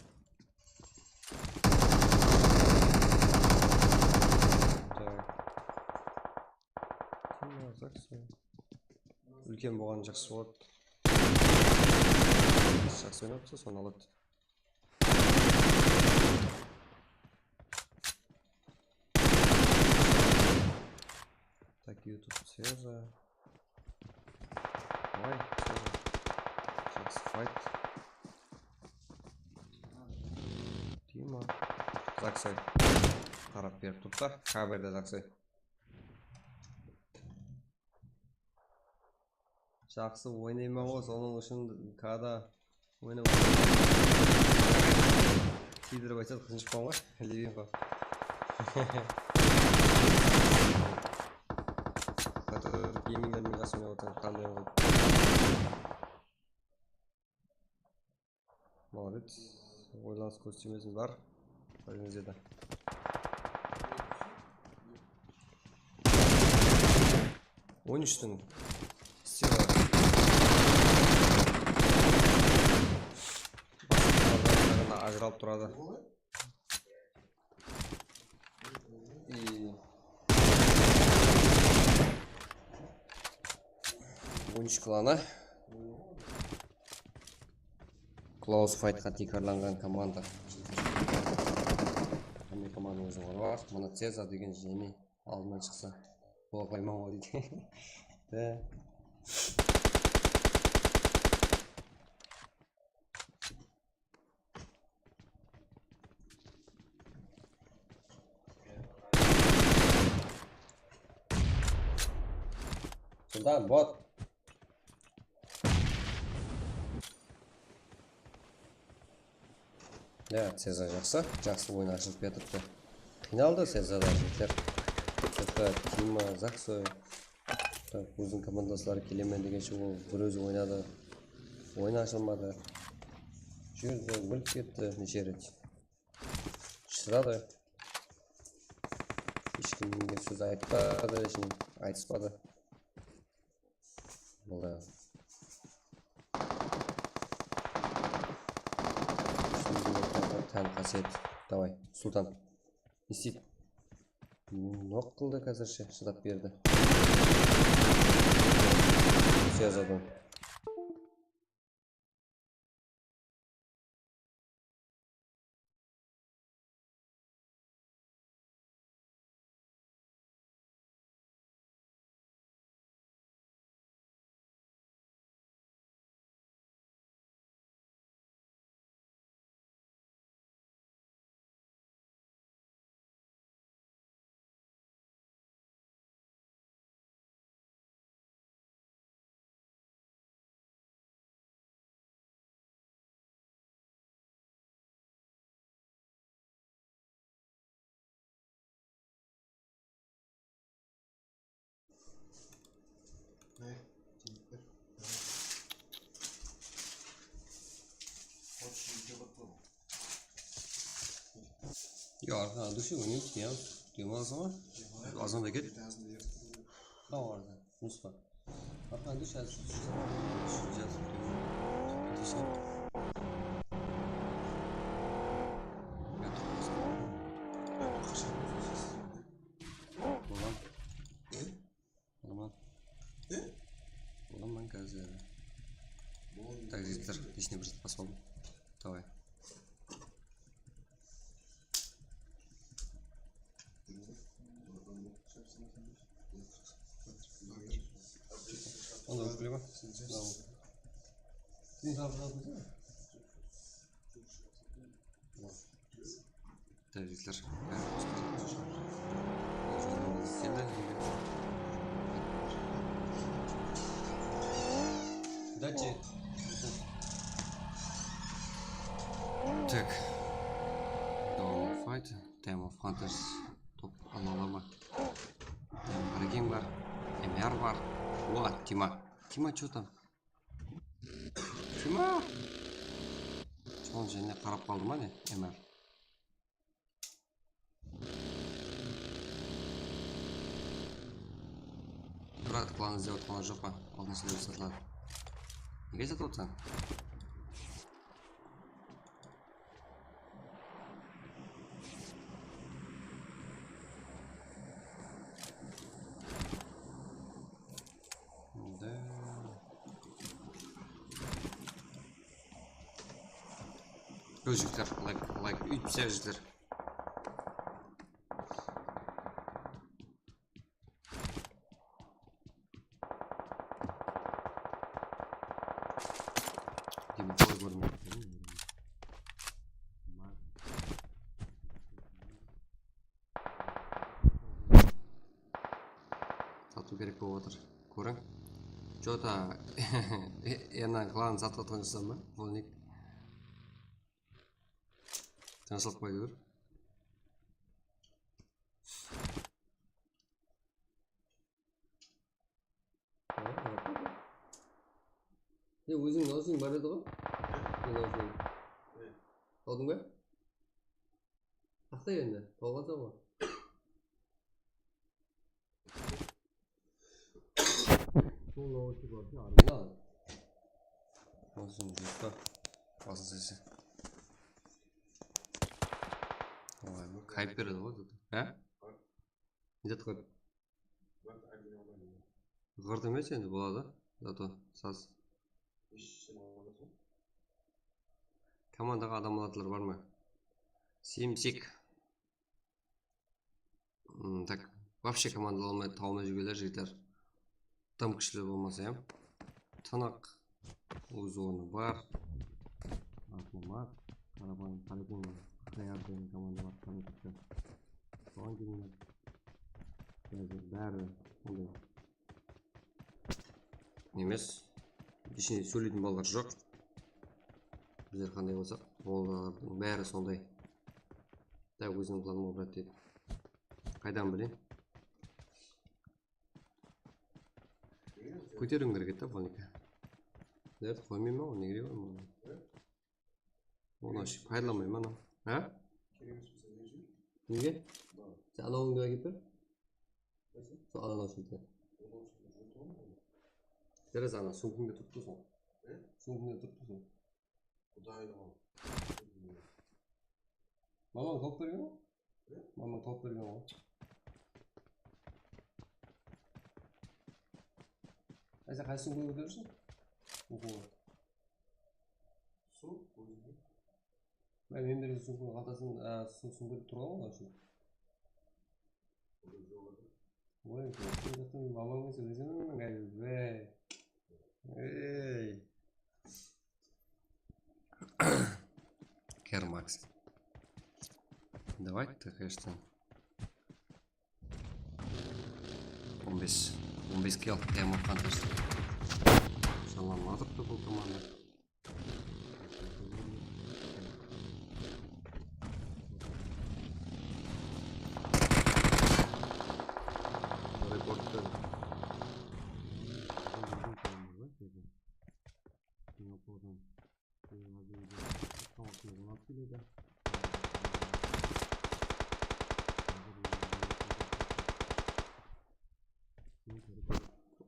Так. Kim yazaq soń? Úlken bolǵanı jaqsı boladı. Jaqsı oynapsa, sonı aladı. Так, YouTube Seza. Давай, Seza. Jaqsı fight. Dima. Zaksoy. Qarap berip turıptı. Kaberde Zaksoy. Jaqsı oynayman ǵoy, sonıń ushın kada oynap atırman. Tiydirip aytsa, qızınshıqpan ǵoy, Levinko. Geyminglerde jaqsı oynap atırman, qanday oynaydı? Молодец. Oylanıs kóstermesin, bar. Qoyıńız edi. On úshtiń sıyıǵı. Basqalardan ajıralıp turadı. I on úsh klanı. Klaus faytqa tiykarlanǵan komanda. Qanday komandanıń óziniń ornı bar. Mına Ceza degen jene aldınan shıqsa, bola qoyman ǵoy deydi. De. Sultan, bot. Ya, Ceza jaqsı, jaqsı oyın ashılıp kiyatırıptı. Qıynaldı Ceza da, jigitler. Sırtta Tima, Zaksoy. Tak, óziniń komandasları kelemen degenshe ol bir ózi oynadı. Oyın ashılmadı. Júrdi, bilip ketti neshe ret. Shıdadı. Hesh kimge sóz aytpadı, hesh kim aytıspadı. Bul da. Tán qásiyet. Davay, Sultan. Ne isteydi? Nok qıldı házirshe, shıdap berdi. Sez adam. Ne? Tiyip ber. Hop, şimdi kapat bakalım. Ya, arqadan dushe oynaymiz ya. Dem alasań ba? Azanda ket. Tamam, arada. Nusqa. Arqadan dushe házir. Bolǵan. Bolaman. Bolaman házir. Tak, jigitler, ishine bir zat basıp aldım. Davay. Onda ótpey ma? Sen sabır aldıń ba? Táriyler. Дальше. Так. Dawn of Fight, Time of Hunters. Top ala ala ma? Там Брагин bar, M R bar. О, Тима. Тима, чё там? Тима! Sonıń jáne qarap qaldı ma ne, M R? Brat, klan izlep atqanlar joq pa? Altın sınıf satıladı. Nege satıp atırsań? Da. Jigitler, layk, layk, úytip taslayıq, jigitler. Demek, qoy kórmey atırman. Satıw kerek bolıp atır. Kóriń. Чё-то, Ernan klanın satıp atqan uqsasań ba? Volnik. Tınıshlıq qoya ber. E, óziń nausning bar edi ǵoy. Ne nausning? Aldıń ba? Aqta endi, tawıp alsań ǵoy. Sol nausning bar eken, armla. Nausning júz pa? Basın sesi. Oy, bu kayıp beredi ǵoy. Há? Ne zat qoyıp? Ǵırt emes endi, boladı. Zato saz. Komandaǵa adam alatınlar bar ma? Simsik. Hmm, tak, вообще komanda almay, tawmay júrgenler, jigitler. Dım kúshli bolmasa, ya. Tınıq. Óz ornı bar. Avtomat. Qarapan, qarapan. Xayar degen komanda bar, qarapan. Soǵan kelingler. Házir bári onday emes. Ishinde sóyleytin balalar joq. Bizler qanday bolsaq, olardıń bári sonday. Dáp óziniń planı brat deydi. Qaydan bileyin? Kóteriwim kerek edi da, Volnika. Dert qoymayman ǵoy, ne keregi bar maǵan? Onı paydalanmayman. Há? Nege? Sen anawıńdı ákep ber. Sol anaw shilti. Jaraysa, ana sumkańda turıptı sol. Sumkańda turıptı sol. Qudayım. Mamań tawıp bergen ǵoy. Mamań tawıp bergen ǵoy. Ay, sen qaysı sumkańdı kóterip júrseń? Oqıwǵa. Sol, ózinde. Mine, men bergen sumkań, qaltasın, a, sol sumkańda turǵan ǵoy, ashıp. Oy, sen jaqtan mamań kelse, ózim, ey. Ey. Kermax. Давай, ты, конечно. On bes, on bes kill, Time of Hunters. Jaman atırıptı bul komanda. Reporttı.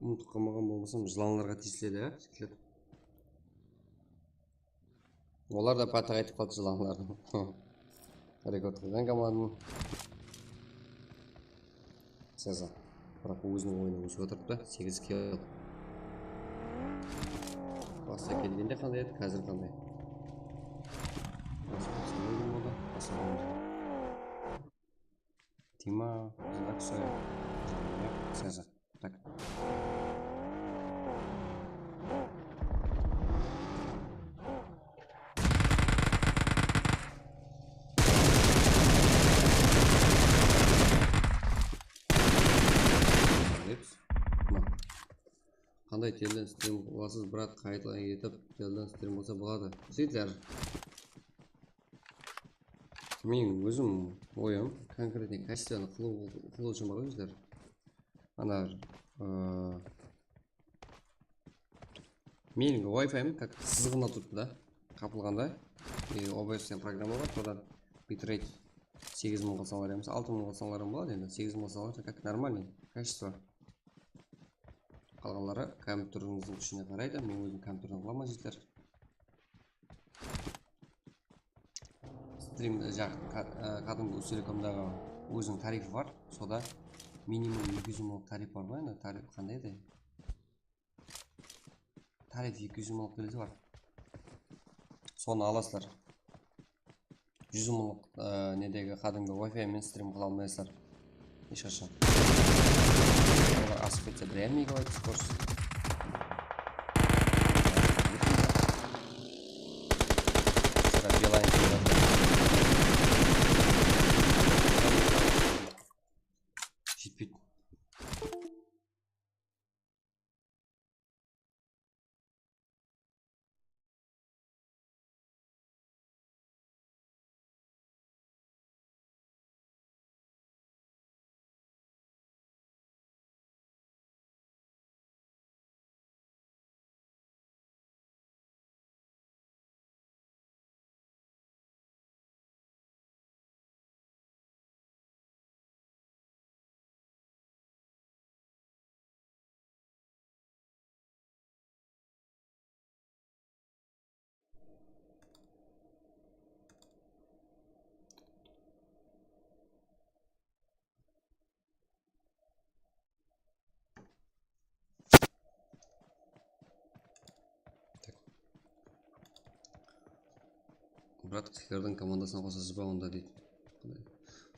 Umıtıp qalmaǵan bolmasam, jılanlarǵa tiyisli edi, á, siklet. Olar da pata qaytıp qaldı jılanlardıń. Rekord qılǵan komandanıń. Seza. Biraq óziniń oyını ósip atırıptı. Segiz kill. Basta kelgende qanday edi, házir qanday? Basta boldı. Basta boldı. Tima, Zak, Soya. Seza. Tak. Qanday telden strim qılasız, brat, qayta etip telden strim qılsa boladı. Sizler. Men ózim oyım, konkretnıy kachestvenno qılıw, qılıw ushın bar ǵoy, sizler. Ana, ıı, meniń Wi-Fi-im как sızıǵına turıptı da, qapılǵanda. E, O B S degen programma bar, sodan bitrate segiz mıń qılsańlar, yamasa altı mıń qılsańlar ham boladı endi. Segiz mıń qılsańlar как нормальный качество. Qalǵanları kompyuterińizdiń ishine qaraydı. Men ózim kompyuterden qılaman, jigitler. Strim, e, jaǵ-, ka-, e, kádimgi Ustelecomdaǵı óziniń tarifı bar. Soda minimum eki júz mıńlıq tarif bar ǵoy, endi tarif qanday edi? Tarif eki júz mıńlıq bileti bar. Sonı alasızlar. Júz mıńlıq, e, nedegi qádimgi Wi-Fi men strim qıla almaysızlar. Hesh qashan. Olar asıp ketse, bir yarim megabayt skorost. Sırap Beeline. Jetpeydi. Brat, Qıqırdıń komandasına qosasız ba onda, deydi.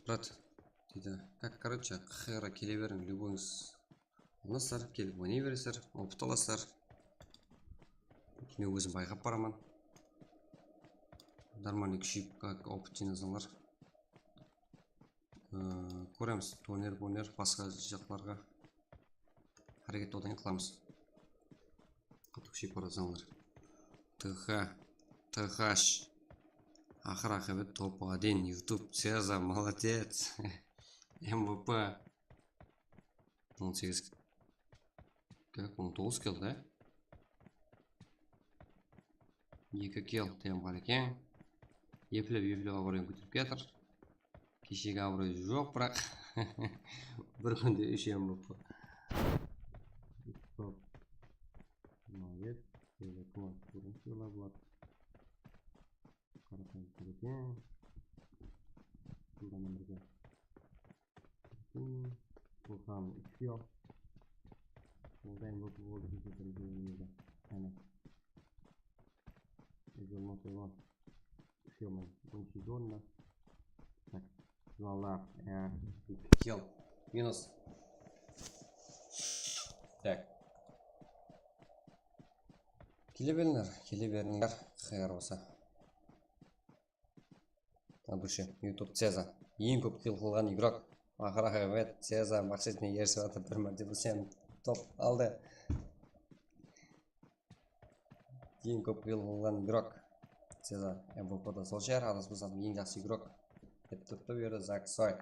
Brat, deydi, как, короче, Qıqırǵa kele beriń, любойıńız. Alınasızlar, kelip oynay beresizler, opıt alasızlar. Men ózim bayqap baraman. Нормальный kúsheyip, как, opıt jıynasızlar. Ee, kóremiz, turner, purner, basqa jaqlarǵa háreket odan keyin qılamız. Qattı kúsheyip barasańlar. T H, T H. Aqır aqıbet top один, YouTube, Ceza, молодец. M V P. On segiz. Как, on toǵız kill da? Eki kill tayam bar eken. Eplep, eplep abıroyın kóterip kiyatır. Keshegi abıroy joq, biraq bir kúnde úsh M V P. Stop. Молодец. Böyle kim alıp turıń, sıyla buladı. Qarasam, eken. Bundan birge. Hmm, Burhan, úsh kill. Onda M V P boldı, keshirdim, keyingi. Qáne. Ezel Motor bar. Úsh kill, on segiz orında. Tak, jılanlar, e, kill. Minus. Tak. Kele berińler, kele berińler, xayır bolsa. От души. YouTube, Ceza. Eń kóp kill qılǵan igrok. Aqır aqıbet, Ceza, Maqsetine erisip atır, bir mártebe sen top aldı. Eń kóp kill qılǵan igrok. Ceza, M V P da sol shıǵar, adaspasam, eń jaqsı igrok. Dep turıptı bu jerde Zak Soy.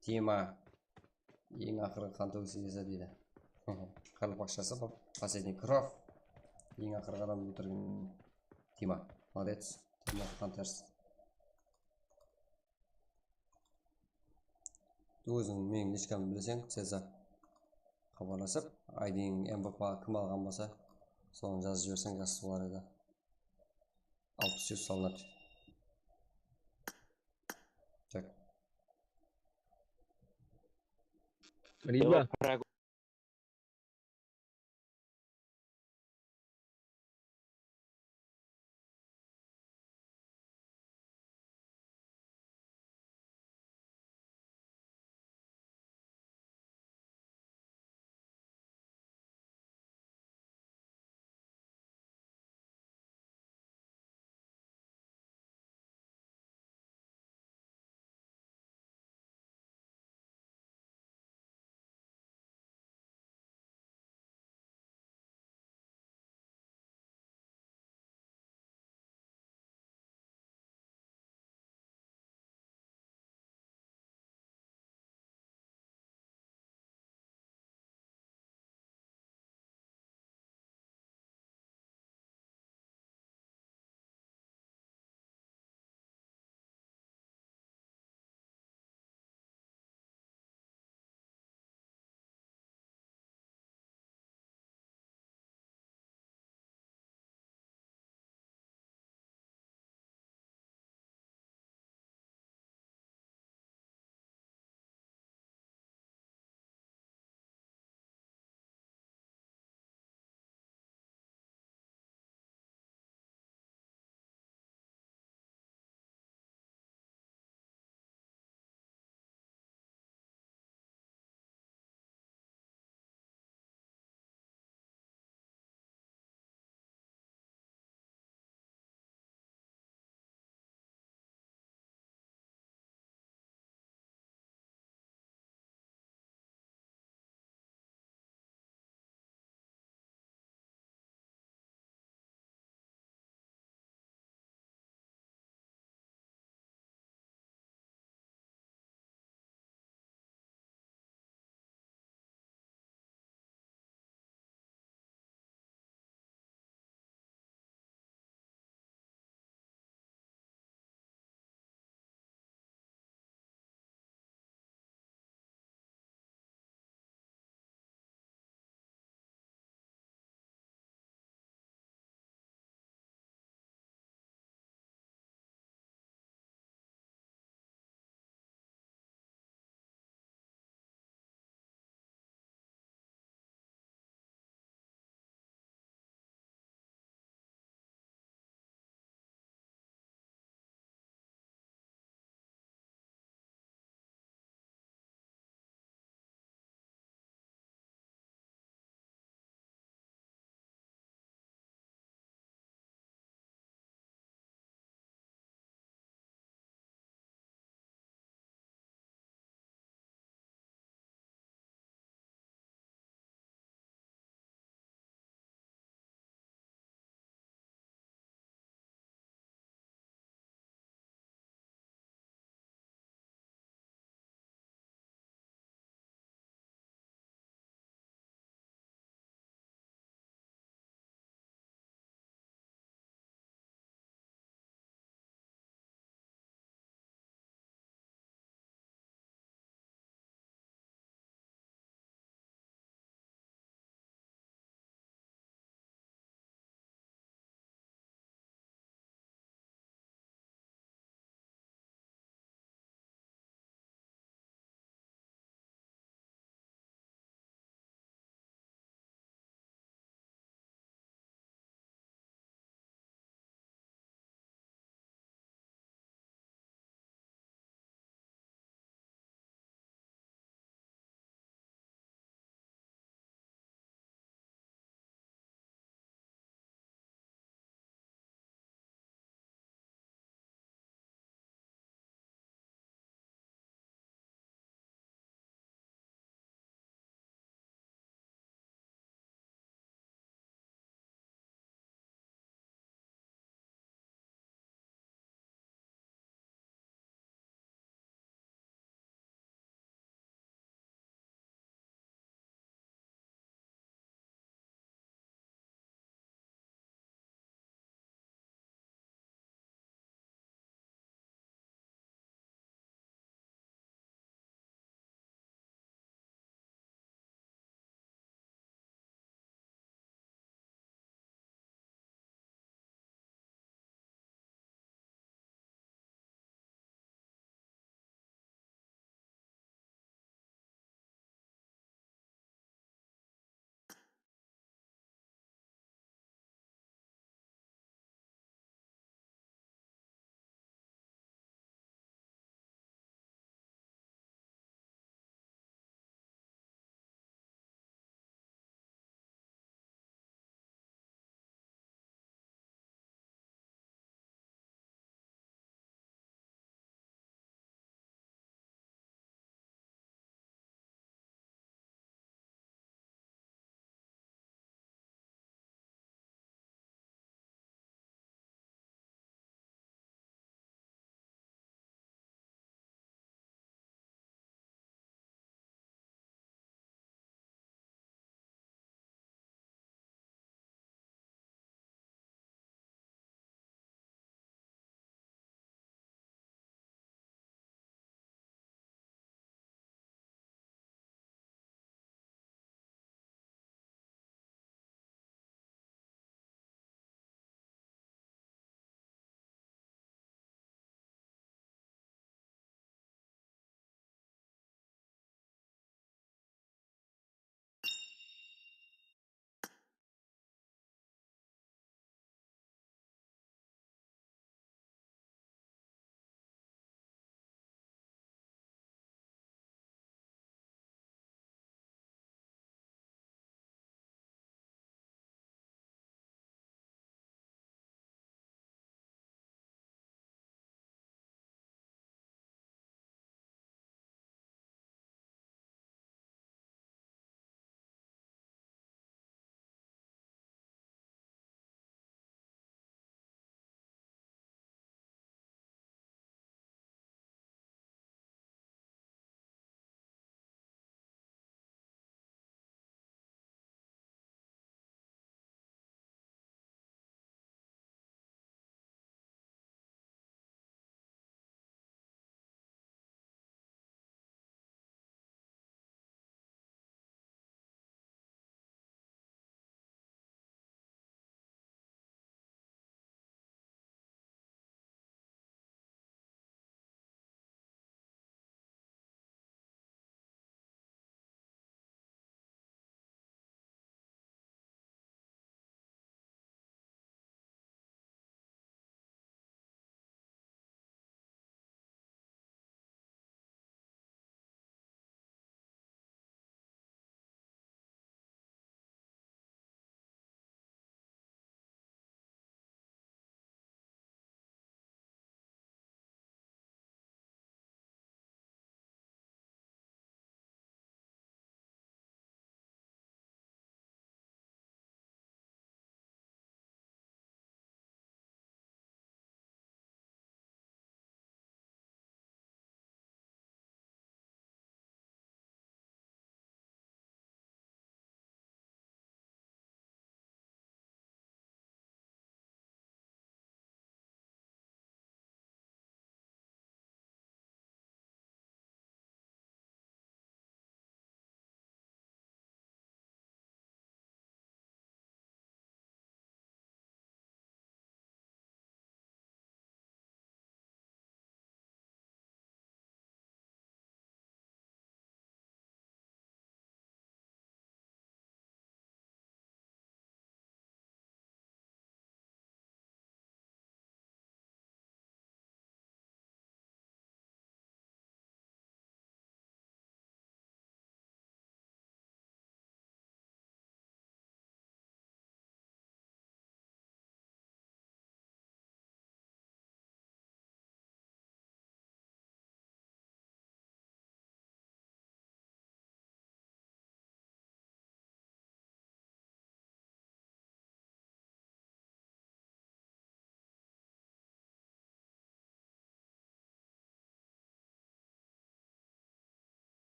Tima. Eń aqırǵı qan tógis iyesi deydi. Qaraqalpaqshası bul. Последний кровь. Eń aqırǵı adam óltirgen Tima. Молодец. Tima, qan teris. Óziń meniń nishkamdı bileseń, Ceza. Xabarlasıp, I D'in M V P kim alǵan bolsa, sonı jazıp jiberseń, jaqsı bolar edi. Alpıs úsh salınat. Tak. Riba.